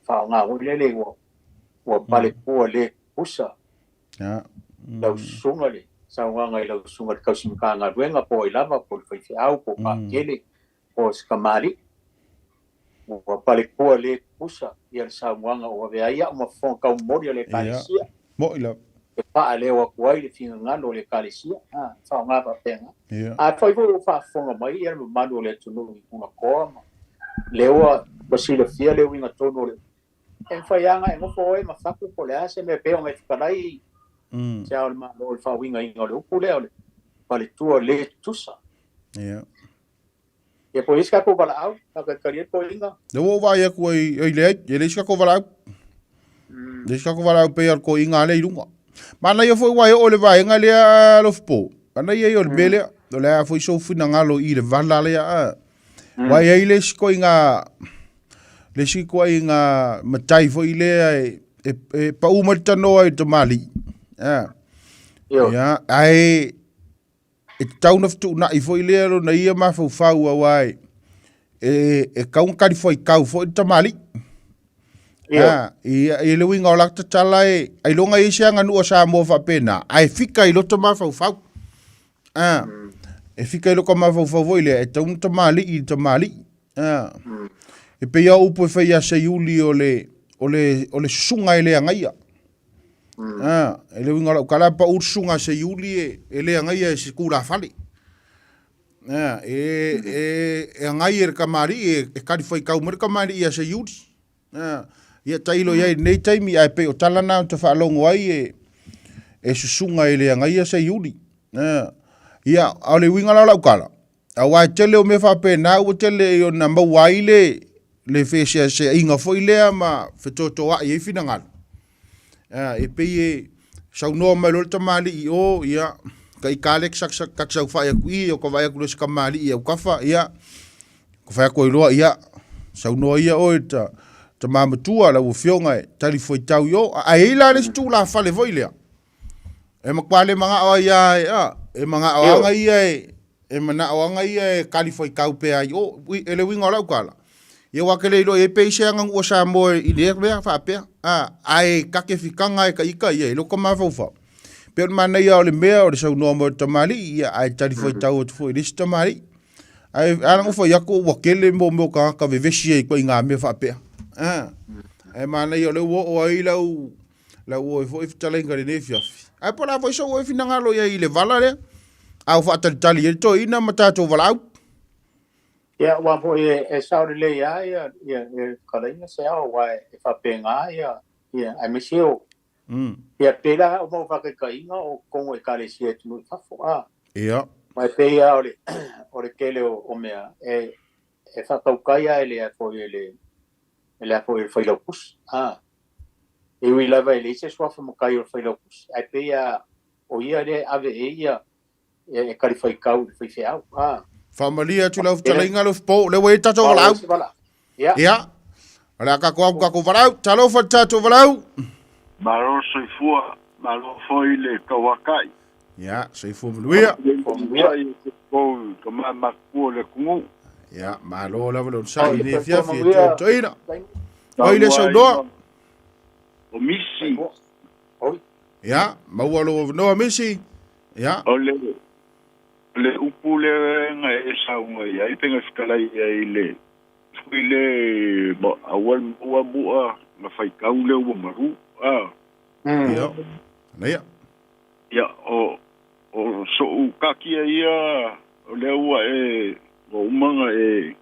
faaaoga foi lele ua ua palepua le pusa. Ia. Lau susuga le saunoaga i lau susuga i le tausi Matagaluega po o ai lava, po o le faifeau, po o Pakele, po o se kamali'i. Ua palepua le pusa ia le saunoaga ua avea ai a'u ma fofoga taumoli o le Ekalesia. Ia, mo'i lava. E faaleo atu ai le finagalo o le Ekalesia, a, e faaaoga faapena. Ia. Afai foi ua faafofoga mai ia le mamalu o le atunuu i Punakoa ma lea ua silafia le uiga tonu o le E mafai lava ona e nofo oe ma fatu po o le a se mea e pei ona e fetalai se Ao o le Malo o le faauigaina o le upu lea o le faletua le tutusa. Ia. Ia po o i ai se tatou valaau, faatalitali ai le toeaina. Lea ua ou vaai atu ai, ai leai, e leai se tatou valaau. Leai se tatou valaau pei lava o le toeaina lea i luga. Manaia foi ua e oo i le vaega lea Alofipo, manaia ia o le mea lea, o le a foi sou finagalo i le vala lea a. Ua i ai le isi ituaiga, le isi ituaiga matai foi lea e, e, e pau mai le tanoa i le tamalii. A. Ia, ae e tatau ona fetuunai foi lea lona ia mafaufau aua e, e, e tatau ona talifuaitau foi le tamalii. Ia, ia, i le uiga o la tatala e, ailoga i ai se aganuu a Samoa faapena, ae fika i lota mafaufau. A, e fika i lota mafaufau foi lea, e tatau ona tamalii i le tamalii. A, e pei lava o upu e fai ia Seiuli o le, o le, o le susuga e le agaia. A, e le uiga o lau tala, a pau le susuga a Seiuli e, e le agaia e se tulafale. A, e, e, e agai e le tamalii, e, e talifuaitau mai le tamalii ia Seiuli. A, ia tailo i ai i lenei taimi, ae pei o tala na ou te faalogo ai e, e susuga e le agaia Seiuli. A, ia, a o le uiga la o lau tala, Aua e tele o mea faapena ua tele i ona maua ai le, le feseaseaiga foi lea ma fetotoai ai finagalo. E pei e saunoa mai loa le tamalii i o, ia, Ka i kale sak sak kak sau whai aku i, o ka vai aku le se kamali i au kafa, ia, ka whai aku iloa, ia, sau noa ia oe ta, ta mamatua lau afioga e tali foi tau i o, a e i la le isi tū la fale foi lea. E matua le manaʻo ai ia e, a, e manaʻo anga ia e, e manaʻo anga ia e kali foi kau pea ai o, e le uiga o lau tala. Ia ua kele iloa i ai pe i se aganuʻu a Samoa i lea mea faapea, a, ae kake fikanga e ka ika ia i loko mafaufau. Pei o le manaia o le mea o le saunoa mai o le tamalii, ia, ae tali foi tau atu foi i le isi tamalii. Ae ala ona fai atu ua tele mo mea o tagata vevesi ai koe i ngā mea faapea. A, ae manaia o lea ua oo ai lau, Lau oe foi fetalaiga i lenei afiafi. Ae po o le a foi sou oe finagalo i ai i le vala lea, a o faatalitali ai le toeaina ma tatou valaau. Ia, aua foi e sao lelei lava ia, ia, ia le fetalaiga se ao, aua e faapena ia, ia, aemaise o, ia, pei la o mau faataitaiga o totonu o Ekalesia i atunuu i fafo, a. Ia. Aua e pei lava o le, o le tele o mea, e, e faatautai lava e le, foi e le, e le a foi e le Failautusi, a. E ui lava e leai se suafa matai o le Failautusi, ae pei lava o ia lea e ave i ai ia e talifuaitau i le faifeau, a. Faamalie atu lau fetalaiga Alofipo, o lea ua i ai le tatou valaau. Ia. Ia. O le a tatou atu tatou valaau. Talofa i le tatou valaau. Malo le soifua, malo foi le tauatai. Ia, soifua manuia. Manuia i kou tama matutua o le atunuu. Ia, malo lava le onosai i lenei afiafi e toe toeaina. Oi le saunoa. O Misi. Ia, maua lou avanoa Misi. Ia. O le le upu lea na e saunoa i ai pe na fetalai i ai le foi le aua le maua mua na faitau lea ua malu. Ah. Ia. Ia. Ia, o, o soʻu kakia ia, o lea ua e, ua uma ona e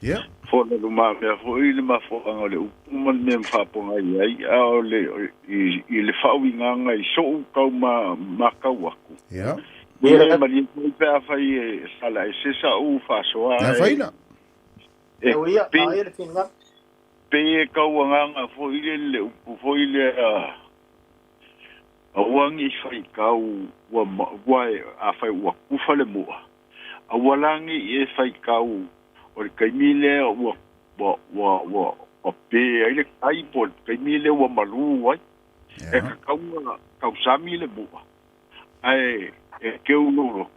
Ia. Foolalumamea foi le mafuaaga o le upu ma le mea na faapogai ai, a o le, i, i le faauigaga i soʻu tau ma, matau atu. Ia. Ia, malie foi pe afai e sala ese saʻu faasoa e, Afaina. e, pe, pei e tau agaga foi le, le upu foi lea, Aua ne i faitau ua ua e afai ua kufa le mua, aua la ne i e faitau o le taimi lea ua ua ua ua ua pē ai le tai po o le taimi lea ua malū ai. E tatau ona tausami le mua, ae e keu lou loto,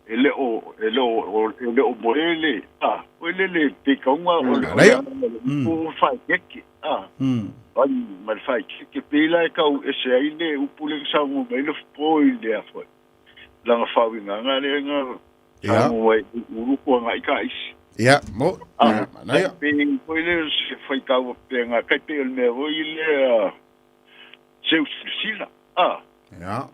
e le o e le o e le o moe le a, foi lele faitauga o le o le agaga o le upu faaeteete a. Ai ma le faaeteete pei la e tau ese ai le upu lea na saunoa mai ai Lofipo i le a foi lana faauigaga lea na saunoa ai i ulu kuanaʻi ka isi. Ia, mo, A, manaia. Pei foi lea o se faitau faapena, tai pei o le mea foi lea seu silasila, a. Ia.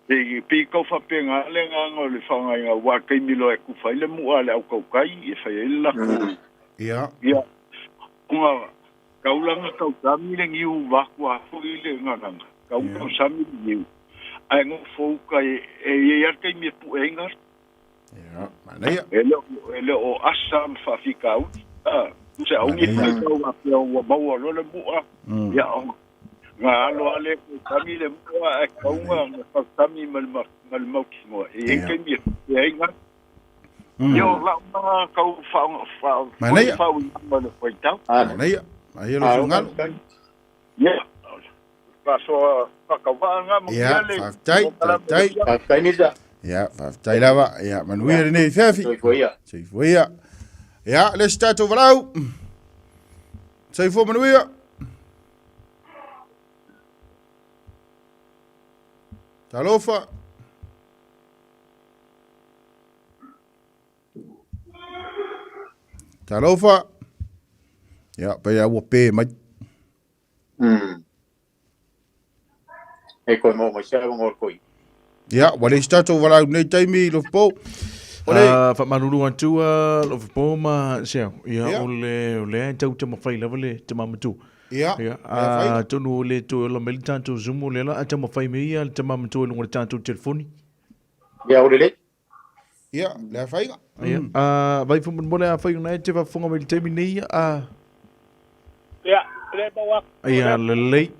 Pei, pei tau faapena le agaga o le faaaogaina aua o le taimi loa e kufa ai le mu'a a le autautai e fai ai le latou. Ia. Ia, ona tau la na tausami le niu vaku a foi le gagaga, tau tausami le niu, ae nofo uka e, e i ai lava le taimi e pu'e ai galu. Ia, manaia. E le o, e le o asa ma faafitauli, a, se aumi faitau faapea ua maua loa le mu'a, ia, ona Na alo lava lea tausami le mua ae kauga na tausami ma le ma le mautinoa. E i ai taimi e pupea ai galu. Ia o lau na tau fa Manaia. faauigaga o le faitau. Manaia. Manaia lou finagalo. Ia. Faasoa faatauvaa na manuia Ia, le faafetai, faafetai. Faafetai Misa. Ia, faafetai lava. Ia, manuia lenei afiafi. Soifua ia. Soifua ia. Ia, le isi tatou valaau. Soifua manuia. Talofa. Talofa. Ia, pei a ua pē mai. E koe mō mai se awa ngō koi. Ia, ua leai se tatou valaau i lenei taimi, Lofipo. O le... Faamalulu atu Lofipo ma Seau. Ia, o le, o lea e tau taumafai lava le tama matua. Ia, Ia, atonu o le toe ola mai le tatou Zoom o lea la a taumafai mai ia le tama matua i luga o le tatou telefoni. Ia, o lelei. Ia, le afaina. Ia, vai faamolemole afai ona e te faafofoga mai i le taimi nei, a. Ia, le maua atu. Ia, lelei.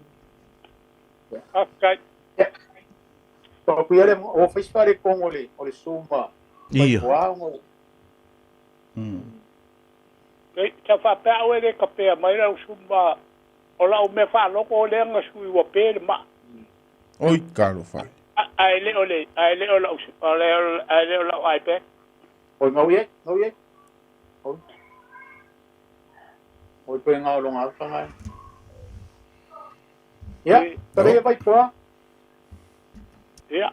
Faafetai. Pa ku ia le o fai se faaletonu o le suma. Ia. Ua o. Sa faapea au e le kapea mai lau suma o lau mea faaloko o lea na sui ua pe le maa. Oi talofa. Ae le o le ae le o lau ae le o lau iPad. Oi ngau ye, ngau ye. Oi. Oi pe ngau lo ngau tanga. Ya, tare vai toa. Ya.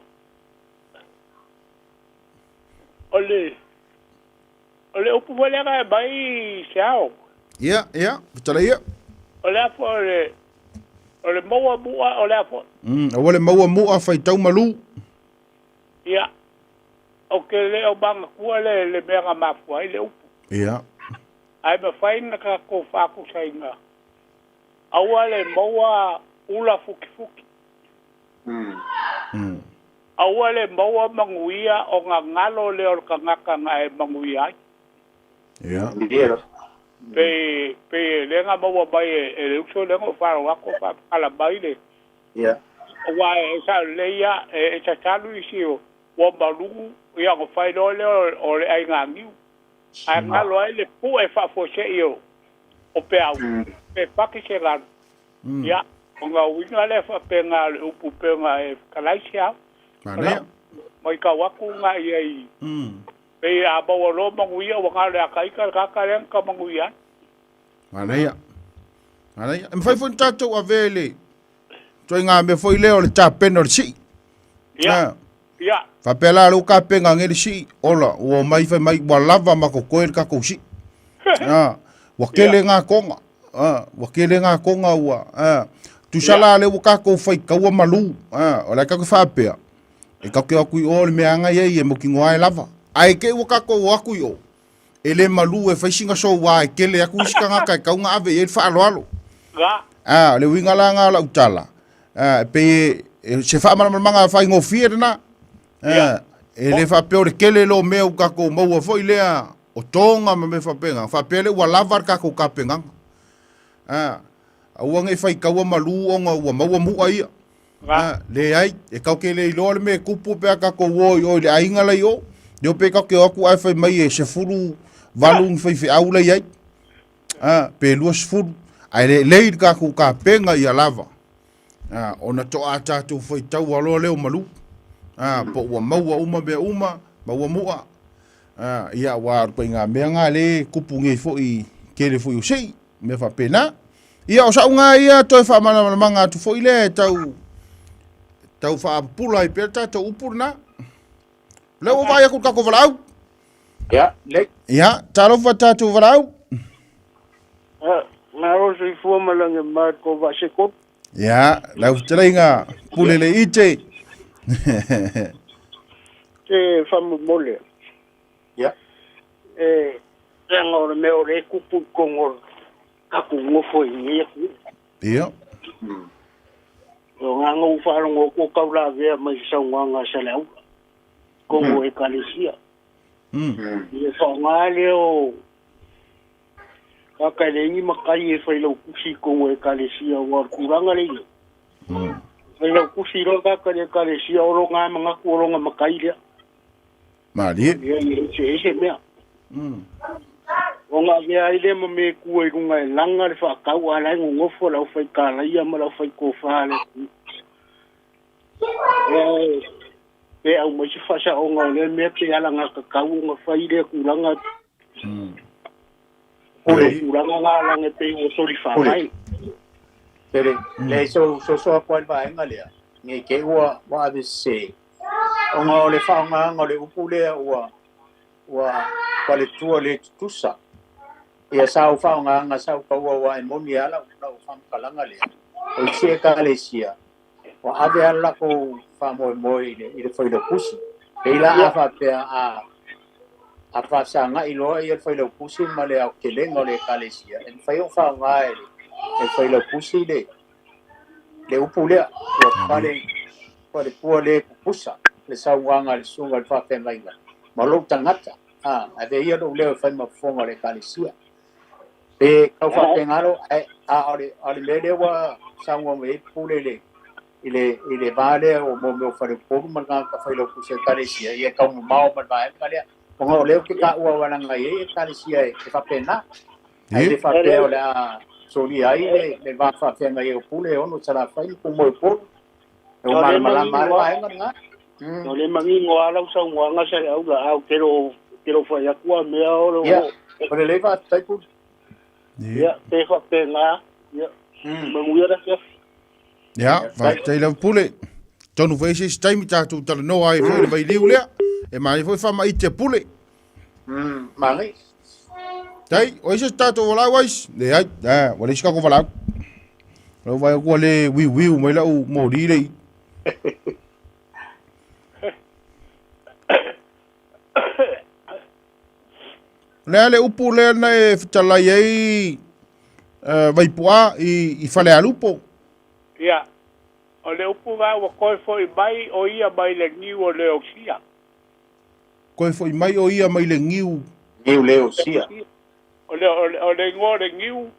O le upu foi lea e mai se ao. Ia, ia, tala ia. O le afo o le maua mua o le afo. Aua le maua mua faitau malu. Ia. O ke le o manga kua le mea nga mafua ai le upu. Ia. Ai mawhai na ka ko whaku sainga. Aua le maua ula fuki fuki. Aua le maua manguia o ngā ngalo le o le kangaka nga e manguia ai. Ia. Pe le nga maua mai e le uso le ngo wharo ako whakala mai le. Ia. Wa e sa le ia e tatalu isi o wa malugu ia ngo whai loa le o le ai ngā ngiu. Ai ngalo ai le pu e whaafose i o pe au. Pe paki se lanu. Ia, o ngā winga le whape ngā le upu pe ngā e kalaisi au. Manea. Mai ka waku ngā ia i. Pe a maua loa manguia wa ngā le akaika le kaka le ka manguia. Manaia. Manaia. E mwhai foi tātou a vele. Toi ngā mea foi leo le tāpena o le sii. Ia. Ia. Whapea la le uka penga nge le sii. Ola, ua mai whai mai, ua lava ma kokoe le kakou sii. Ua kele ngā konga. Ua kele ngā konga ua. Tusala le ua kakou whai kaua malu. O lai kakou whapea. E kake aku i o le mea anga ia e moki ngoa e lava. Ai ke ua kakou aku i o. E le malu e whaisinga so wā e kele aku isi kangaka e kaunga ave i e whaaloalo. Ga. Le winga la ngā la utala. Pe se whaamalamalanga whai ngō rena. E le whapea o le kele lo mea u kakou maua foi lea o tonga ma me whapenga. Whapea le ua lava le kakou kapenganga. Aua nge whai kaua malu o ngā ua maua mua ia. Le ai, e kau ke le iloa le me kupu pea kakou o i o le ainga lai o. Leo pe kau ke o aku ai whai mai e se furu valu ngi whai whi au lai ai. Pe lua se furu. Ai le lei le kakou kapenga ia lava. Ona to a tātou whai tau aloa leo malu. Po ua maua uma mea uma, maua mua. Ia wa koe ngā mea ngā le kupu ngei foi kele foi o sei, mea whapena. Ia o sau ngā ia toi whaamanamanamanga atu foi le tau tau whaapula i pea tātou upuru nā. Leo o vai aku kako walau. Ia, le. Ia, talofa tātou walau. Ngā roso i fua malange mai ko va se ko. Ia, lau whitaleinga, pule le ite. Te whamu mole. Ia. E, ranga o le mea o le kupu kongo kaku ngofo i ngia ku. Ia. O ngā ngau whaarongo ko kau la vea mai sau ngā ngā sa le aua. Kongo e kalesia. Ia wha ngā leo kaka le ingi makai e whai lau kusi kongo e kalesia wa kuranga le ia. Whai lau kusi ro kaka le kalesia oro ngā mangaku oro ngā makai lea. Marie. Ia ia se ese mea. O ngā mea ai le ma me kua i runga e langa le whaakau a lai ngongofo lau whai kālaia ma lau whai kōwha le ku. E au mai se whasa o ngā le mea te ala ngā kakau o ngā whai le kuranga. O le kuranga ngā lange te o sori whangai. Tere, le so so so kwa le vaenga lea. Nge ke ua wa ave se. O ngā o le whaonga ngā le upu lea ua ua kwa le tua le tutusa. Ia sau whaonga ngā sau kaua wa e moni ala ua o whamkalanga lea. O isi e kalesia. Wa ave ala ko whamoe moe i le whaila pusi. Pe ila a whapea a whasanga i loa i le whaila pusi ma le au kelenga o le kalesia. E whai o whaonga e le whaila pusi le upu lea. Ua pale pua le pupusa. Le sauanga le sunga le whawhengainga. Ma lou tangata. Ave ia lou leo e whai mafonga le kalesia. Pe kau whapengaro, a o le mele ua saunga me pule le I le va lea o mo mea o faleupolu ma le tagata failautusi o ekalesia ia e taumamao ma le vaega lea ona o lea ou te taua aualaga i ai ekalesia e faapena ae le faapea o le a solia ai le va faafeagai ai o Pule e ono Salafai ma Tumua i Upolu e ua malamalama lava le vaega lena. O le manino lava lau saunoaga sa le au laau te lo te lo fai atu a mea o le Ia, o lelei faafetai Pule. Ia, pe faapena, ia, manuia le afiafi. Ia, faafetai lava Pule. Tonu foi se isi taimi tatou talanoa ai foi i le vailiu lea. E manaia foi faamaite a Pule. Manaia. Tai, o ai se tatou valaau aisi? Leai, a, ua leai se tatou valaau. Lau vaai atu ua le wiuwiu mai lau moli le i. O le a le upu lea na e fetalai ai Vaipu'a i Falealupo? Ia, o le upu la ua toe foi mai o ia mai le niu o Leosia. Toe foi mai o ia mai le niu. Niu Leosia. O le, o le, o le igoa o le niu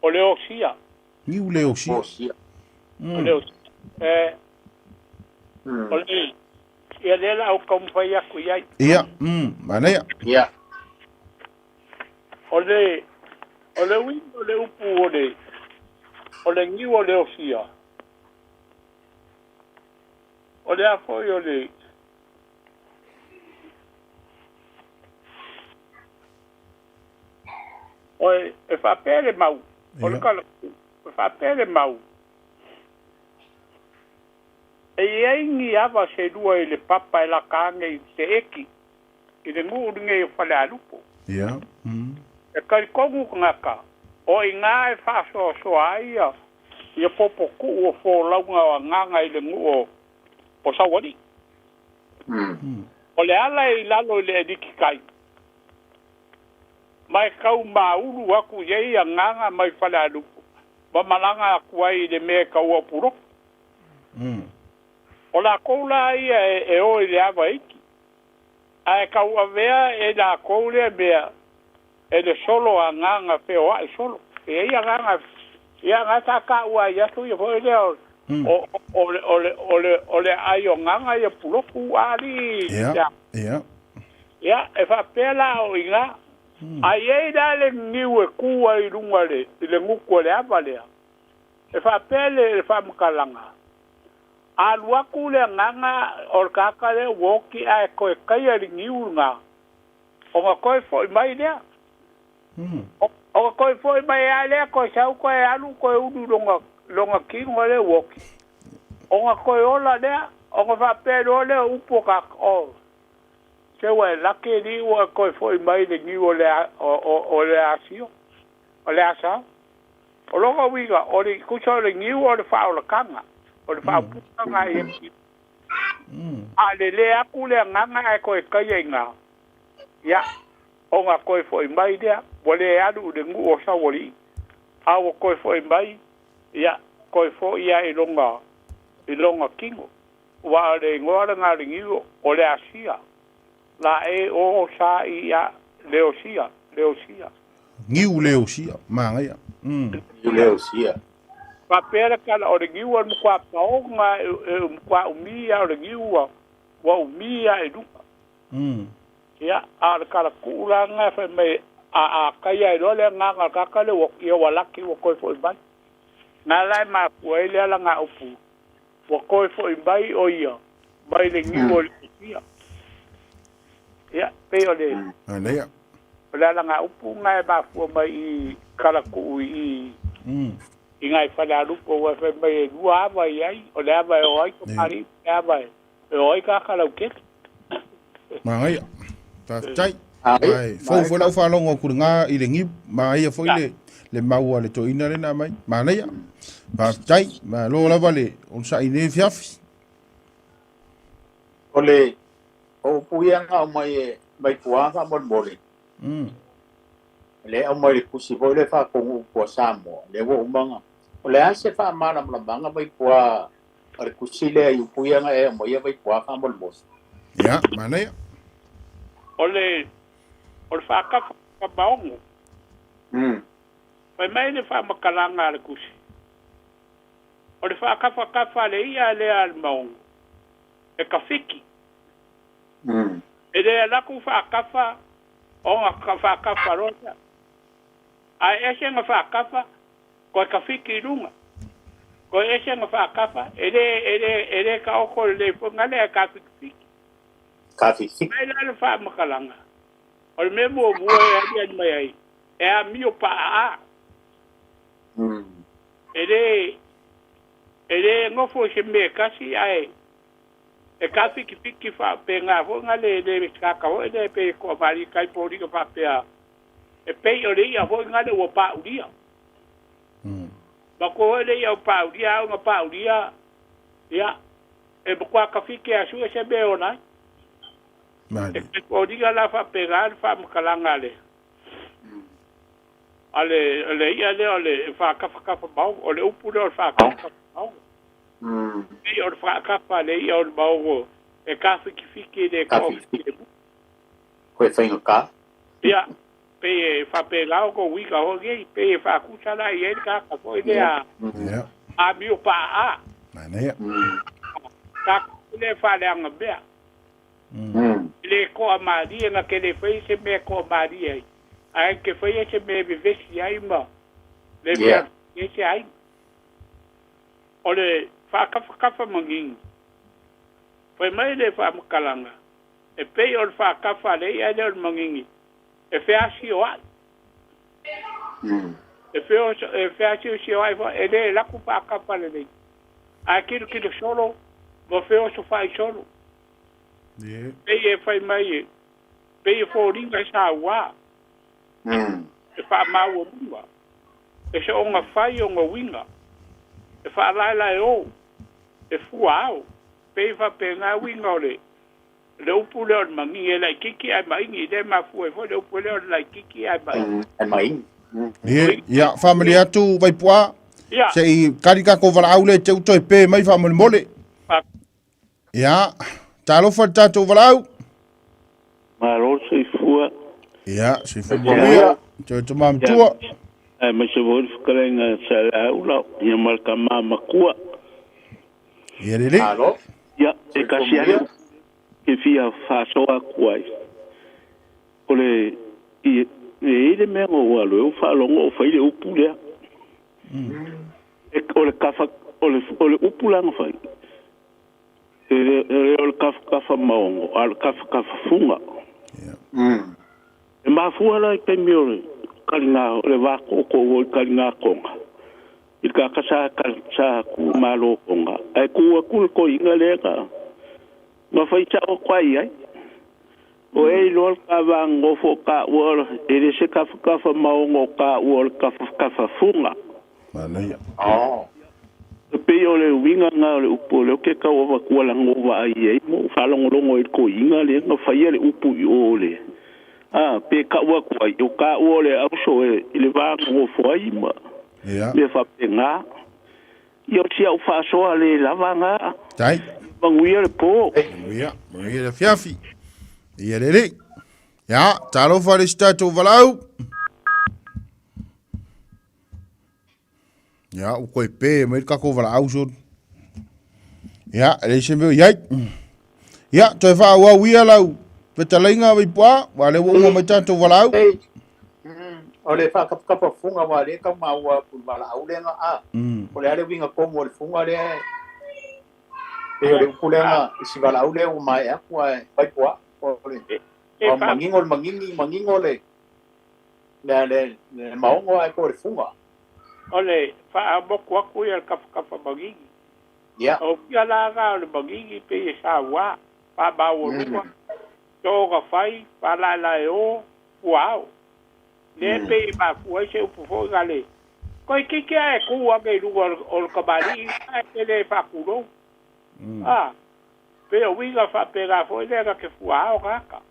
o Leosia. Niu Leosia. Osia. O Leosia. E, o le, ia lea la ou taumafai atu i ai. Ia, manaia. Ia. O le, o le uiga o le upu o le, o le niu o Leosia, o le a foi o le, o e, e faapea le mau, o le tala, e faapea le mau, e i ai ni ava se lua i le papa e laka ane i te eki, i le nuu lenei o Falealupo. Ia. E talitonu tagata, o i ina e faasoasoa ai ia, ia popotuu o folauga o agaga i le nuu o Saualii. O le ala e i lalo i le eliki kai, ma e tau maulu atu i ai agaga mai Falealupo, ma malaga atu ai i le mea e taua o Pulotu. O lakou la ia e o i le ava iki, ae tauavea e lakou lea mea e le solo agaga feoai solo. E i ai agaga, ia na sa taua ai aso ia foi lea o o le o le o le o le aai o agaga ia Pulotu alii. Ia, ia. Ia, e faapea la o i ina. Ae i ai la le niu e tu ai i luga le i le gutu o le ava lea. E faapea le faamatalaga, a alu atu le agaga o le tagata lea ua oti ae toe taia i le niu lena, ona toe foi mai lea. Ona toe foi mai lava lea, toe sau toe alu toe ulu i lona, lona tino lea ua oti. Ona toe ola lea, ona faapea loa lea o upu o tagata, o, se ua e laki alii ua e toe foi mai i le niu o le, o le asio, o le asao. O lona uiga, o le tusa o le niu o le faaolataga, o le faaupuga i ai. A lele atu le agaga ae toe taia i ina, ia, ona toe foi mai lea, ua le alu i le nuu o Saualii, a ua toe foi mai, ia, toe foi lava i lona, i lona tino. Aua o le igoa lena o le niu o le Asia, la e o sa i a Leosia, Leosia. Niu Leosia, manaia. Niu Leosia. Faapea le tala o le niu o le matua paoga e matua umi lava o le niu ua umi lava i luga. Ia, a o le tala tuu la lena fai mai a taia ai loa le agaga o le tagata lea ua ia ua laki ua toe foi mai. Na la e mafua ai le alagaupu ua toe foi mai o ia mai le niu o Leosia. Ia, pei o le Manaia. O le alagaupu lena e mafua mai i talatuu i i nai Falealupo aua fai mai e lua ava i ai, o le ava e o ai tamalii ma le ava e o ai tagata lautele. Manaia. Faafetai. Ai, fou foi lau faalogo atu i lena i le niu. Manaia foi le mau a le toeaina lea na aumai. Manaia. Faafetai. Malo lava le onosai i lenei afiafi. O le o upu ia na aumai e mai puā faamolemole. Lea e aumai i le tusi foi lea faatonu upu a Samoa, lea ua uma ona. O le a se faamalamalamaga Vaipua o le tusi lea i upu ia na e aumaia Vaipua faamolemole? Ia, manaia. O le o le faatafa tamaogo. Fai mai le faamatalaga a le tusi. O le whaakawhakawha le ia lea al maongo. E ka fiki. E lea laku whaakawha o ngā whaakawha rosa. Ai ese ngā whaakawha koe ka fiki i runga. Koe ese ngā whaakawha e le ka oko le funga lea ka fiki fiki. Ka fiki. Mai la le whaamakalanga. O le mea mua mua e ali ali mai ai. E a mio pa a. E le ngofo se mea kasi ai. E ka fiki fiki wha pe ngā fonga le le kaka hoi le pe ko mari kai pori ka whapea. E pei o le ia fonga le ua pa uria. Ma ko hoi le ia o pa uria au ngā pa uria. Ia. E mkwa ka fiki a sue se mea o nai. E kai pori ka la wha pe ngā wha makalanga le. Ale le ia le o le whakawhakawha mau, o le upu le o le whakawhakawha mau. Ei o le whakawha le ia o le maungo, e ka fiki le ka fiki le mu. Koe whainga ka? Ia, pe e whape ngao ko wika hoki, pe e whakusa la i e ka ka foi le a a mio pa a. Manaia. Ka le whaleanga mea. Le koa maria na ke le whai se mea koa maria ai. Ai ke whai se mea vevesi ai ma. Le mea se ai. O le whakawhakawha mangingi. Whai mai le whaamakalanga. E pei o le whakawha le ia le o le mangingi. E wheasi o ai. E wheasi o si o ai e le laku whakawha le nei. Ai kilo kilo solo, mo wheoso whai solo. Pei e whai mai e. Pei e fōringa sa wā. E whaamaua lunga. E se onga whai o ngā winga. E whaalaila e o. E fua au. Pei whape ngā winga o le. Le upu leo le mangingi e lai kiki ai maingi. Le mafua e fo le upu leo le lai kiki ai maingi. Ai maingi. Ia, whamali atu vaipua. Se i karika ko wala au le te uto e pē mai whamali mole. Ia, talofa tātou walau. Malo soifua. Ia, soifua manuia. Te te mamtua. Ai mai se voi whakarenga sa le aula, ia marka mamakua. Ia rere. Alo. Ia, e kasi ane ke fia whasoa kuai. O le, i e le mea o walo, e o whaalongo o whaile upu lea. E o le kafa, o le upu langa whai. E le o le kafa kafa maongo, a le kafa kafa funga. E mafua la i taimi o le kalinga, o le wākoko o i kalinga konga. I ka kasa sa ku malo konga. Ai ku aku le koinga le ka. Ma whai chao kwai ai. O e loa ka wangofo ka ua e le se kafa kafa maongo ka ua le kafa kafa funga. Manaia. E pei o le winga ngā o le upu o le o ke kau awa kua langova ai ei mo whalongolongo i koinga le nga whaia le upu i o le. Ah, pe ka ua kuai, o ka ua le auso e i le wangofo ai ma. Me whape ngā. Ia o sia o whasoa le lava ngā. Tai. Manguia le pō. Manguia, manguia le fiafi. Ia rere. Ia, talofa le sitato walau. Ia, o koe pē, mai kako walau son. Ia, le se meo iai. Ia, toe wha au ia lau. Petalainga vaipua, wa le ua mai tātou walau. O le whakapakapa funga wa le ka maua pu wala aulenga a. O le ale winga komu o le funga le. E o le upulenga si wala aule o mai aku ai vaipua. O le o mangingo mangingi mangingo le. Le le le maongo ai ko le funga. O le whaamoku aku ia le kawhakawha mangingi. Ia. O pia la ngā o le mangingi pe e sa wā. Whaamaua lua. Tōga whai, whalaila e o, pua au. Le pe i mafua i se upu fo i le. Koe kiki ae kua ke lunga o le kamari, ae te le whakurou. Ah, pe o winga whapera fo i lea ke fua ao kaka.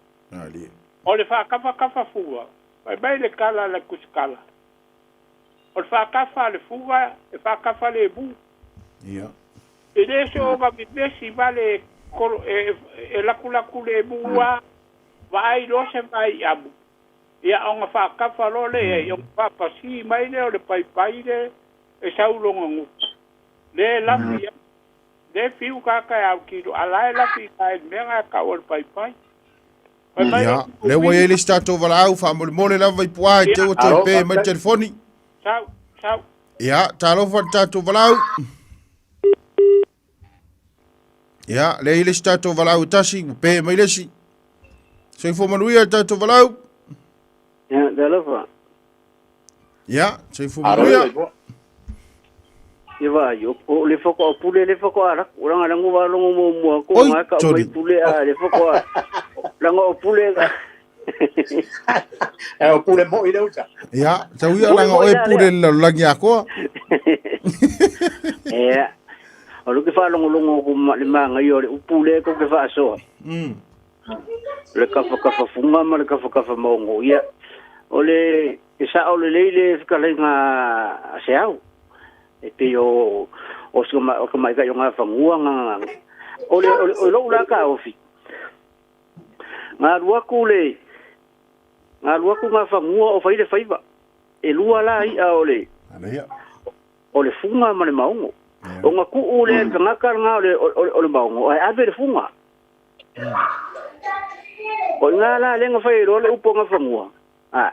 O le whakawhakawha fua, whai mai le kala le kusikala. O le whakawha le fua, e whakawha le mu. Ia. E le se o nga mimesi vale e lakulaku le mua, vai lo se vai amu. Ia o nga whakawha lo le, ia o whapasi mai le o le paipai le, e saulonga nguku. Le lafi le fiu kaka au kilo ala e lafi ka e mea ngā ka o le pai pai. Ia, le ua i ai le isi tatou valaau faamolemole lava i puā i te ua toe pe mai le telefoni. Sau, sau. Ia, talofa le tatou valaau. Ia, le i le isi tatou valaau e tasi, ua pe mai le isi. Soifua manuia le tatou valaau. Ia, talofa. Ia, soifua manuia. Ia vai, o le foko o pule le foko a raku, ranga rango wa longo mo mua ko Oi, ngā ka Tony. mai pule a le foko a ranga o pule ka. E o pule mo i le uta. Ia, tau ia langa oe pule le lalolagi akoa. Ia. O le ke whaalongolongo ko ma le manga i o le upu le ko ke whaasoa. Le kafa kafa funga ma le kafa kafa maongo. Ia. O le e sa o le leile whakalenga a se au. E pe o o se ma o ka mai ka yo ngā whangua ngā o le o le o lou la ka ofi. Ngā ruaku le ngā ruaku ngā whangua o whaile whaiva. E lua la i a o le o le funga ma le maongo. O ngā kuu le ka ngaka ngā o le o le maongo. Ai ave le funga. O ngā la lenga whai roa le upo ngā whangua. A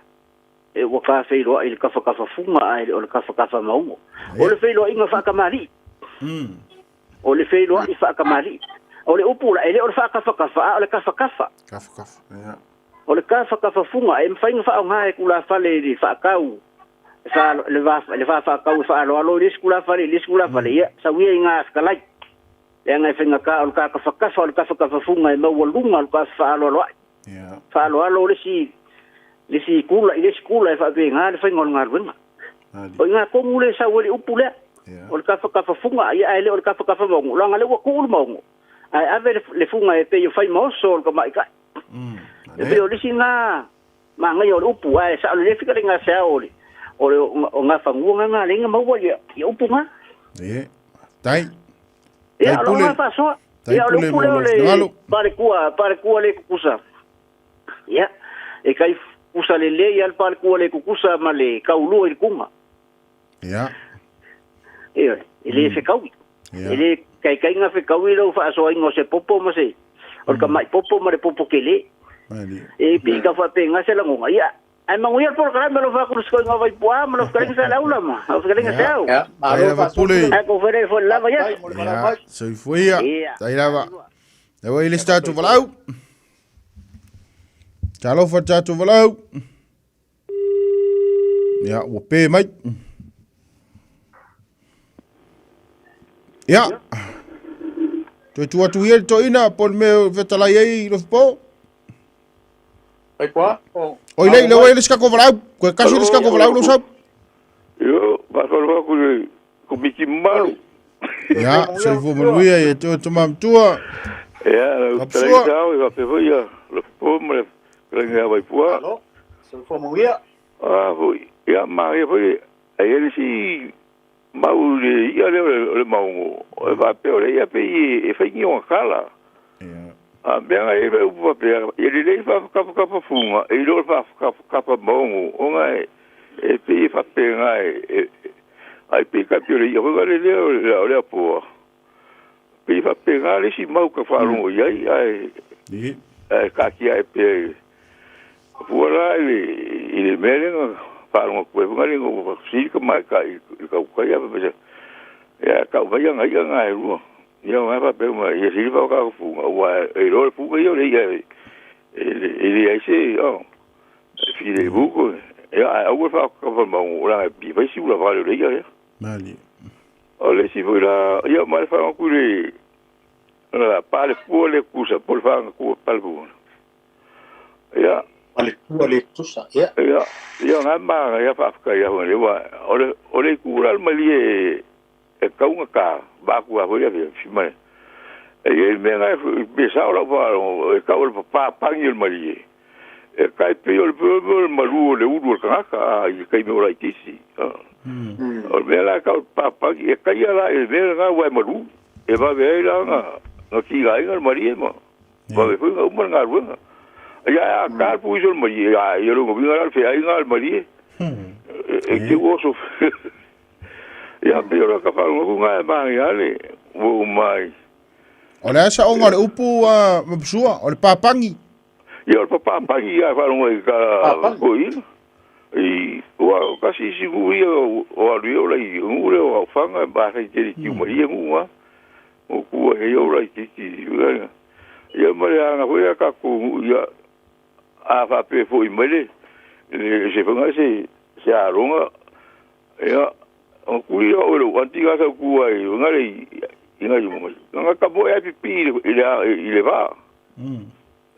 e ua ka whairoa i le kafa kafa funga ai o le kafa kafa maongo. O le whairoa i ngā whakamari. O le whairoa i whakamari. O le upu la ele o le whakafa kafa a o le kafa kafa. Kafa kafa. Ia. O le kafa kafa funga e mwhai ngā whao ngā e kula whale i whakau. Wha le va le va whakau wha alo le skula whale le skula whale ia sa wia i ngā whakalai. Le ngai whenga ka o le kafa kafa o le kafa kafa funga e maua lunga o le kafa wha alo alo ai. Ia. Wha alo alo le si le si kula i le sikula e whape ngā le whainga o le ngā ruenga. O i ngā kongu le sa ue le upu lea. O le kafa kafa funga ia ai le o le kafa kafa maungo. Langa le ua kuulu maungo. Ai ave le funga e pe i whai maoso o le kamai kai. E pe o le si ngā mā ngai o le upu ai sa o le lefika le ngā sea o le o le o ngā whangua ngā ngā le ngā maua ia upu ngā. Ie. Tai. Ia Tai o le pule. ngā whasoa. Tai Ia o le pule upu le mo o lo finagalo. le pare kua le kukusa. Ia. E kai kusa le le ia le pare kua le kukusa ma le kaulua i le kunga. Ia. Ia, e le whekaui. E le kai kai ngā whekaui lau whaasoa ingo se popo ma se. O le kamai popo ma le popo ke le. E pi ka whape ngā se langonga. Ia, ai mangu ia polo karai ma lo whakurusko ngā waipua ma lo whakaringa sa laula ma. Au whakaringa se au. Ia. Tai lava pule. Ai ko where fo lava ia. Ia, soifua ia. Ia. Tai lava. Le ua i le isi tatou valaau. Talofa le tatou valaau. Ia, ua pe mai. Ia. Toe tu atu ia le toina po le mea fetalai ai i lofipo. Ai kua? O. Oi lei, le ua i le sikako valaau. Koe kasi le sikako valaau lo sau. Yo, whakalofa ku le komiti malu. Ia, soifua manuia ia te o tamamtua. Ia, lau Kapsua. talai tau, i wape foi ia, lofipo ma le kalangi a waipua. Alo, soifua manuia. Ah, foi, ia, maria foi, ai ele si mau le ia le o le maungo. O e wape o le ia pe i e whaingi o ngakala. A mea ngai e whai upu wapea, ia le lei whakapa kapa funga, e ilo le whakapa kapa maungo, o ngai e pe i whape ngai, e ai pe kapi o le ia, foi ngā le lea o le o le apoa. Pe i whape ngā le si mau ka whalongo i ai, ai, ai ka kia e pe pua la i le mea lenga, whalongo kue, ngā lenga whakasiri ka mai ka i ka ukai a pe ia ka ukai ngā ia ngā e rua. Ia ngā whape uma, ia siri whakaka funga, ua e roa le funga ia o le ia e le ai se, o, e while buko, ia ai au e whakaka maungo, o langa e pi whai si ula whale o le ia, ia. Mali. O le si foi la, ia mai le whangaku le, la pale pua le kusa, po le whangaku pale pua. Ia. Pale pua le kusa, ia. Ia, ia ngā maanga, ia whaafka ia hua, ia, o le kura le mali e kaunga ka, baku a hoi a whia, mai. E e mea ngai, pe sao lau wha, e kau le papangi o le mali e. E kai pe o le pe o le malu o le ulu o le kangaka, a i kai mea o lai tisi. O le mea la kau papangi, e kai ala e mea ngā wai malu, e wawe ai la ngā, ngā ki ngā inga le mali e ma. Wawe hui ngā uma ngā ruenga. Ia a kāpu iso le mali e, a ia runga winga la le whea inga le mali e. E ki oso. Ia pe o ka fa ngo nga ma ya le wo mai. O le asa onga le upu a mapsua, o le papangi. Ia o le papangi ia fa ngo i ka ko i. I wa ka si si ku ia o alu ia o lai ngu le o fanga ba sai te ki mo ia ngu wa. O ku e o lai ki ki ia. Ia ma le anga ko ia ka ku ia a fa pe fo i mele le se fanga se se aronga ia o ku ia o le anti ga sa ku ai nga le i nga mo nga ka bo e pipi i le i le va.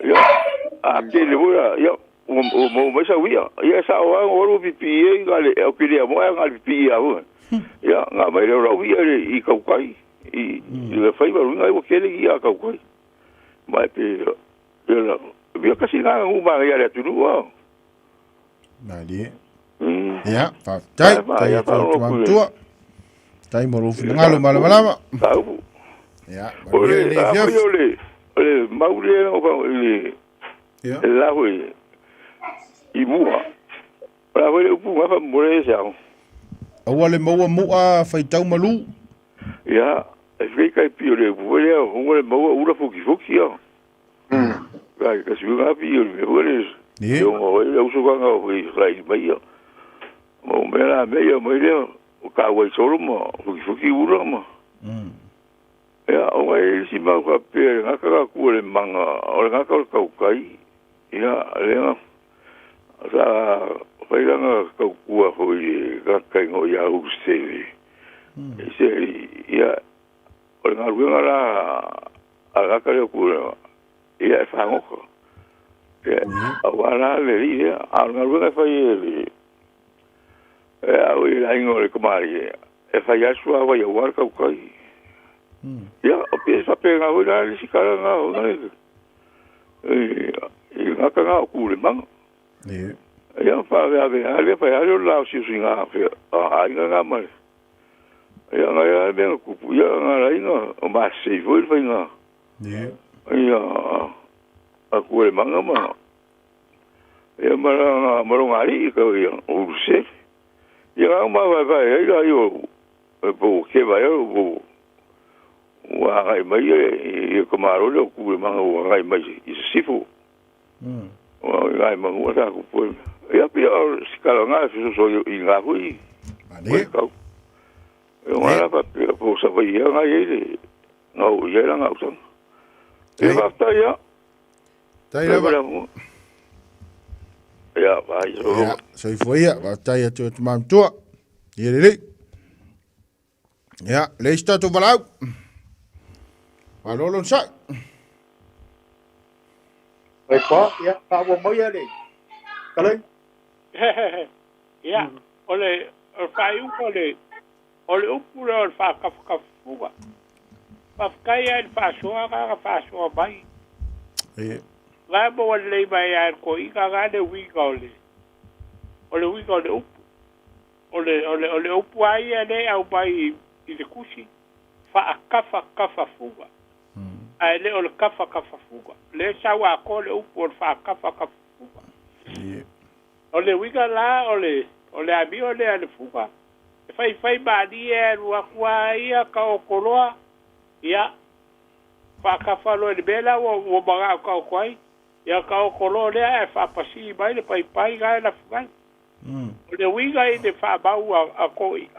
Ia a ke le vola ia o mo mo sa wia ia sa o o ro pipi e nga le o ke le mo nga le pipi ia ho. Ia nga mai le ro wia le i kau kai i le fai ba nga o ke le ia kau kai. Mai pe ia ia kasi nga ngu ma ia le tunu wa. Mali. Ia, fa tai tai to tua. Tai mo rufu ngalo mala mala. Tau. Ia, ole ole ole maule o ka le. Ia. La hui. I mua. La hui upu nga fa mo le sa. Aua le maua mua faitau malu. Ia, e fei kai pi ole upu le o le maua ura fuki fuki ia. Kai ka si nga pi ole ole. Ia. O o usu ka nga o i rai mai ia. Mo me la me ia mo le o ka wai solo mo fuki fuki ura mo. Ia o ngai si mau ka pe nga ka ku le manga o le nga ka kau kai. Ia le nga sa failanga kau kua hoi ka kai ngo ia u se. Se ia o le nga ruenga la a nga ka le ku ia e whangoko. Ia a wala le ri ia a nga ruenga whai e le e au i la ingo le kamari e whai asua wai a wara kau kai. Ia o pie sa pe ngā hoi la le sikara ngā o ngā i ngā ka ngā o kūle manga. Ia wha vea vea ale whai ale o lao si usi ngā whea a inga ngā mare. Ia ngā ia mea ngā kupu ia ngā la inga o mā sei foi whai ngā. Ia a kūle manga ma. Ia mara maro ngā ri i kau ia o uruse. Ia ngā mā whai whai ai la i o po ke vai o po ua ngai mai e ka maro le o kule manga ua ngai mai i se sifu. Ua ngai manga ua tā kupu. Ia pia o sikala ngā fisoso i ngā hui. Mani. Kau. Ia ngā rapa pia po sa vai ia ngai e le ngā u ia la ngā usanga. Ia whafta ia. Tai lava. Ia vai. Ia, soifua ia, whaftai atu atu mamtua. Ia lele. Ia, le isi tātou valau. Malolo sa. Oi pa, ia, pa ua mai ale. Kalai. Ia, o le whaiuka o le upu le o le whakawhakafuga. Whawhakai ai le whasoa ka ka whasoa mai. Ngai mo wale lei mai ai ko ika ngā le wika o le. O le wika o le upu. O le upu ai e le au mai i le kusi. Whaakawhakafuga. Ai le o le kawhakawafuga. Le sau a ko le upu o le whaakawhakafuga. O le wika la, o le ami o le ale fuga. E whai whai maani e rua kua ia ka o koloa. Ia, whaakawhalo e le mela o manga o ka o koai. Ia ka o koloa lea e whapasi mai le pai pai gai la fugai. O le wika i le whamau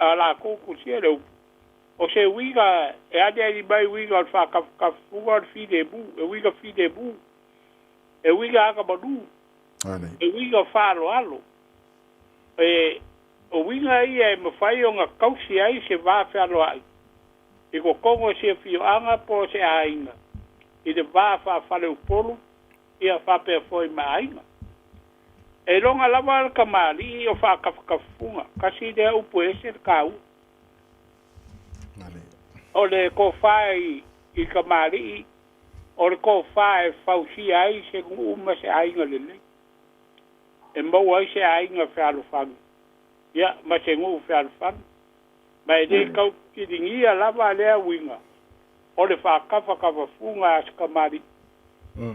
a la koukusia le upu. O se wiga, e ane ani mai wiga o le whakawhakafuga o le whine mu, e wiga whine mu, e wiga aka manu, e wiga whalo alo. E, o wiga ia e mawhai o ngā kausi ai se wā whalo ai. I ko kongo se whio anga po se ainga. I te wā whawhale upolu, ia whapea foi ma ainga. E longa lawa le kamali o whakawhakafuga, kasi lea upu ese le kau. O le kōwhai i ka marii, o le kōwhai fausia ai se nguu se ainga lele. E mau ai se ainga whealofani. Ia, ma se nguu whealofani. Ma e le kau kiringia lava lea winga. O le whakawhakawafunga a se ka marii.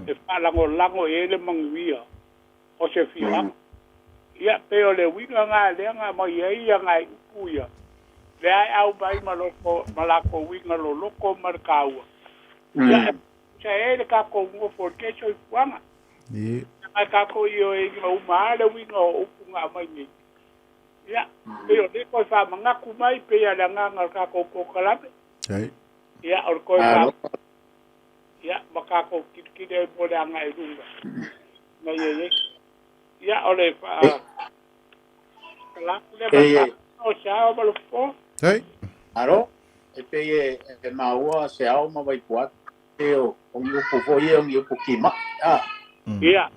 E whalangolango e le manguia. O se whianga. Ia, pe o le winga ngā lea ngā mai e ia ngā upu ia. Lea e au mai ma loko ma lakou uiga loloko ma le kāua. Ia e sa e le kākou gofo i lenei soifuaga. Ae kākou ioeina uma lava le uiga o upu na aumai nei. Ia, pei o lea toe faamanatu mai pei a le agaga o le kākou polokalame. Ia, o le toe faa ia ma kākou tilotilo ai mo le agai i luma ina ia i ai. Ia, o le faa Alo, e pei e maua se ao ma Vaipuape e o ni upu foi ia o ni upu kimai, a. Ia,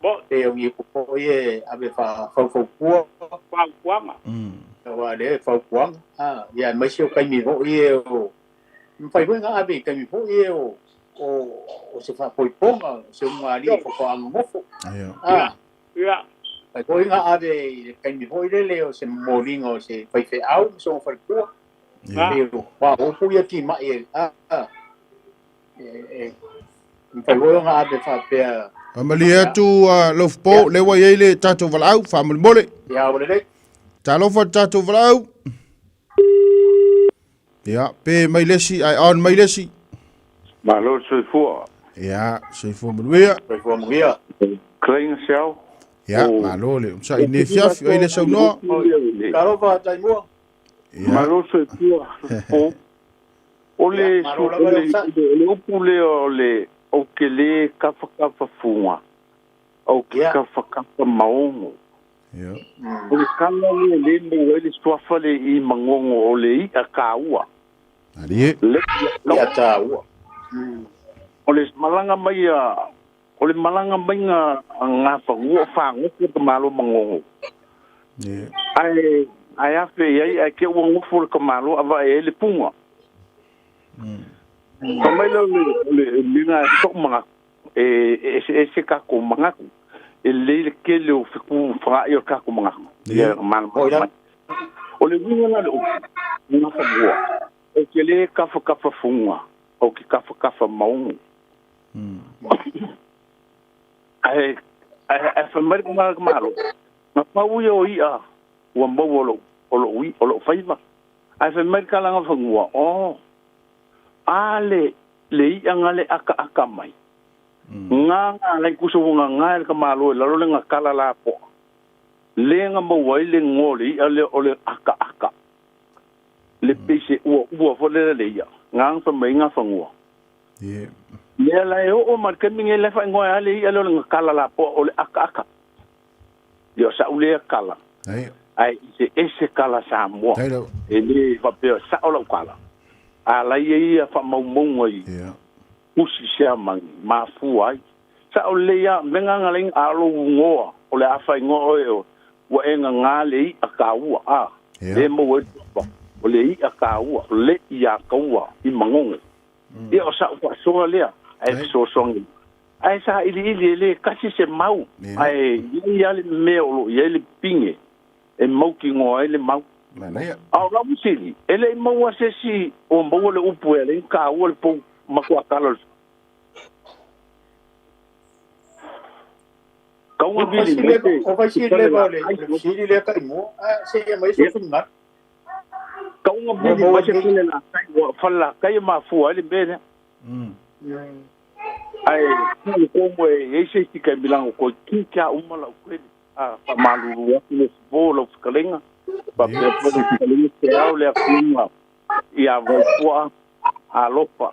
mo. Pei o ni upu foi e ave faafaufautua. Fautuaga. Aua lea e fautuaga, a. Ia aemaise o taimi foi ia o, mafai foi ona ave i taimi foi ia o o se faapoipoga, o se ulugalii faatoa nonofo. A. Ia. Mafai foi ona ave i le taimi foi lele o se momoliga o se faifeau ma sona faletua. Ia. Aua o upu ia timai e, a, e mafai foi ona ave faapea. Faamalie atu Loafupo, lea ua i ai le tatou valaau, faamolemole. Ia, ua lelei. Talofa le tatou valaau. Ia, pe mai le isi, ae on mai le isi. Malo le soifua. Ia, soifua manuia. Soifua manuia. Kalaina se ao. Ia, malo le onosai nei afiafi, ai le saunoa. Talofa Taimua. Ia. Malo le soifua. Po. O le, o le upu lea o le ou te le kafakafa fuga, ou te kafakafa maogo. O le kala lea le maua ai le suafa le i Magogo o le i'a taua. Le i'a taua. O le malaga mai a o le malaga maiga a Gafanua o fagota ka Malo Magogo. Ae ae afe i ai ae te i ua nofo le tamaloa avae ai le puga. Fai mai lea o le mea e so'u manatu e eseese tatou manatu. E lelei le tele o fetufaai o tatou manatu. Ia malamalama mai. O le uiga la o le upu, Gafanua, ou te le tafatafa fuga, ou te tafatafa maogo. Ae ae fai mai le tama Malo, na pau ia o i'a ua maua o lou o lou o lou faiva. Ae fai mai le tala a Gafanua, oh, a le le i'a nga le akaaka mai. Nga nga lai kusa ua gagā e le tamālo i lalo le gakala lapoa. Le na maua ai le igoa o le i'a lea o le akaaka. Le pei se uaua foi lea le i'a. Nga na fai mai ai Gafanua. Lea la e oo ma le taimi lenei la e faaigoa ai lava le i'a lea o le gakala lapoa o le akaaka. Ia o sa'u lea tala, ae i se ese tala Samoa, e le faapea sa'o lau tala, a la ia ia faamaumauga i tusi sea ma mafua ai. Sa'o lelei a mea nga nga a lou ugoa o le a faaigoa oe o ua e gagā le i'a taua a le maua ai le papa o le i'a taua le ia taua i Magogo. Ia o sa'u faasoa lea ae fesoasoani. Ae sailiili e le tasi se mau, ae i ai lava le mea o lo o i ai le pine e mautinoa ai le mau. A o lau fesili, e le i maua se isi ua maua le upu e ala ai ona taua le pou matuatala o le Kauga vili mai te O fai si leva o le fesili lea taimua, ae se i aumai sou finagalo. Kauga vili mai se falelatai, ua falelatai e mafua ai le mea lea. Ae tu komo e i ai se isi taimi leaga ua toeitiiti lava uma lau credit. A faamalulu atu le fofo lau fetalaiga faapea foi le fetalaiga Seao le afioga ia Vaipuaa Alofa.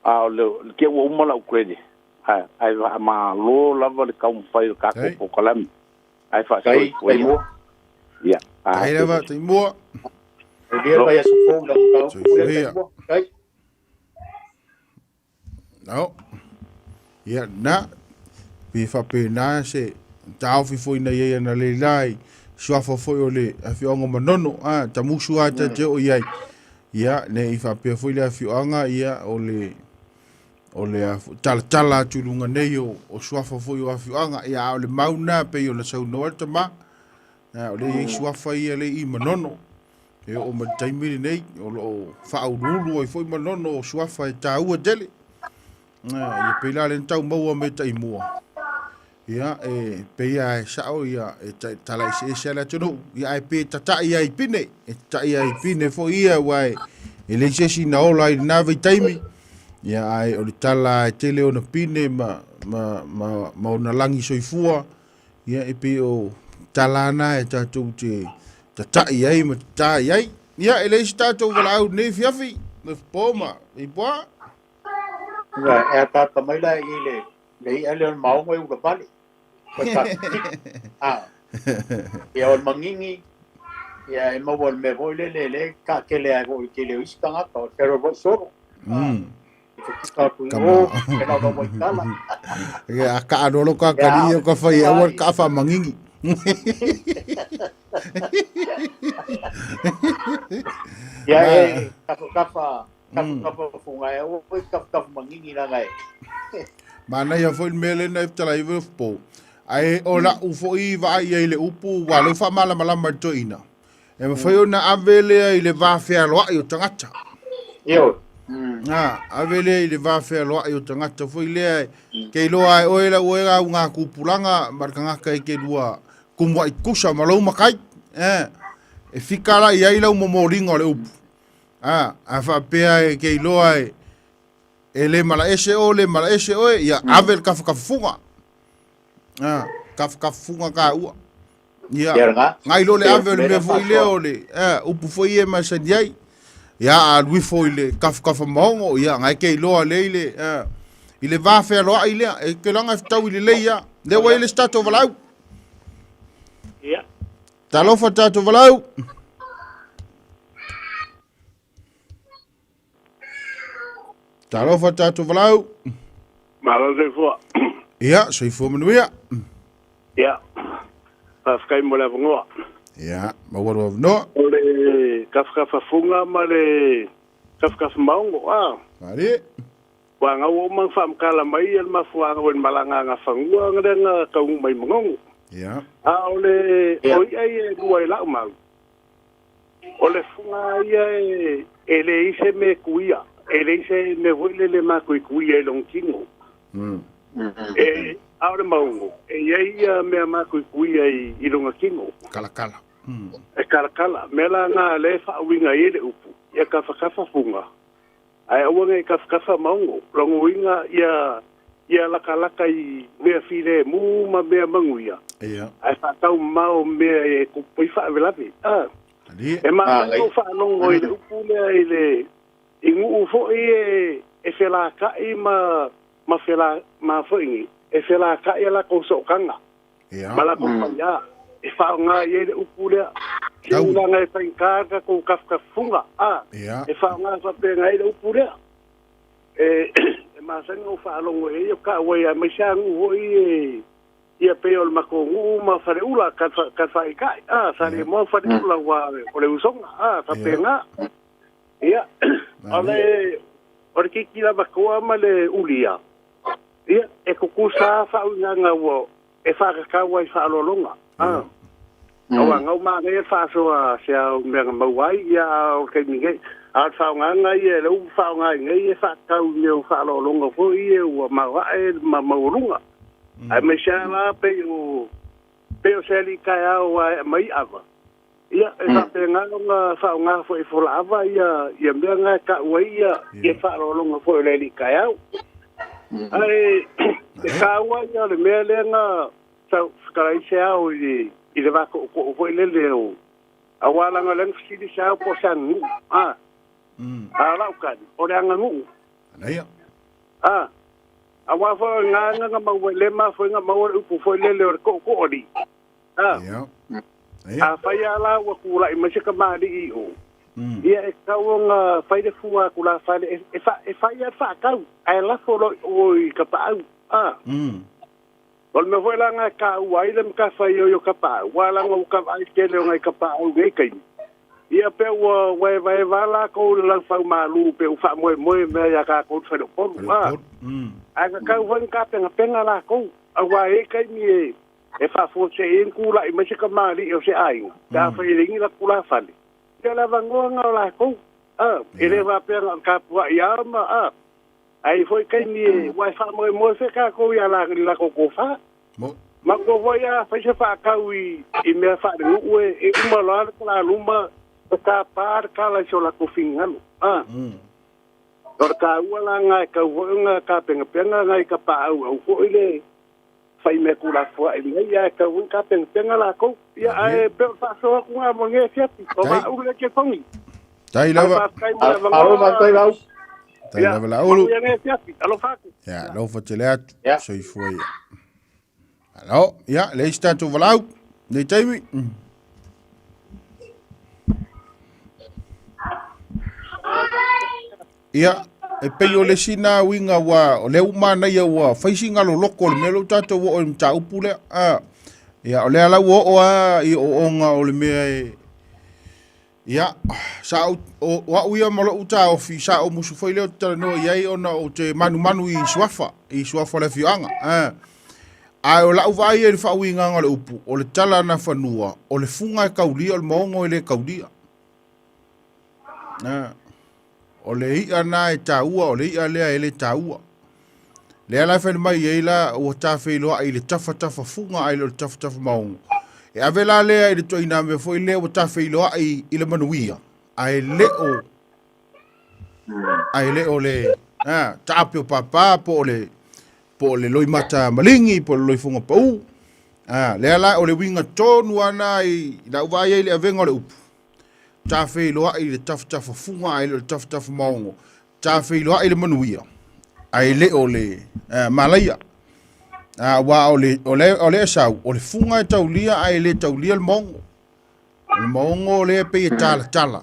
A o le te ua uma lau credit ae ae faamalo lava le taumafai o le tatou polokalame ae faasoifua ia. Ia. Kai lava taimua. E lia mai aso fou la mataupu lea taimua. Kai. No. Ia, na, pe faapena se taofi foi na iai ana leila i suafa foi o le afioaga o Manono, a, tamusu lava ta te oo i ai. Ia, ne i faapea foi le afioaga, ia, o le, o le a foi, talatala atu i luga nei o, o suafa foi o afioaga, ia, a o le mau na pei ona saunoa le tama, a, o lea e i ai suafa ia le i Manono. E oo mai le taimi lenei, o lo o faauluulu ai foi Manono o suafa e taua tele. Ia pei la le na tau maua me taimua. Ia, e pei lava e sa'o ia e tala eseese a le atunuu. Ia ae pe tata'i ai i pine, e tata'i ai i pine foi ia aua e e leai se isi na ola ai i lena vaitaimi. Ia ae o le tala e tele ona pine ma ma ma ma ona lagi soifua, ia e pei o tala na e tatou te tata'i ai ma tatā i ai. Ia e leai se tatou valaau i lenei afiafi, Lefipo ma Leipoa. Ia, e ataata mai la i le le i'a lea o le maogo e ula vale. Ko e Ah. Ia o le magigi, ia e maua i le mea foi lele lea e taatele ai foi i le tele o isi tagata, o le fealuai foi solo. E fetuka atu i o, e laulau ai tala. Ia, a kaa loa lo kakali ia ka fai e aua le kaa faamagigi. Ia e kafakafa, kafakafa funga e aua foi kafakafa magigi leaga e. Manaia foi le mea lea na e fetalai ai foi Ae o lau foi vaai i ai i le upu, ua leu faamalamalama i le toeaina, e mafai ona ave lea i le va fealoai o tagata. Ioe. A, ave lea i le va fealoai o tagata foi lea, ke iloa e oe lau oe au ngā kupulaga ma le tagata e ke lua kumuaʻi tutusa ma lou makai. E fika la i ai lau momoliga o le upu. A, a faapea e ke iloa e, e le malaese o le malaese oe, ia ave le kafakafafuga. A, kafakafafuga ka ua. Ia, ngai lo le ave o le mea foi lea o le, upu foi e masani ai. Ia, a alu ifo i le kafakafa maogo, ia, ngai ke iloa le i le, i le va fealoai lea, e ke langa e fetau i lelei ia. Lea ua i le se tatou valaau. Ia. Talofa tatou valaau. Talofa tatou valaau. Malo soifua. Ia, soifua manuia. Ia, faafetai mo le avanoa. Ia, maua le avanoa. O le kafakafafuga ma le kafakafamaogo, a. Malie. Ua gau uma na faamatala mai ia le mafuaaga o le malaga a Gafanua lea na taunuu mai i Manono. Ia. A o le o i'a ia e lua i la'u mau, o le fuga ia e leai se mea e tuia, e leai se mea foi lele e matou e tuia i lona tino. E, a o le mauga, e i ai ia mea matou e tuia i lona tino. Kalakala. E kalakala. Mea la na lea e faauiga ai le upu, ia kafakafa fuga, ae aua ne i kafakafa maogo. Lona uiga ia ia lakalaka i mea filemu ma mea manuia, ae faataumamao mea e tupu ai faalavelave. A, e mafai ona ou faalogo i le upu lea i le i nuu foi e e felaka'i ma ma fela ma foi nei, e felaka'i a latou sootaga ma latou faiā e faaaoga i ai le upu lea. Tulaga e faigata le tatou tafatafuga, a, e faaaoga faapena ai le upu lea. E, e masani ona ou faalogo i ai o taua ia, aemaise lava nuu foi e, ia pei o le matou nuu ma Faleula, Talifaaitai, a, Saleimoa Faleula, ua o le usoga, a, faapena. Ia, o le, o le keiki lava toa ma le ulia, ia, e tutusa lava faauigaga ua e faatatau ai faaaloaloga. A, aua gau manaia le faasoa se ao mea na maua ai, ia, a o le taimi nei, a o le faaaogaga ia lea ua faaaoga ai nei e faatatau i mea o faaaloaloga foi ia ua maoae ma maualuga. Aemaise lava la pei o, pei o se alii taeao ua ae mai ava, ia, e faapena ona faaaoga foi e Folaava ia, ia mea na e taua ai ia, ia faaaloaloga foi o le alii taeao. Ae e taua ia o le mea lea na sau fetalai se ao i le, i le va tootoo foi lele o, aua leaga o lea na fesili se ao po o se aganuu, a. A o lau tali, o le aganuu. A, aua foi o i ina na maua, le mafua ai ona maua le upu foi lele o le tootoo alii. A, a fai lava la ua tulai mai se tamalii i o, ia e tatau ona fai le fua tulafale e, e, fa, e fai lava le faatau, ae lafo loa i o i Tapaau. A, o le mea foi la na e taua ai le matafaioi o Tapaau, aua leaga ua ta vaai i le tele o nai Tapaau i nei taimi, ia pei ua ua evaeva lava latou i le laufaumalu pei ua faamoemoe mea ia tatou i le faleupolu. A, ae tatau foi ona tapenapena latou, aua e i ai taimi e e faafuasei ai ona tulai mai se tamalii o se aiga, pe afai e leai ni latou tulafale, ia o le avanoa lena o latou, a, e le faapea na o le tapuai lava ma, a, ae i ai foi taimi e, aua e faamoemoe foi tatou ia la, i le latou tofa. Mo. Ma ko voi a fai se whaakau i, i mea whaare e, e uma loa le kala luma, e ka pā le kala i so la ko fingalo. Ah. O le ka ua la ngai ka ua nga ka penga penga ngai ka pa au au fo ile fai me kula fua i mea ia ka ua ka penga penga la ko. Ia ai pe fa so ku nga mo nge fiati. O ma u le ke fongi. Tai lava. Alo ma tai lau. Tai lava la ulu. Ia nge fiati. Alo faku. Ia, lau fatele atu. Soifua ia. Alo, ia, le isi tatou valaau. Nei taimi. Ia, e pei o le sina uiga ua, o lea ua manaia ua fai si galoloko o le mea lea ua tatou oo i le mataupu lea. Ah, ia, o lea la ua oo lava i ooooga o le mea e, ia, sa ou, o, o au ia ma lou taofi, sa ou musu foi lea ou te talanoa i ai ona ou te manumanu i suafa, i suafa o le afioaga. Ah, ae o lau vaai i le faauigaga o le upu, o le tala na fanua, o le fuga e kaulia, o le maogo e le kaulia. Ah, o le i'a na e taua, o le i'a lea e le taua. Lea la e fai mai ai la ua tafeiloai i le tafatafafuga ae le o le tafatafamaogo. E ave la lea i le toina mea foi lea ua tafeiloai i le manuia, ae le o ae le o le a, taape o pāpā po o le po o le loimata maligi po o le loifoga pau. A, lea la o le uiga tonu ana i lau vaai ai i le avega o le upu. Tafeiloai i le tafatafafuga ae le o le tafatafamaogo. Tafeiloai i le manuia ae le o le malaia. Aua o le, o le, o le sau, o le fuga e taulia ae le taulia le maogo. O le maogo lea e pei e talatala.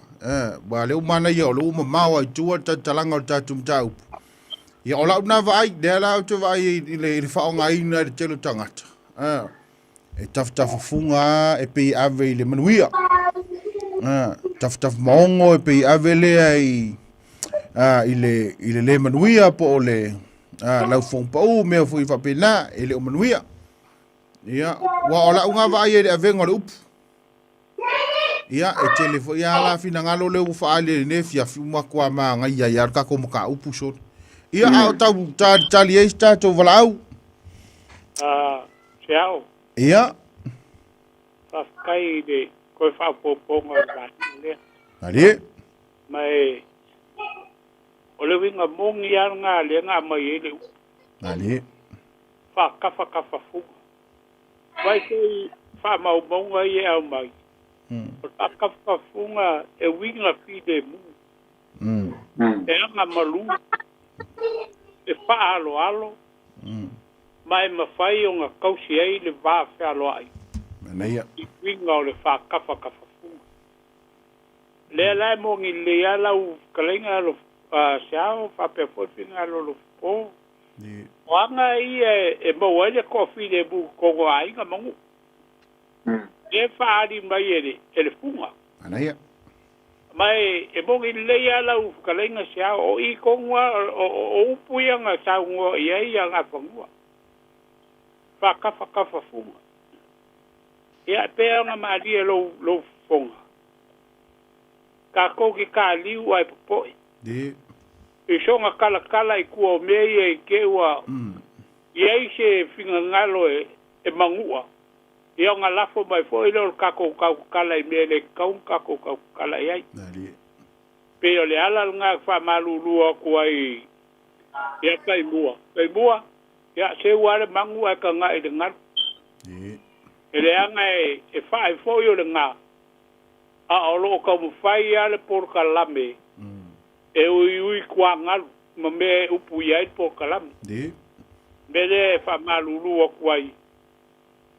Ua lea ua manaia o lea ua mamao ai tua le talatalaga o le tatou mataupu. Ia o lau na vaai, lea la ou te vaai i le, i le faaaogaina i le tele o tagata. E tafatafafuga e pei e ave i le manuia. Tafatafaogo e pei e ave lea i, i, le, i le le manuia po o le laufogapaū, mea foi faapena, e le o manuia. Ia, ua o lau ngā vaai ai i le avega o le upu. Ia, e tele foi a la finagalo lea ua faaali ai i lenei afiafi, ua matua magaia ai lava le tatou mataupu sole. Ia, a o tau talitali ai se tatou valaau. Ah, se ao. Ia. Faafetai i le toe faaopoopoga o le vaega lea. Malie. Ma e, o le uiga moni lava lena lea na aumai ai le upu. Malie. Faatafatafafuga. Vai foi faamaumauga ia e aumai, o le faatafatafafuga e uiga filemu, e aga malu, e faaaloalo, ma e mafai ona tausi ai le va fealoai i uiga o le faatafatafafuga. Lea la e moni lelei lava lau fetalaiga lo Seao faapea foi le finagalo o Lofopo. O aga ia e maua ai le toafilemu i totonu o aiga ma nuu. Lea e faaali mai e le fuga. Ma e moni lelei lava lau fetalaiga Seao, o i tonu lava o upu ia na saunoa i ai ia Nafanua. Faatafatafafuga. Ia e pei ona malie lou lou fofoga. Tatou te taliu ae popoe. I soga talatala i tua o mea ia i te ua i ai se finagalo e manua, ia ona lafo mai foi lea o le tatou tautatala i mea e le tatau ona tatou tautatala i ai. Pei o le ala lena e faamalulu atu ai ia Taimua. Taimua, ia seu lava le manu ae tagai i le galu. E leaga e faae foi o lena, a o lo o taumafai lava le polokalame e uiui tuagalu ma mea e upuia ai le polokalame. Mea lea e faamalulu atu ai,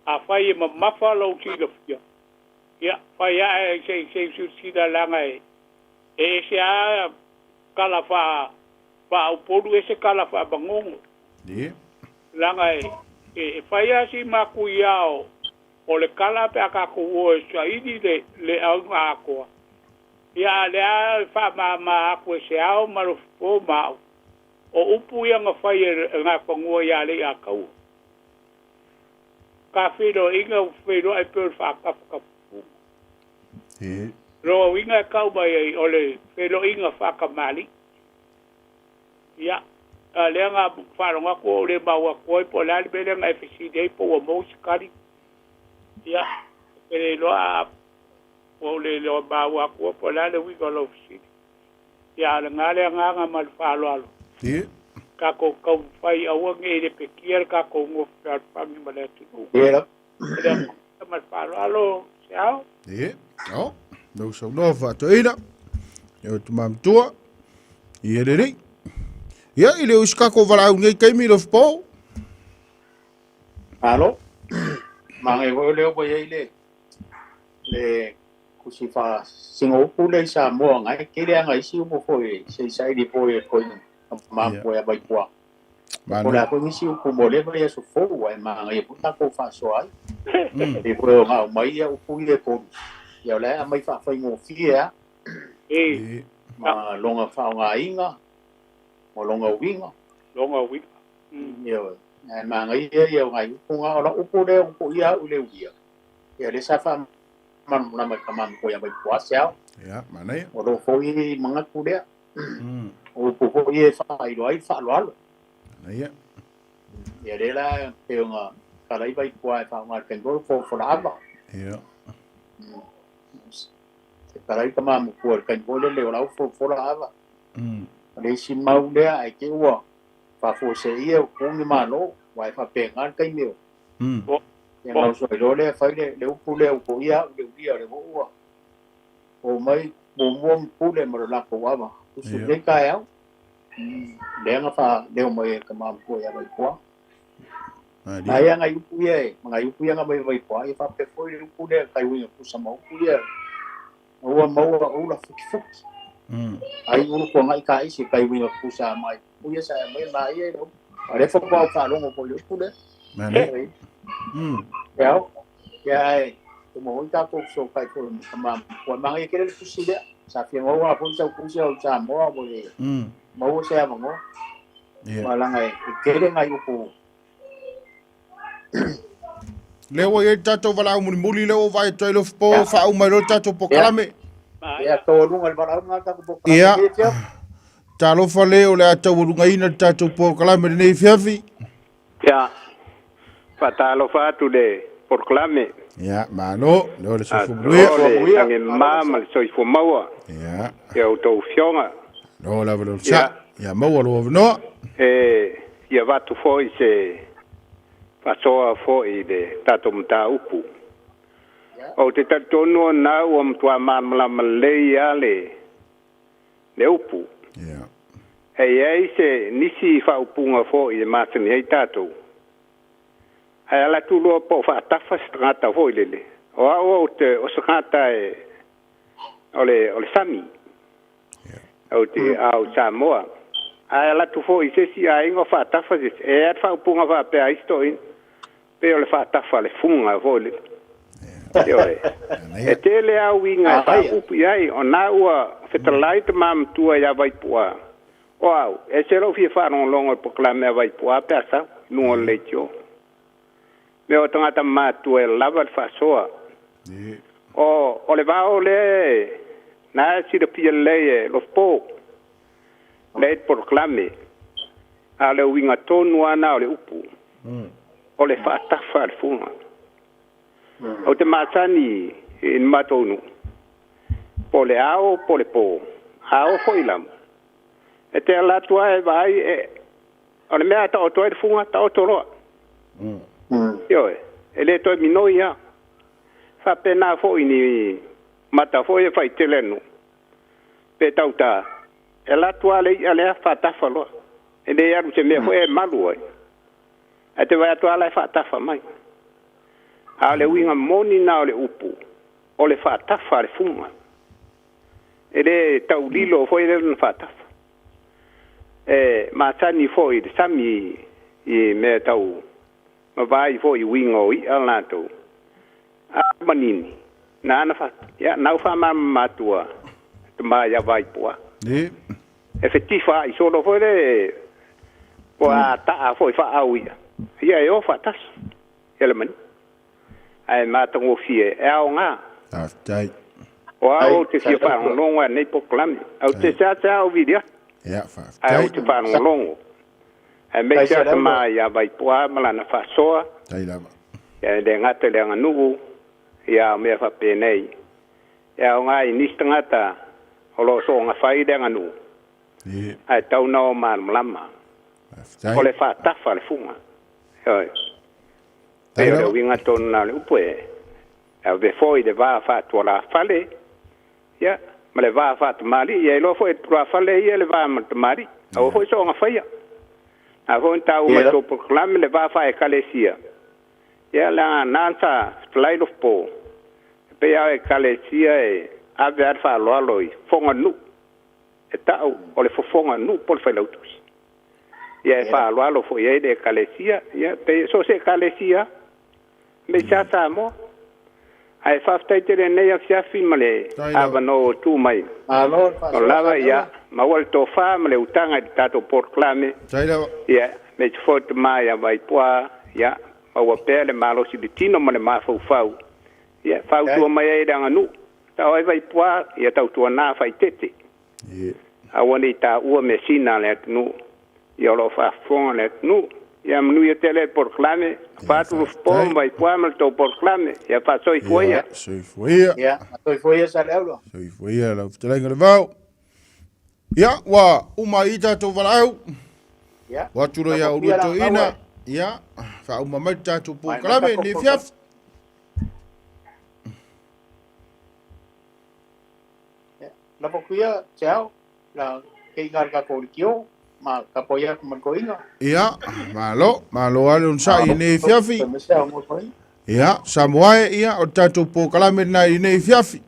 afai e mamafa lou silafia, ia, fai ae se i se i silasila leaga e ese lava tala faa faaupolu ese tala faamanono. Leaga e fai lava si matuia o le tala pe a tatou o e saili le auga atoa, ia a o lea e faamama atu e se ao ma Lofopo ma au, o upu ia na fai e Nafanua ia Leiataua. Ka feiloaiga ua feiloai pei o le faatafatafuga. Lona uiga e tau mai ai o le feiloaiga faatamalii. Ia. A lea na faalogo atu ua ou le maua atu ai po o le a le mea lea na e fesili ai po ua maua se tali. Ia, ou te le iloa a ua ou le iloa maua atua po o le a le uiga o lau fesili. Ia, a o lena le agaga ma le faaaloalo. Ia. Tatou taumafai aua ne i lepetia le tatou nofo fealofani ma le atunuu. Ia. O le agaga ma le faaaloalo, Seao. Ia, ao, lau saunoa faatoeaina. Ia o tama matua. Ia lelei. Ia, i le o isi tatou valaau i lenei taimi Lofipo. Malo. Manaia foi o lea ua i ai le le tusi faasigoupu lea i Samoa na e tele lava nisi upu foi se i saili foi e koina ma ia Vaipua. Po o le a foi nisi upu mo lea vaiaso fou ae manaia foi tatou faasoa ai. E pei foi ona aumai ia upu ia e tolu, ia o la e aumai faafaigofie lava ma lona faaaogaina ma lona uiga. Lona uiga. Ioe. Ae manaia ia o nai upu na, o lau upu lea ua poia au i le uia, ia lea sa faamalamalama i tama matua ia Vaipua Seao. Ia, manaia. O lou foi manatu lea. O upu foi ia e faailoa ai le faaaloalo. Manaia. Ia lea la pei ona talai Vaipua e faaaoga i le taimi foi o folafola ava. Ia. Se talai tama matua i le taimi foi lele o lau folafola ava. O le isi mau lea ae te i ua faafuaseia ua tu ni malo, aua e faapena le taimi o. Ia ona uso ai loa lea fai le upu lea ua poia au i le ulia o le foi ua omai muamua ma pule ma le latou ava. Usu nei taeao, lea na faaleo mai e tama matua ia Vaipua. Aia nai upu ia e, ma nai upu ia na aumai e Vaipua, ia faapea foi le upu lea kai uiga pusa ma upu ia ua maua ula fukifuki. Ai ulu tuanai ka isi kai uiga pusa mai. Upu ia sa e aumai ma ia i le upu. A lea faatoa ou faalogo foi i le upu lea. Manaia. Ia, ia ae uma foi tatou fesootai foi ma tama matua. Manaia tele le tusi lea. Sa fia maua foi sau tusi au i Samoa mo le maua se avanoa. Aua leaga e tele nai upu. Lea ua i ai le tatou valaau mulimuli lea ua ou vaai atu ai Lofipo, faauma ai loa le tatou polokalame. Ia, taualuga i le valaau lena le tatou polokalame. Ia, talofa le o le a taualugaina le tatou polokalame i lenei afiafi. Ia, faatalofa atu i le polokalame. Ia, malo, lea o le soifua manuia. Atro le lagima ma le soifua maua. Ia. Ia outou afioga. Malo lava le onosai. Ia maua lou avanoa. E fia avatu foi se faasoa foi i le tatou mataupu. Ou te talitonu o na ua matua malamalama lelei lava le le upu. E i ai se nisi faaupuga foi e masani ai tatou. Ae ala atu loa po o faatafa se tagata foi lele. O au ou te, o se tagata e, o le, o le sami. Ou te, a o Samoa. Ae ala atu foi i se isi aiga o faatafa se isi. E i ai le faaupuga faapea a isi toeaiina, pei o le faatafa a le fuga foi lele. Ioe. E tele lava uiga e faaupu i ai, o na ua fetalai tama matua ia Vaipu'a, o au, ese lou fia faalogologo i polokalame a Vaipu'a pe a sau, i luga o le leitio. Mea o tagata matua e lava le faasoa. O, o le vao lea e, na e silafia lelei e Lofipo, lea i le polokalame, a o le uiga tonu lava na o le upu, o le faatafa a le fuga. Ou te masani i le matou nuu, po o le ao po o le po, a oo foi i lama, e te ala atu lava e vaai, e, o le mea a taoto ai le fuga, taoto loa. Ioe, e le toe minoi lava. Faapena foi ni mata foi e faitele a le nuu, pe tauta, e ala atu lava le i'a lea faatafa loa. E le alu i se mea foi e malu ai. Ae te vaai atu lava la e faatafa mai. A o le uiga moni na o le upu, o le faatafa a le fuga. E le taulilo foi lea lona faatafa. E masani foi i le sami i mea tau mavae foi i uiga o i'a latou. A o manini, na ana fa, ia, nau faamamama atua tama ia Vaipu'a. E fetifa ai solo foi le po a taa foi faaau ia, ia e o faatasi ia le manu. Ae matagofie e aoga. Faafetai. O au ou te fia faalogologo i anei polokalame. Ou te seasea au vili atu. Ia, faafetai. Ae ou te faalogologo. Aemaise a tama ia Vaipuā ma lana faasoa. Tai lava. Ia e le gata i le aganuu, ia o mea faapenei. E aoga i nisi tagata o lo o soona fai le aganuu, ae tau na o malamalama. O le faatafa le fuga. Ioe. Pei o le uiga tonu na o le upu e ave foi i le va faatualafale, ia, ma le va faatamalii. Ia iloa foi e tulafale ia le va ma le tamalii. Aua foi soona faia. Na foi na taua mai i tou polokalame le va faaekalesia. Ia, leaga na sa fetalai Lofopo, e pei lava o ekalesia e ave lava le faaaloalo i fofoga o le nuu. E tau o le fofoga o le nuu po o le failautusi. Ia e faaaloalo foi i ai le ekalesia, ia pei so o se ekalesia lava, aemaise lava Samoa. Ae faafetai tele i lenei afiafi ma le avanoa ua tuu mai. O lava ia maua le tofa ma le utaga i le tatou polokalame. Ia aemaise foi le tama ia Vaipuā, ia maua pea le malosi i le tino ma le mafaufau. Ia fautua mai ai i le aganuu. Tau ai Vaipuā, ia tautuana faaeteete. Aua ne i taua measina a le atunuu, ia o lo o faafofoga le atunuu. Ia manuia tele le polokalame, faa-atu Lufipo ma Vaipuā ma le tou polokalame. Ia faasoifua ia. Soifua ia. Ia, soifua ia Saleaula. Soifua ia lau fetalaiga le vao. Ia, ua uma i tatou valaau. Ia. Ua atu loa ia ulua toeaina. Ia, faauma mai le tatou polokalame i lenei afiafi. Lafo kuia te ao, la ke inga le kako kio, ma ka poia ku man koinga. Ia, malo, malo lava le onosai i lenei afiafi. Ia, Samoa e, ia, o le tatou polokalame lena i lenei afiafi.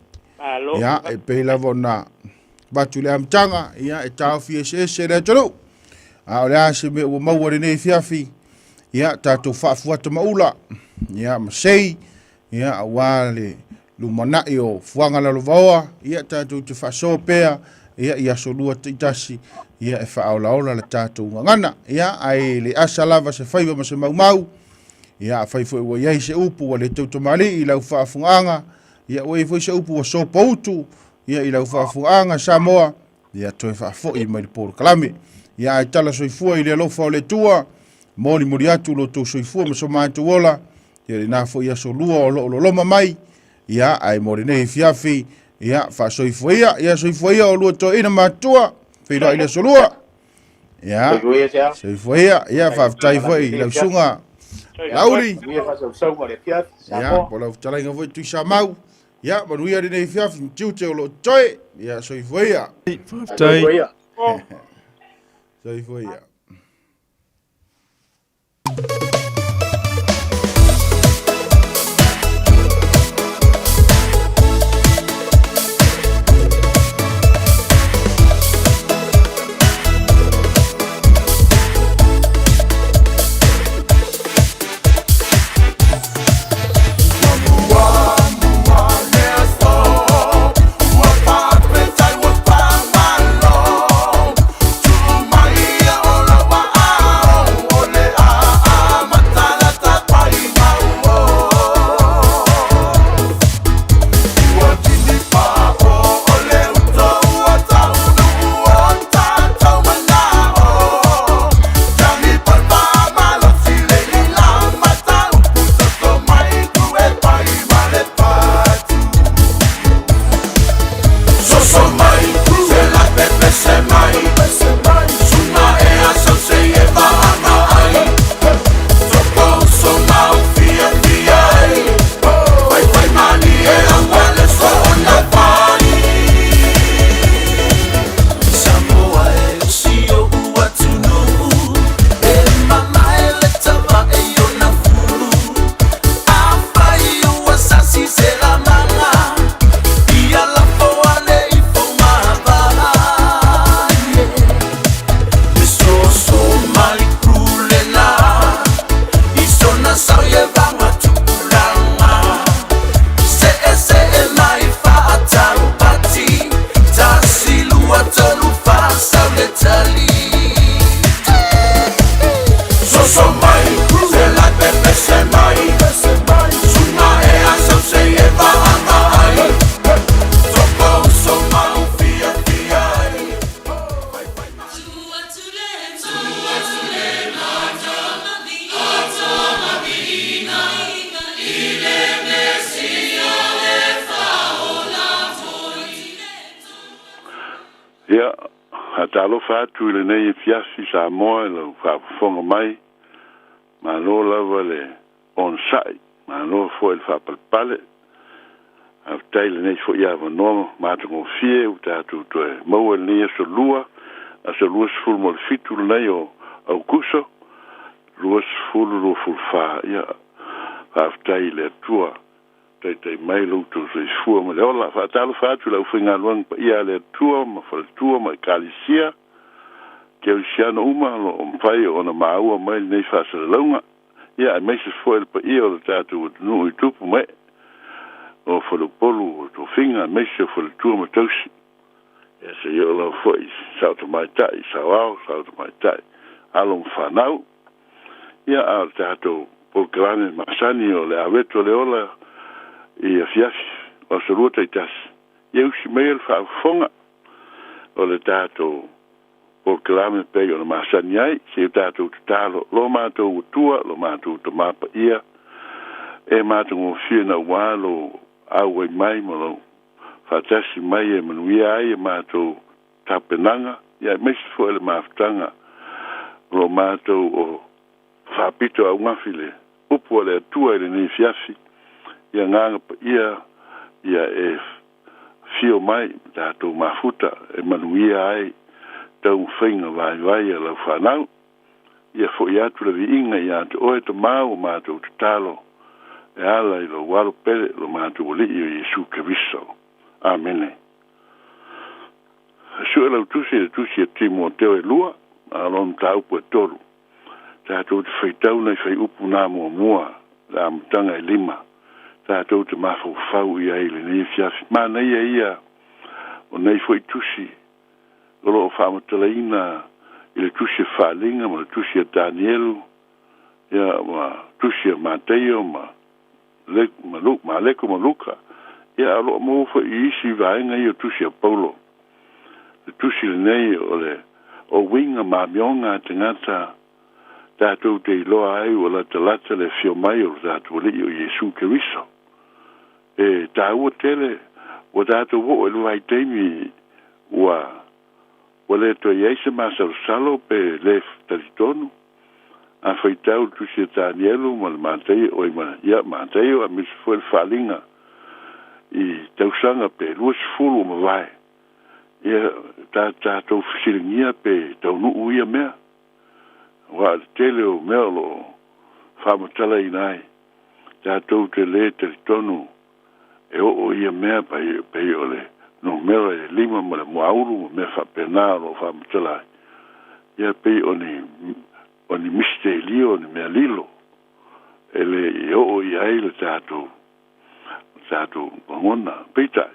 Ia, e pei lava ona avatu i le amataga, ia, e taofi eseese le atunuu. A o le a se mea ua maua i lenei afiafi, ia, tatou faafuata maula, ia, ma sei, ia, aua le lumanai o fuaga lalovaoa, ia, tatou te faasoa pea, ia, i aso lua taitasi, ia, e faaolaola le tatou gagana. Ia, ae le asa lava se faiva ma se maumau, ia, afai foi ua i ai se upu ua le tautamalii i lau faafofogaaga, ia, ua i ai foi se upu ua sopoutu, ia, i lau faafofogaaga Samoa, ia, toe faafoi mai le polokalame. Ia, ae tala soifua i le alofa o le Atua, molimoli atu lo outou soifua ma so matou ola, Ia lena foi aso lua o loo loloma mai, ia ae mo lenei afiafi, ia faasoifua ia, ia soifua ia olua toeaina matutua, feiloai le aso lua. Ia, soifua ia, ia faafetai foi i lau susuga Lauli. Ia, po lau fetalaiga foi Tuisamau. Ia, manuia lenei afiafi, ma tiute o loo totoe. Ia, soifua ia. Faafetai. Soifua ia. Faatalofa atu i lenei afiafi Samoa i lau faafofoga mai. Malo lava le onosai, malo foi le faapalepale. Faafetai i lenei foi avanoa matagofie ua tatou toe maua i lenei aso Lua, aso 27 lenei o Aukuso 2024. Ia, faafetai i le Atua taitai mai lo outou soifua ma le ola. Faatalofa atu i le aufaigaluega paia a le Atua ma faletua ma ekalesia kerisiano uma o loo mafai ona maua mai lenei faasalalauga. Ia, aemaise foi le paia o le tatou atunuu i tupu ma ee o faleupolu o tofiga, aemaise o faletua ma tausi. Ia, seia oo lava foi sao tamaitai, saoao, sao tamaitai, alo ma fanau. Ia, a o le tatou polokalame masani o le Aweto o le Ola i afiafi o aso Lua taitasi, ia usi mai le faafofoga o le tatou polokalame pei ona masani ai. Se o tatou tatalo lo matou Atua, lo matou Tamā paia, e matagofie na uā lo auai mai ma lo faatasi mai e manuia ai e matou tapenaga, ia aemaise foi le mafutaga o lo matou o faapito augafi le upu a le Atua i lenei afiafi. Ia agaga paia ia e fio mai tatou mafuta e manuia ai taumafaiga vaivai a lau fanau. Ia fo'i atu le viiga ia te oe Tamā, ua matou tatalo e ala i lou alo pele, lo matou Alii o Iesu Keriso. Amene. Su'e lau tusi i le tusi a Timoteo e lua, a o lona mataupu e tolu. Tatou te faitau i fuaiupu na muamua, le amataga e 5. Tatou te mafaufau i ai i lenei afiafi. Manaia ia o nei foi tusi o loo faamatalaina i le tusi a Faaliga ma le tusi a Danielu, ia ma tusi a Mateio ma Maleko ma Luka. Ia, o loo maua foi i isi vaega ia o tusi a Paulo. Le tusi lenei o le o uiga ma amioga a tagata tatou te iloa ai ua latalata le afio mai o le tatou Alii o Iesu Keriso. E taua tele ua tatou oo i le vaitaimi ua le toe i ai se masalosalo pe lē talitonu. A faitau le tusi a Danielu ma le Mateio, oi ma ia Mateio aemaise foi le Faaliga i tausaga pe 20 o mavae, ia tatou fesiligia pe taunuu ia mea, uā le tele o mea o loo faamatalaina ai. Tatou te lē talitonu e oo ia mea pei o le numera e 5 ma le muaulu ma mea faapena o loo faamatala ai. Ia pei o ni misitelio, o ni mea lilo e le i oo i ai le tatou lagona. Peitai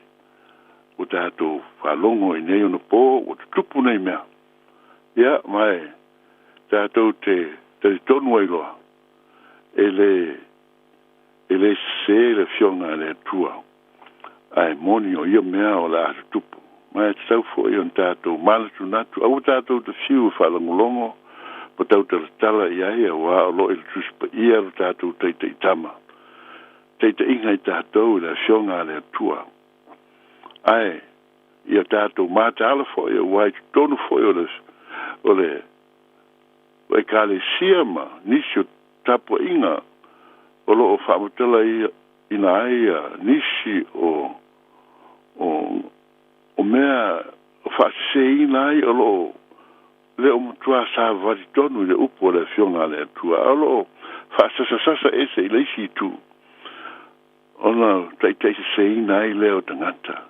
ua tatou faalogo i nei ona po ua tutupu nei mea. Ia, ma e tatou te talitonu ai loa e le sesē le afioga a le Atua, ae moni o ia mea o le a tutupu. Ma e tatau foi ona tatou manatunatu, aua tatou te fiu e faalagologo ma tautalatala i ai, auā o loo i le tusi paia lo tatou taitaitama taitaiga i tatou i le afioga a le Atua. Ae ia tatou mataala foi, auā i totonu foi o le ekalesia ma nisi o tapuaiga o loo faamatala ina ai nisi o mea o faasesēina ai o loo le o matuā savavali tonu i le upu o le afioga a le Atua, a o loo faasasasasa ese i le isi itu ona taitaiseseina ai lea o tagata.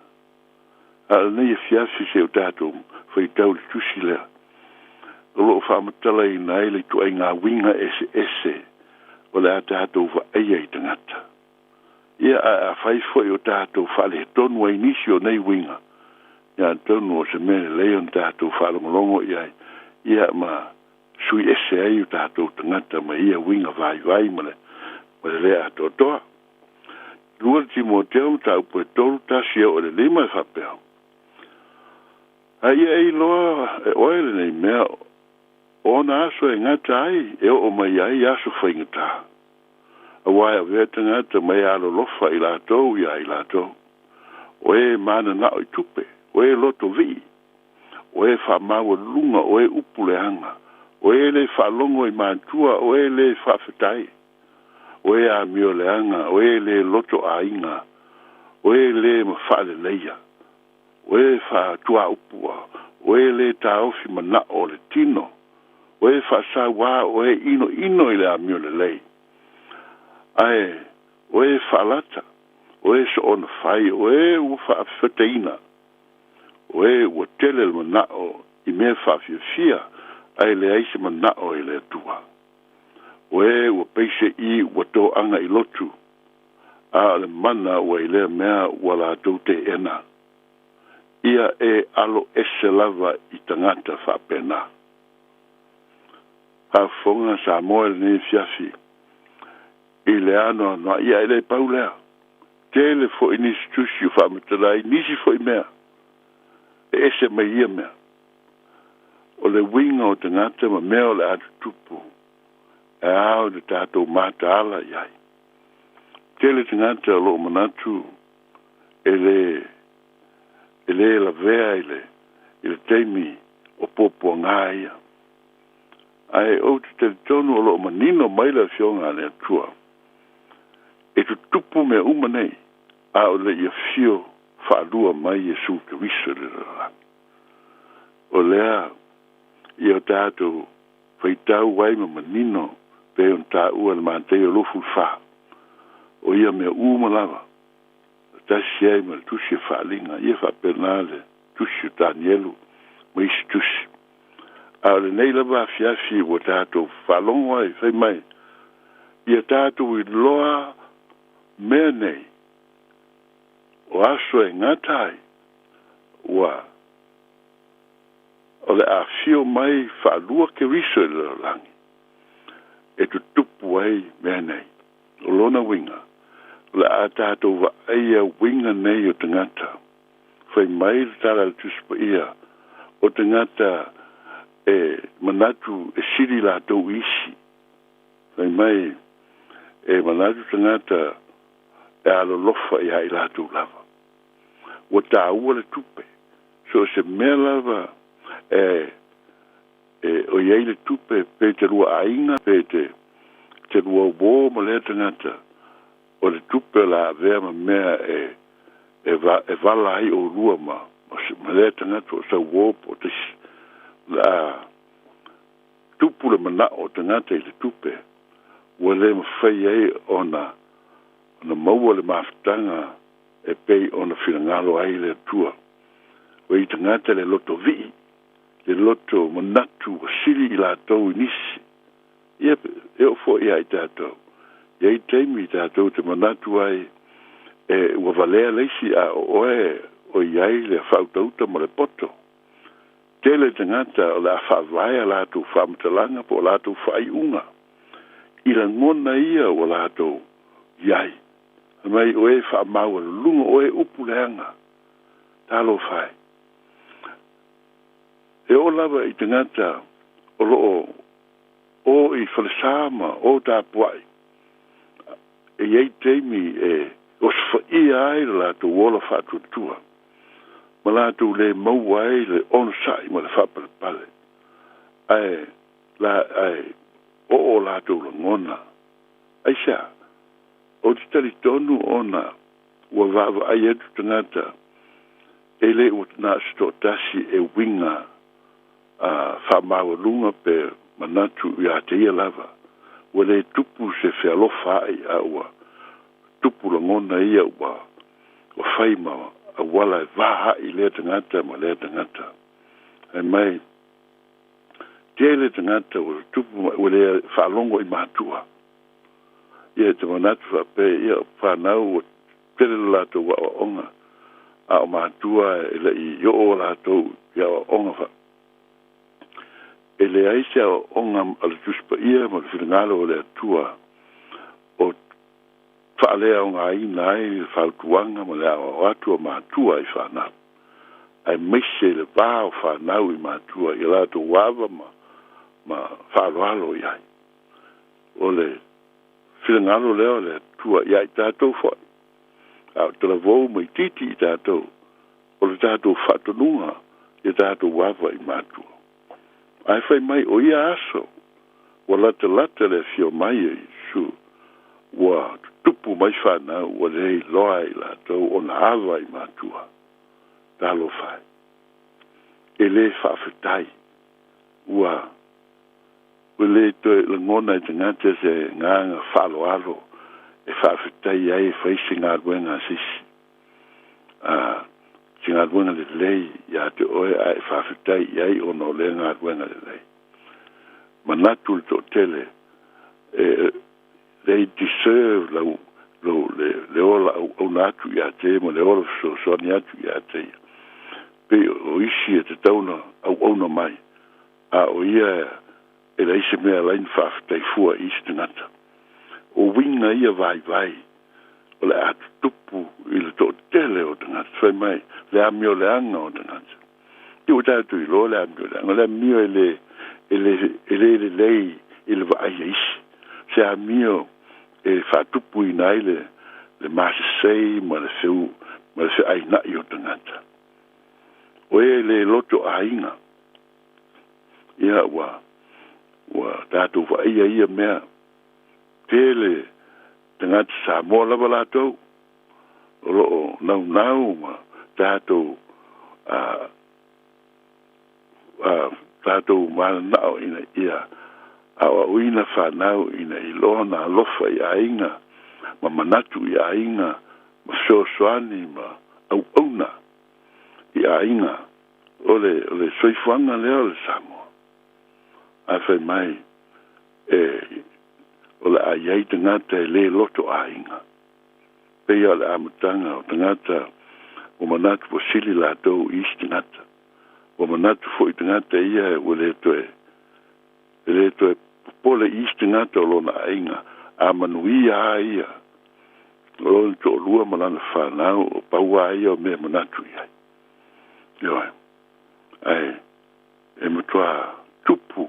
A o lenei afiafi se o tatou faitau le tusi lea o loo faamatalaina ai le ituaiga uiga eseese o le a tatou vaaia i tagata. Ia, a fai foi o tatou faaletonu ai nisi o nei uiga, ia atonu o se mea lelei ona tatou faalogologo i ai, ia ma sui ese ai o tatou tagata ma ia uiga vaivai ma le lē atoatoa. 2 Timoteo mataupu e 3 1 e oo i le 5 e faapea: A ia e iloa e oe lenei mea, ona aso e gata ai e oo mai ai aso faigata, auā e avea tagata ma e alolofa i latou ia i latou, o e mananao i tupe, o e loto vii, O e faamaualuga o e upu leaga o e lē faalogo i matua o e lē faafetai o e amio leaga o e lē loto aiga o e lē mafaaleleia o e faatuaupua o e lē taofi manaʻo o le tino o e faasauā o e inoino i le amio lelei ae o e faalata o e soona fai o e ua faafefeteina o e ua tele le manaʻo i mea faafiafia ae leai se manaʻo i le Atua. O e ua peiseʻi ua toaga i lotu a o le mana ua i lea mea ua latou teʻena. Ia e alo ese lava i tagata faapena. Faafofoga Samoa i lenei afiafi i le anoanoaʻi ia e lē pau lea. Tele foʻi nisi tusi o faamatala ai nisi foʻi mea e ese mai ia mea. O le uiga o tagata ma mea o le a tutupu e ao i le tatou mataala i ai. Tele tagata o loo manatu e lē e lē lavea i le i le taimi o puapuagā ia. Ae ou te talitonu o loo manino mai le afioga a le Atua e tutupu mea uma nei a o leʻi afio faalua mai Iesu Keriso i le lalolagi. O lea ia o tatou faitau ai ma manino pei ona taua i le Mateio 24 o ia mea uma lava tasi ai ma le tusi o Faaliga ia faapena le tusi o Tanielu ma isi tusi. A o lenei lava afiafi ua tatou faalogo ai fai mai ia tatou iloa mea nei o aso e gata ai ua o le afio mai faalua Keriso i le lalolagi e tutupu ai mea nei. O lona uiga o le a tatou vaaia uiga nei o tagata fai mai le tala a le Tusi Paia o tagata e manatu e sili latou i isi. Fai mai e manatu tagata e alolofa iā i latou lava. Ua tāua le tupe so o se mea lava e e o iai le tupe pe te lua aiga pe te te lua uō ma lea tagata o le tupe o le a avea ma mea e e va e vala ai oulua ma ma lea tagata o sau uō po o taisi. O le a tupu le manaʻo o tagata i le tupe ua lē mafai ai ona ona maua le mafutaga e pei ona finagalo ai le Atua. O i tagata le lotovii le loto manatu ua sili i latou i nisi. Ia e oo foʻi iā i tatou e iai taimi i tatou te manatu ai e ua valea le isi a o oe o iai le faautauta ma le poto. Tele tagata o le a faavae a latou faamatalaga po o latou faaiuga i lagona ia ua latou iai. Fai mai o e faamaualuluga o e upu leaga. Talofa e. E oo lava i tagata o loo o i falesā ma o tapuaʻi e iai taimi e osofaia ai le latou ola faatuatua ma latou lē maua ai le onosaʻi ma le faapalepale ae la ae oo o latou lagona. Aisea? Ou te talitonu ona ua vaavaai atu tagata e lē ua na o se toatasi e uiga a faamaualuga pe manatu iā te ia lava ua lē tupu se fealofa aʻi a ua tupu lagona ia ua ua fai ma auala e va aʻi lea tagata ma lea tagata. Fai mai tele tagata ua tupu mai ua lē faalogo i matua. Ia e te manatu faapea ia o fanau ua tele lo latou aoaoga a o matua e leʻi oo latou i aoaoga fa e leai se aoaoga a le Tusi Paia ma le finagalo o le Atua o faaleaogaina ai le fautuaga ma le aoao atu a matua i fanau aemaise le va o fanau i matua i latou ava ma ma faaaloalo i ai. O le finagalo lea o le Atua iā i tatou foʻi a o talavou ma itiiti i tatou o le tatou faatonuga Ia tatou ava i matua. Ae fai mai o ia aso ua latalata le afio mai o Iesu, ua tutupu mai fanau ua le iloa e i latou ona ava i matua. Talofa e, e lē faafetai, ua lē toe lagona e tagata se agaga faaaloalo e faafetai ai e fai se galuega a se isi, a se galuega lelei iā te oe ae faafetai i ai ona o lea galuega lelei. Manatu le toatele e they deserve lau lo le ola auauna atu iā te ma le ola fesoasoani atu iā te ia. Pei o isi e tatau ona auauna mai, a o ia e leai se mea e ala ai ona faafetai fua i isi tagata. O uiga ia vaivai o le a tutupu i le toatele o tagata. Fai mai le amioleaga o tagata. Ti ua tatou iloa le amioleaga, o le amio e lē e lē e lē lelei i le vaai a isi, se amio e faatupuina ai le masesei ma le feu ma le feaina'i o tagata. O e lē loto aiga ia ua tatou vaaia ia mea tele tagata Samoa lava latou o loo naunau ma tatou a tatou mananao ina ia aoaoina fanau ina iloa ona alofa i aiga ma manatu i aiga ma fesoasoani ma auauna i aiga. O le soifuaga lea o le Samoa. Ae fai mai e o le a i ai tagata e lē loto aiga, peia o le amataga o tagata ua manatu ua sili latou i isi tagata, ua manatu fo'i tagata ia ua lē toe e lē toe popole i isi tagata o lona aiga. A manuia a ia o lona to'alua ma lana fanau, o pau a ia o mea manatu i ai. Ioe, ae e matuā tupu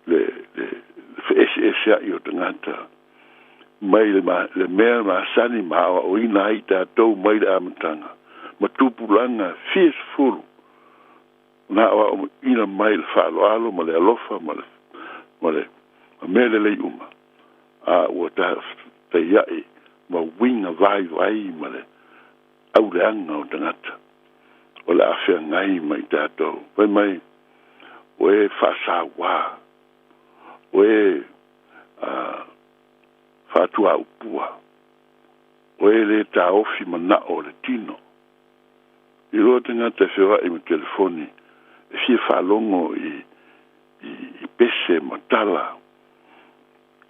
le fe'ese'esea'i o tagata mai le mea masani ma aoaoina ai tatou mai le amataga ma tupulaga fia sefulu na aoaoina mai le faaaloalo ma le alofa ma le ma mea lelei uma, a ua taia'i ma uiga vaivai ma le auleaga o tagata o le a feagai ma i tatou. Fai mai o e faasauā, o e faatuaupua, o e lē taofi mana'o o le tino. I loa tagata e feoa'i ma telefoni e fia faalogo i pese ma tala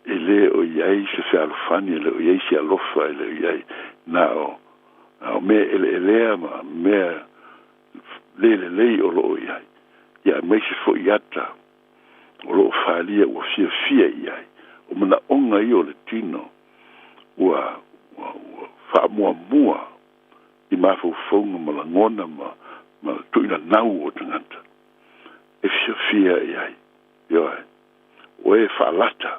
e lē o i ai se fealofani, e lē o i ai se alofa, e lē o i ai na o mea eleelea ma mea lē lelei o loo i ai ia, aemaise fo'i ata o loo falia ua fiafia i ai. O manaoga ia o le tino ua faamuamua i mafaufauga ma lagona ma tuuinanau o tagata e fiafia i ai. Ioe, o e faalata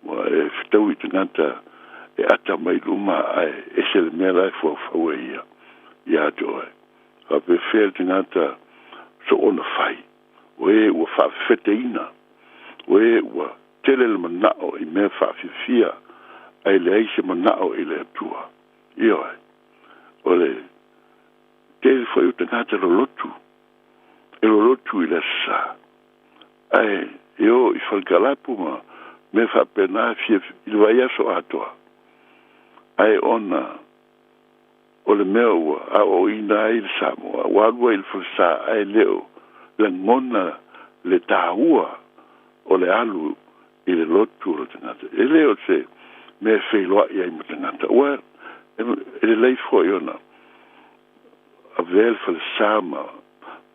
ua e fetaui tagata e ata mai luma ae ese le mea la e fuafau e ia iā te oe. Faapefea le tagata soona fai o e ua faafefeteina, o e ua tele le manao i mea faafiafia ae leai se manao i le Atua. Ioe, o le tele foi o tagata lolotu e lolotu i le asasā ae e o i falekalapu ma mea faapena fia i le vaiaso atoa, ae ona o le mea ua aoaoina ai le Samoa ua alu ai i le falesā ae lē o lagona le tāua o le alu i le lotu o le tagata. E lē o se mea e feiloa'i ai ma tagata ua e lelei fo'i ona avea le falesā ma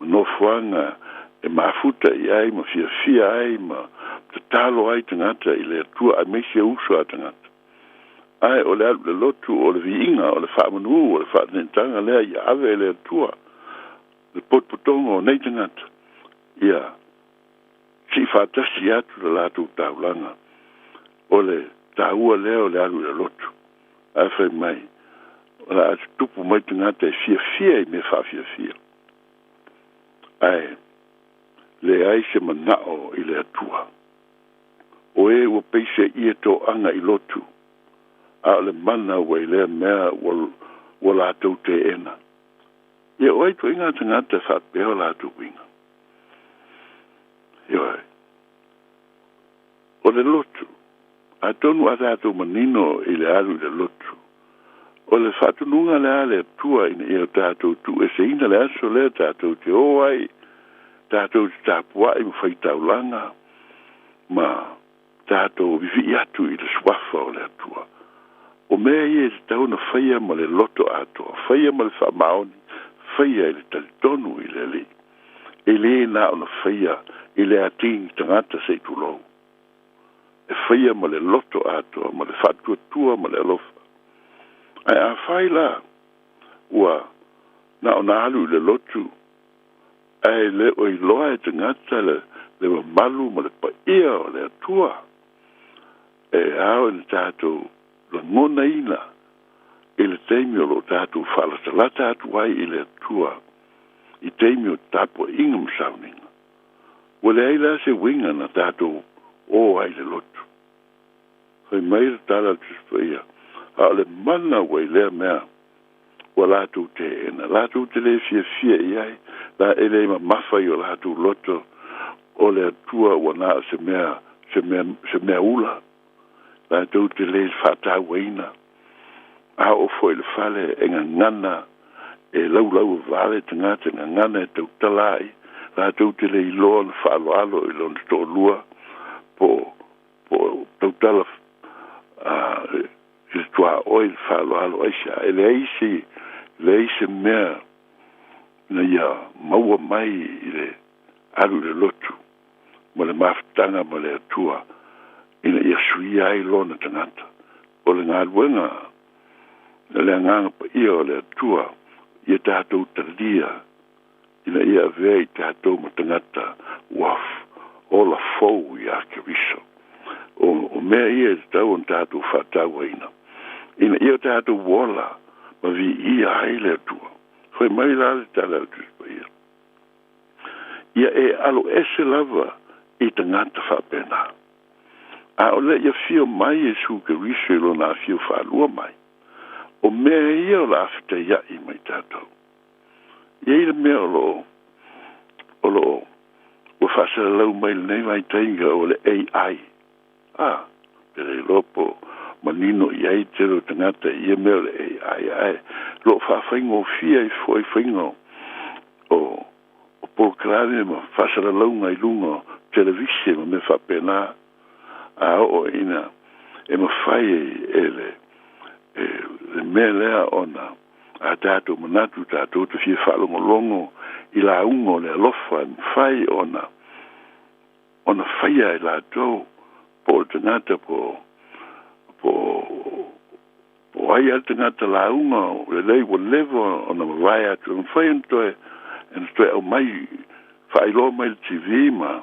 nofoaga e mafuta i ai ma fiafia ai ma tatalo ai tagata i le Atua aemaise uso a tagata. Ae o le alu le lotu o le viiga o le faamanū o le faatenetaga lea ia ave e le Atua le potopotoga o nei tagata ia si'i faatasi atu le latou taulaga. O le tāua lea o le alu i le lotu. Ae fai mai o le a tutupu mai tagata e fiafia i mea faafiafia. Ae leai se mana'o i le Atua. O e ua peise'ia to'aga i lotu, a o le mana ua i lea mea ua ua latou te'ena. Ia o ai to'iga tagata fa'apea o latou uiga? Ioe. O le lotu, atonu a tatou manino i le alu i le lotu, o le fa'atunuga le a le Atua ina ia o tatou tu'ueseina le aso lea tatou te ō ai, tatou te tapua'i ma faitaulaga ma tatou vivi'i atu i le suafa o le Atua. O mea ia e tatau ona faia ma le loto atoa, faia ma le fa'amaoni, faia i le talitonu i le Alii. E lē na ona faia i le atigi tagata se'i tulou. E faia ma le loto atoa ma le fa'atuatua ma le alofa. Ae afai la ua na ona alu i le lotu ae le o iloa e tagata le le mamalu ma le pa'ia o le Atua, e ao ina tatou lagonaina i le taimi o lo'o tatou fa'alatalata atu ai i le Atua i taimi o tapua'iga ma sauniga. Ua leai la se uiga na tatou ō ai i le lotu. Fai mai le tala a le Tusi Paia, a o le mana ua i lea mea ua latou teena, latou te lē fiafia i ai, la e lē mamafa i o latou loto o le Atua ua na o se mea se mea se mea ula, latou te lē fa'atāuaina. A oo foi i le fale e gagana e laulau vale tagata, e gagana e tautala ai, latou te le iloa ona fa'aloalo i lona to'alua po po tautala i le tuaʻoi le fa'aloalo aisa. E leai se leai se mea na ia maua mai i le alu i le lotu ma le mafutaga ma le Atua ina ia suia ai lona tagata. O le galuega le agaga paia o le Atua ia tatou talia ina ia avea i tatou ma tagata ua ola fou iā Keriso. O mea ia e tatau ona tatou fa'atauaina ina ia tatou ola ma vi'ia ai le Atua. Fai mai la le tala a le Tusi Paia, ia e alo ese lava i tagata fa'apena. A o le ia fio mai Iesu Keriso i lona afio fa'alua mai, o mea ia o le afetaia'i mai tatou. Iai le mea o lo'o o lo'o ua fa'asalalau mai lenei vaitaiga o le AI. A pe le iloa po manino i ai tele o tagata i ia mea o le AI, ae lo'o fa'afaigofia ai fo'i faiga o o polokalame ma fa'asalalauga i luga o televise ma mea fa'apena. A oo ina e mafai e le e le mea lea ona a tatou manatu tatou te fia fa'alogologo i lauga o le alofa, e mafai ona ona faia e latou po o le tagata po po po ai a le tagata lauga lelei ua leva ona mavae atu, e mafai ona toe ona toe aumai fa'ailoa mai le TV ma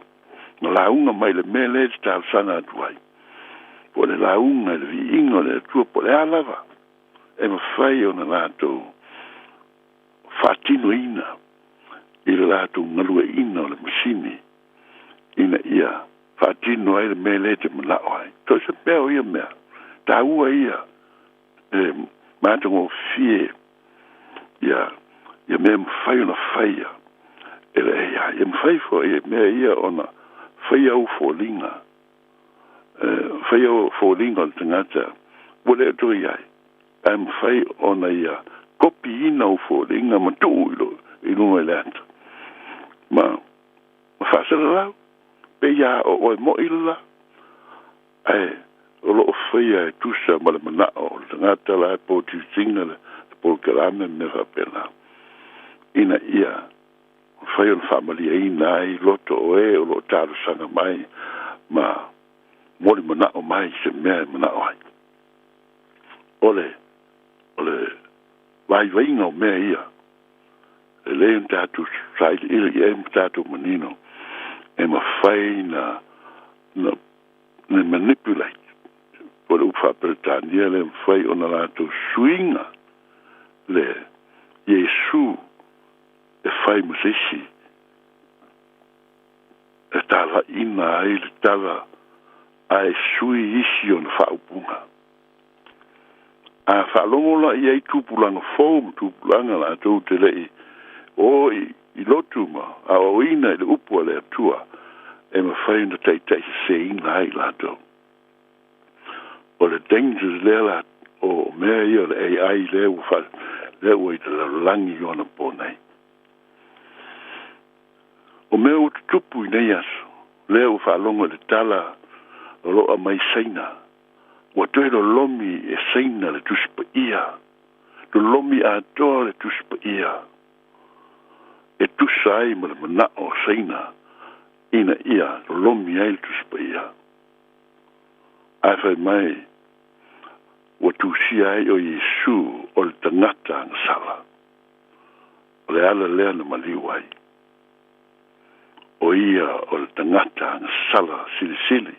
ma lauga mai le mea lea e te talosaga atu ai, po o le lauga i le vi'iga o le Atua po o le a lava. E mafai ona latou fa'atinoina i le latou galue'ina o le masini ina ia fa'atino ai le mea lea te mana'o ai. So se mea o ia mea tāua ia e matagofie ia ia mea mafai ona faia e le AI. E mafai fo'i e mea ia ona faia au foliga, e faia foliga o le tagata ua le o toe ai, ae mafai ona ia kopiina ou foliga ma tu'u i lo i luga i le ata ma ma fa'asalalau pe ia o oe mo'i lelā, ae o lo'o faia e tusa ma le mana'o o le tagata la e potiutiga le polokalame ma mea fa'apena ina ia mafai ona fa'amaliaina ai loto o e o lo'o talosaga mai ma moli mana'o mai se mea e mana'o ai. O le o le vaivaiga o mea ia e lē ona tatou sailiili i ai ma tatou manino e mafai na na na manipulate po le upu fa'aperetania le mafai ona latou suiga le Iesu e fai ma se isi E talaʻina ai le tala ae sui isi ona faaupuga. A faalogo la i ai tupulaga fou ma tupulaga latou te leʻi o i lotu ma aoaoina i le upu a le Atua e mafai ona taʻitaʻi seseina ai latou. O le dangers lea la o mea ia o le AI lea ua fa lea ua i le lalolagi i ona po nei. O mea ua tutupu i nei aso, lea ua faalogo i le tala o loo aumai Saina, ua toe lolomi e Saina le Tusi Paia, lolomi atoa le Tusi Paia e tusa ai ma le manao o Saina ina ia lolomi ai le Tusi Paia. Ae fai mai ua tusia ai o Iesu o le tagata agasala. O le ala lea na maliu ai. O ia o le tagata agasala silisili.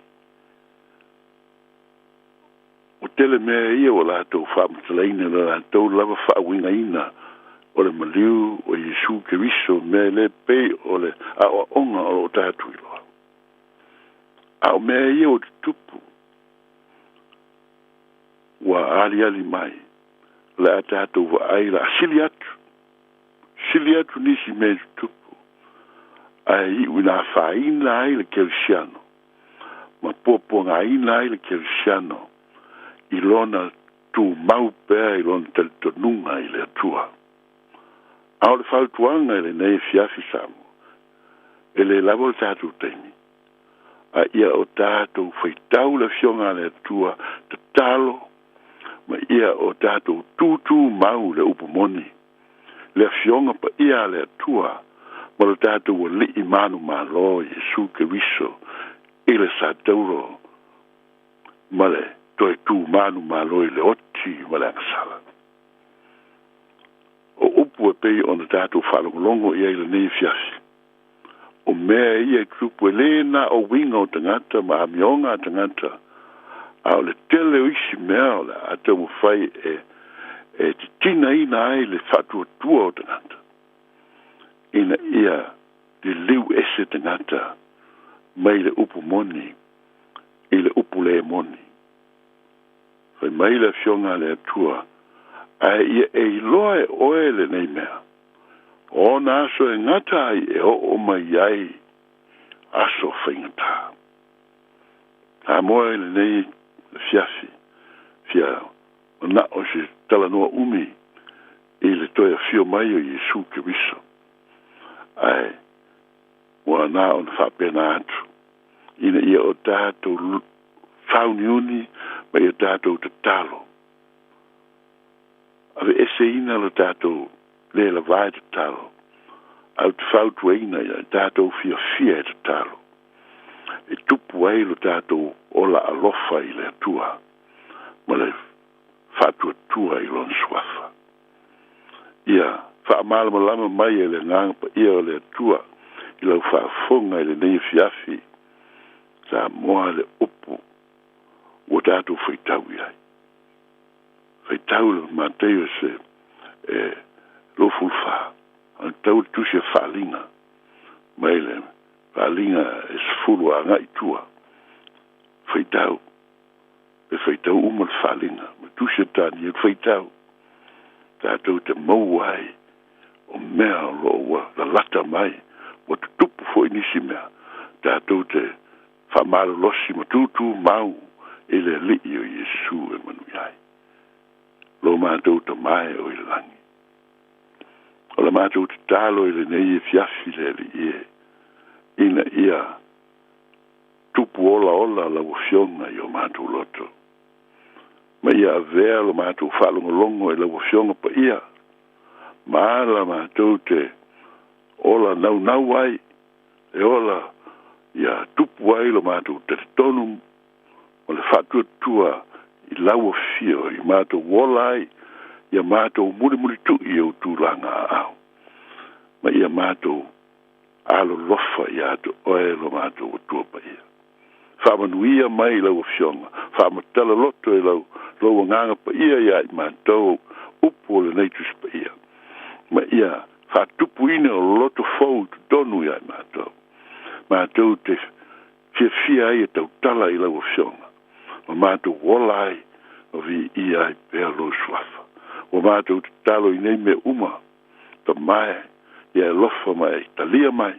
Ua tele mea ia ua latou faamatalaina i le latou lava faauigaina o le maliu o Iesu Keriso, mea e le pei o le aoaoga o loo tatou iloa. A o mea ia ua tutupu, ua aliali mai, o le a tatou vaai la sili atu, sili atu nisi mea e tutupu, ae iu ina afaina ai le kerisiano ma puapuagaina ai le kerisiano i lona tumau pea i lona talitonuga i le Atua. A o le fautuaga i lenei afiafi Samoa, e lē lava le tatou taimi, a ia o tatou faitau le Afioga a le Atua, tatalo, ma ia o tatou tūtū mau i le upu moni, le Afioga paia a le Atua ma lo tatou Alii manumalo Iesu Keriso i le satauro ma le toe tu manumalo i le oti ma le agasala. O upu e pei ona tatou faalogologo i ai i lenei afiafi, o mea ia e tutupu e lē na o uiga o tagata ma amioga a tagata, a o le tele o isi mea o le a taumafai e e titinaina ai le faatuatua o tagata ina ia liliu ese tagata mai le upu moni i le upu lē moni. Fai mai le Afioga a le Atua, Ae ia e iloa e oe lenei mea, o ona aso e gata ai e oo mai ai aso faigata. Samoa i lenei afiafi, fia manao i se talanoa umi i le toe afio mai o Iesu Keriso, ae ua na ona faapena atu ina ia o tatou fauniuni ma ia tatou tatalo. Aveeseina lo tatou lē lavā e tatalo, ae ou te fautuaina ia tatou fiafia e tatalo, e tupu ai lo tatou ola alofa i le Atua ma le faatuatua i Lona Suafa. Ia faamalamalama mai e le Agaga Paia o le Atua i lau faafofoga i lenei afiafi, Samoa, le upu ua tatou faitau i ai. Faitau le Mateio se e 24, a tau le tusi a Faaliga mai le Faaliga e 10 agai tua. Faitau e faitau uma le Faaliga ma tusi a Tanielu, faitau tatou te maua ai o mea o loo ua lalata mai, ua tutupu foi nisi mea, tatou te faamalolosi ma tūtū mau i le Alii o Iesu e manuia ai. Lo matou Tama e o i le lagi, o le matou tatalo i lenei afiafi le Alii e, ina ia tupu olaola lau Afioga i o matou loto, ma ia avea lo matou faalogologo i lau Afioga paia, ma ala matou te ola naunau ai, e ola ia tupu ai lo matou talitonu ma le faatuatua i lau afio i matou ola ai, ia matou mulimulituʻi i ou tulaga aao, ma ia matou alolofa ia te oe lo matou Atua paia. Faamanuia mai i lau Afioga, faamatala loto e lau lou Agaga Paia iā i matou upu o lenei Tusi Paia, ma ia faatupuina o loto fou i totonu iā i matou. Matou te fiafia ai e tautala i lau Afioga, ma matou ola ai ma viia ai pea lou Suafa. Ua matou tatalo i nei mea uma, Tama e, ia e alofa ma e talia mai,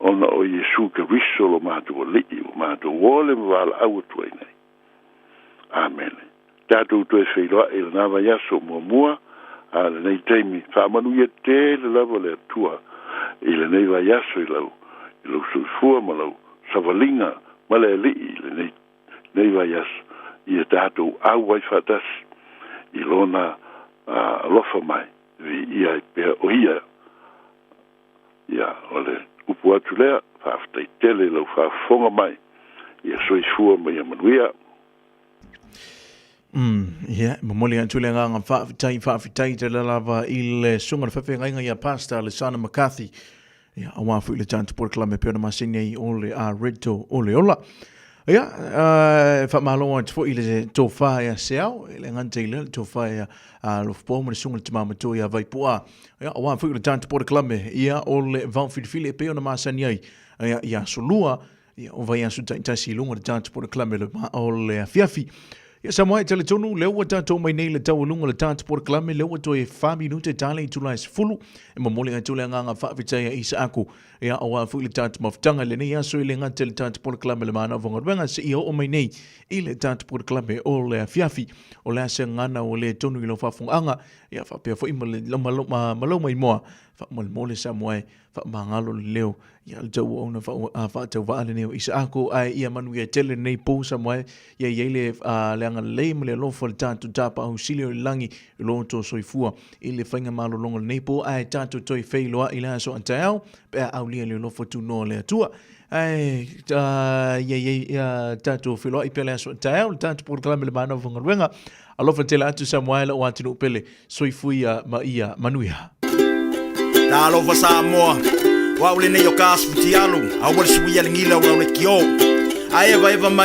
ona o Iesu Keriso lo matou Alii ua matou ole ma valaau atu ai nei. Amene. Tatou toe feiloai i lena vaiaso muamua, a o lenei taimi, faamanuia tele lava le Atua i lenei vaiaso i lau i lou soifua ma lau savaliga ma le Alii i lenei lenei vaiaso, ia tatou auai faatasi i Lona alofa mai, viia ai pea o Ia. Ia, o le upu atu lea, faafetai tele i lau faafofoga mai, ia soifua ma ia manuia. Ia, momoli atu le agaga faafetai, faafetai tele lava i le susuga i le faafeagaiga ia Pastor Alessandra McCarthy. Ia, aua foi le tatou polokalame pei ona masani ai o le a Reto o le Ola. Ia, faamalo atu foi i le tofa ia Seao, e le gata i lea, le tofa ia Alofapo ma le susuga i le tama matua ia Vaipu'a. Ia, aua foi le tatou polokalame, ia, o le vaofilifili e pei ona masani ai, ia, i aso lua, ia, o vaiaso taitasi i luga o le tatou polokalame o le afiafi. Ia, Samoa e talitonu, lea ua tatou mai nei i le taualuga o le tatou polokalame, lea ua toe 4 minute ta le itula e 10, e momoli atu le agaga faafetai a Isaaku, ia, aua foi le tatou mafutaga i lenei aso e le gata i le tatou polokalame o le Mana o Galuega, seia oo mai nei i le tatou polokalame o le afiafi. O le a se gagana ua le tonu i lau faafofogaaga, ia, faapea foi ma lou maimoa, faamolemole Samoa e Faamagalo le leo ia le tauoona faatauvaa lenei o Isaako, ae ia manuia tele lenei pou Samoa e, ia i ai le le agalelei ma le alofa o le tatou Tapaau Sili o i le lagi i lo outou soifua i le faiga malologa o lenei po, ae tatou toe feiloai i le aso a taeao pe a aulia le alofa tunoa o le Atua. Ae ia i ai tatou feiloai pea le aso a taeao le tatou polokalame le Mana o Galuega. Alofa tele atu Samoa e lou atunuu pele. Soifua ma ia manuia. Talofa Samoa, o au lenei o Kaas Futialu, aua le suia le gila o lau le kio. Ae evaeva mai.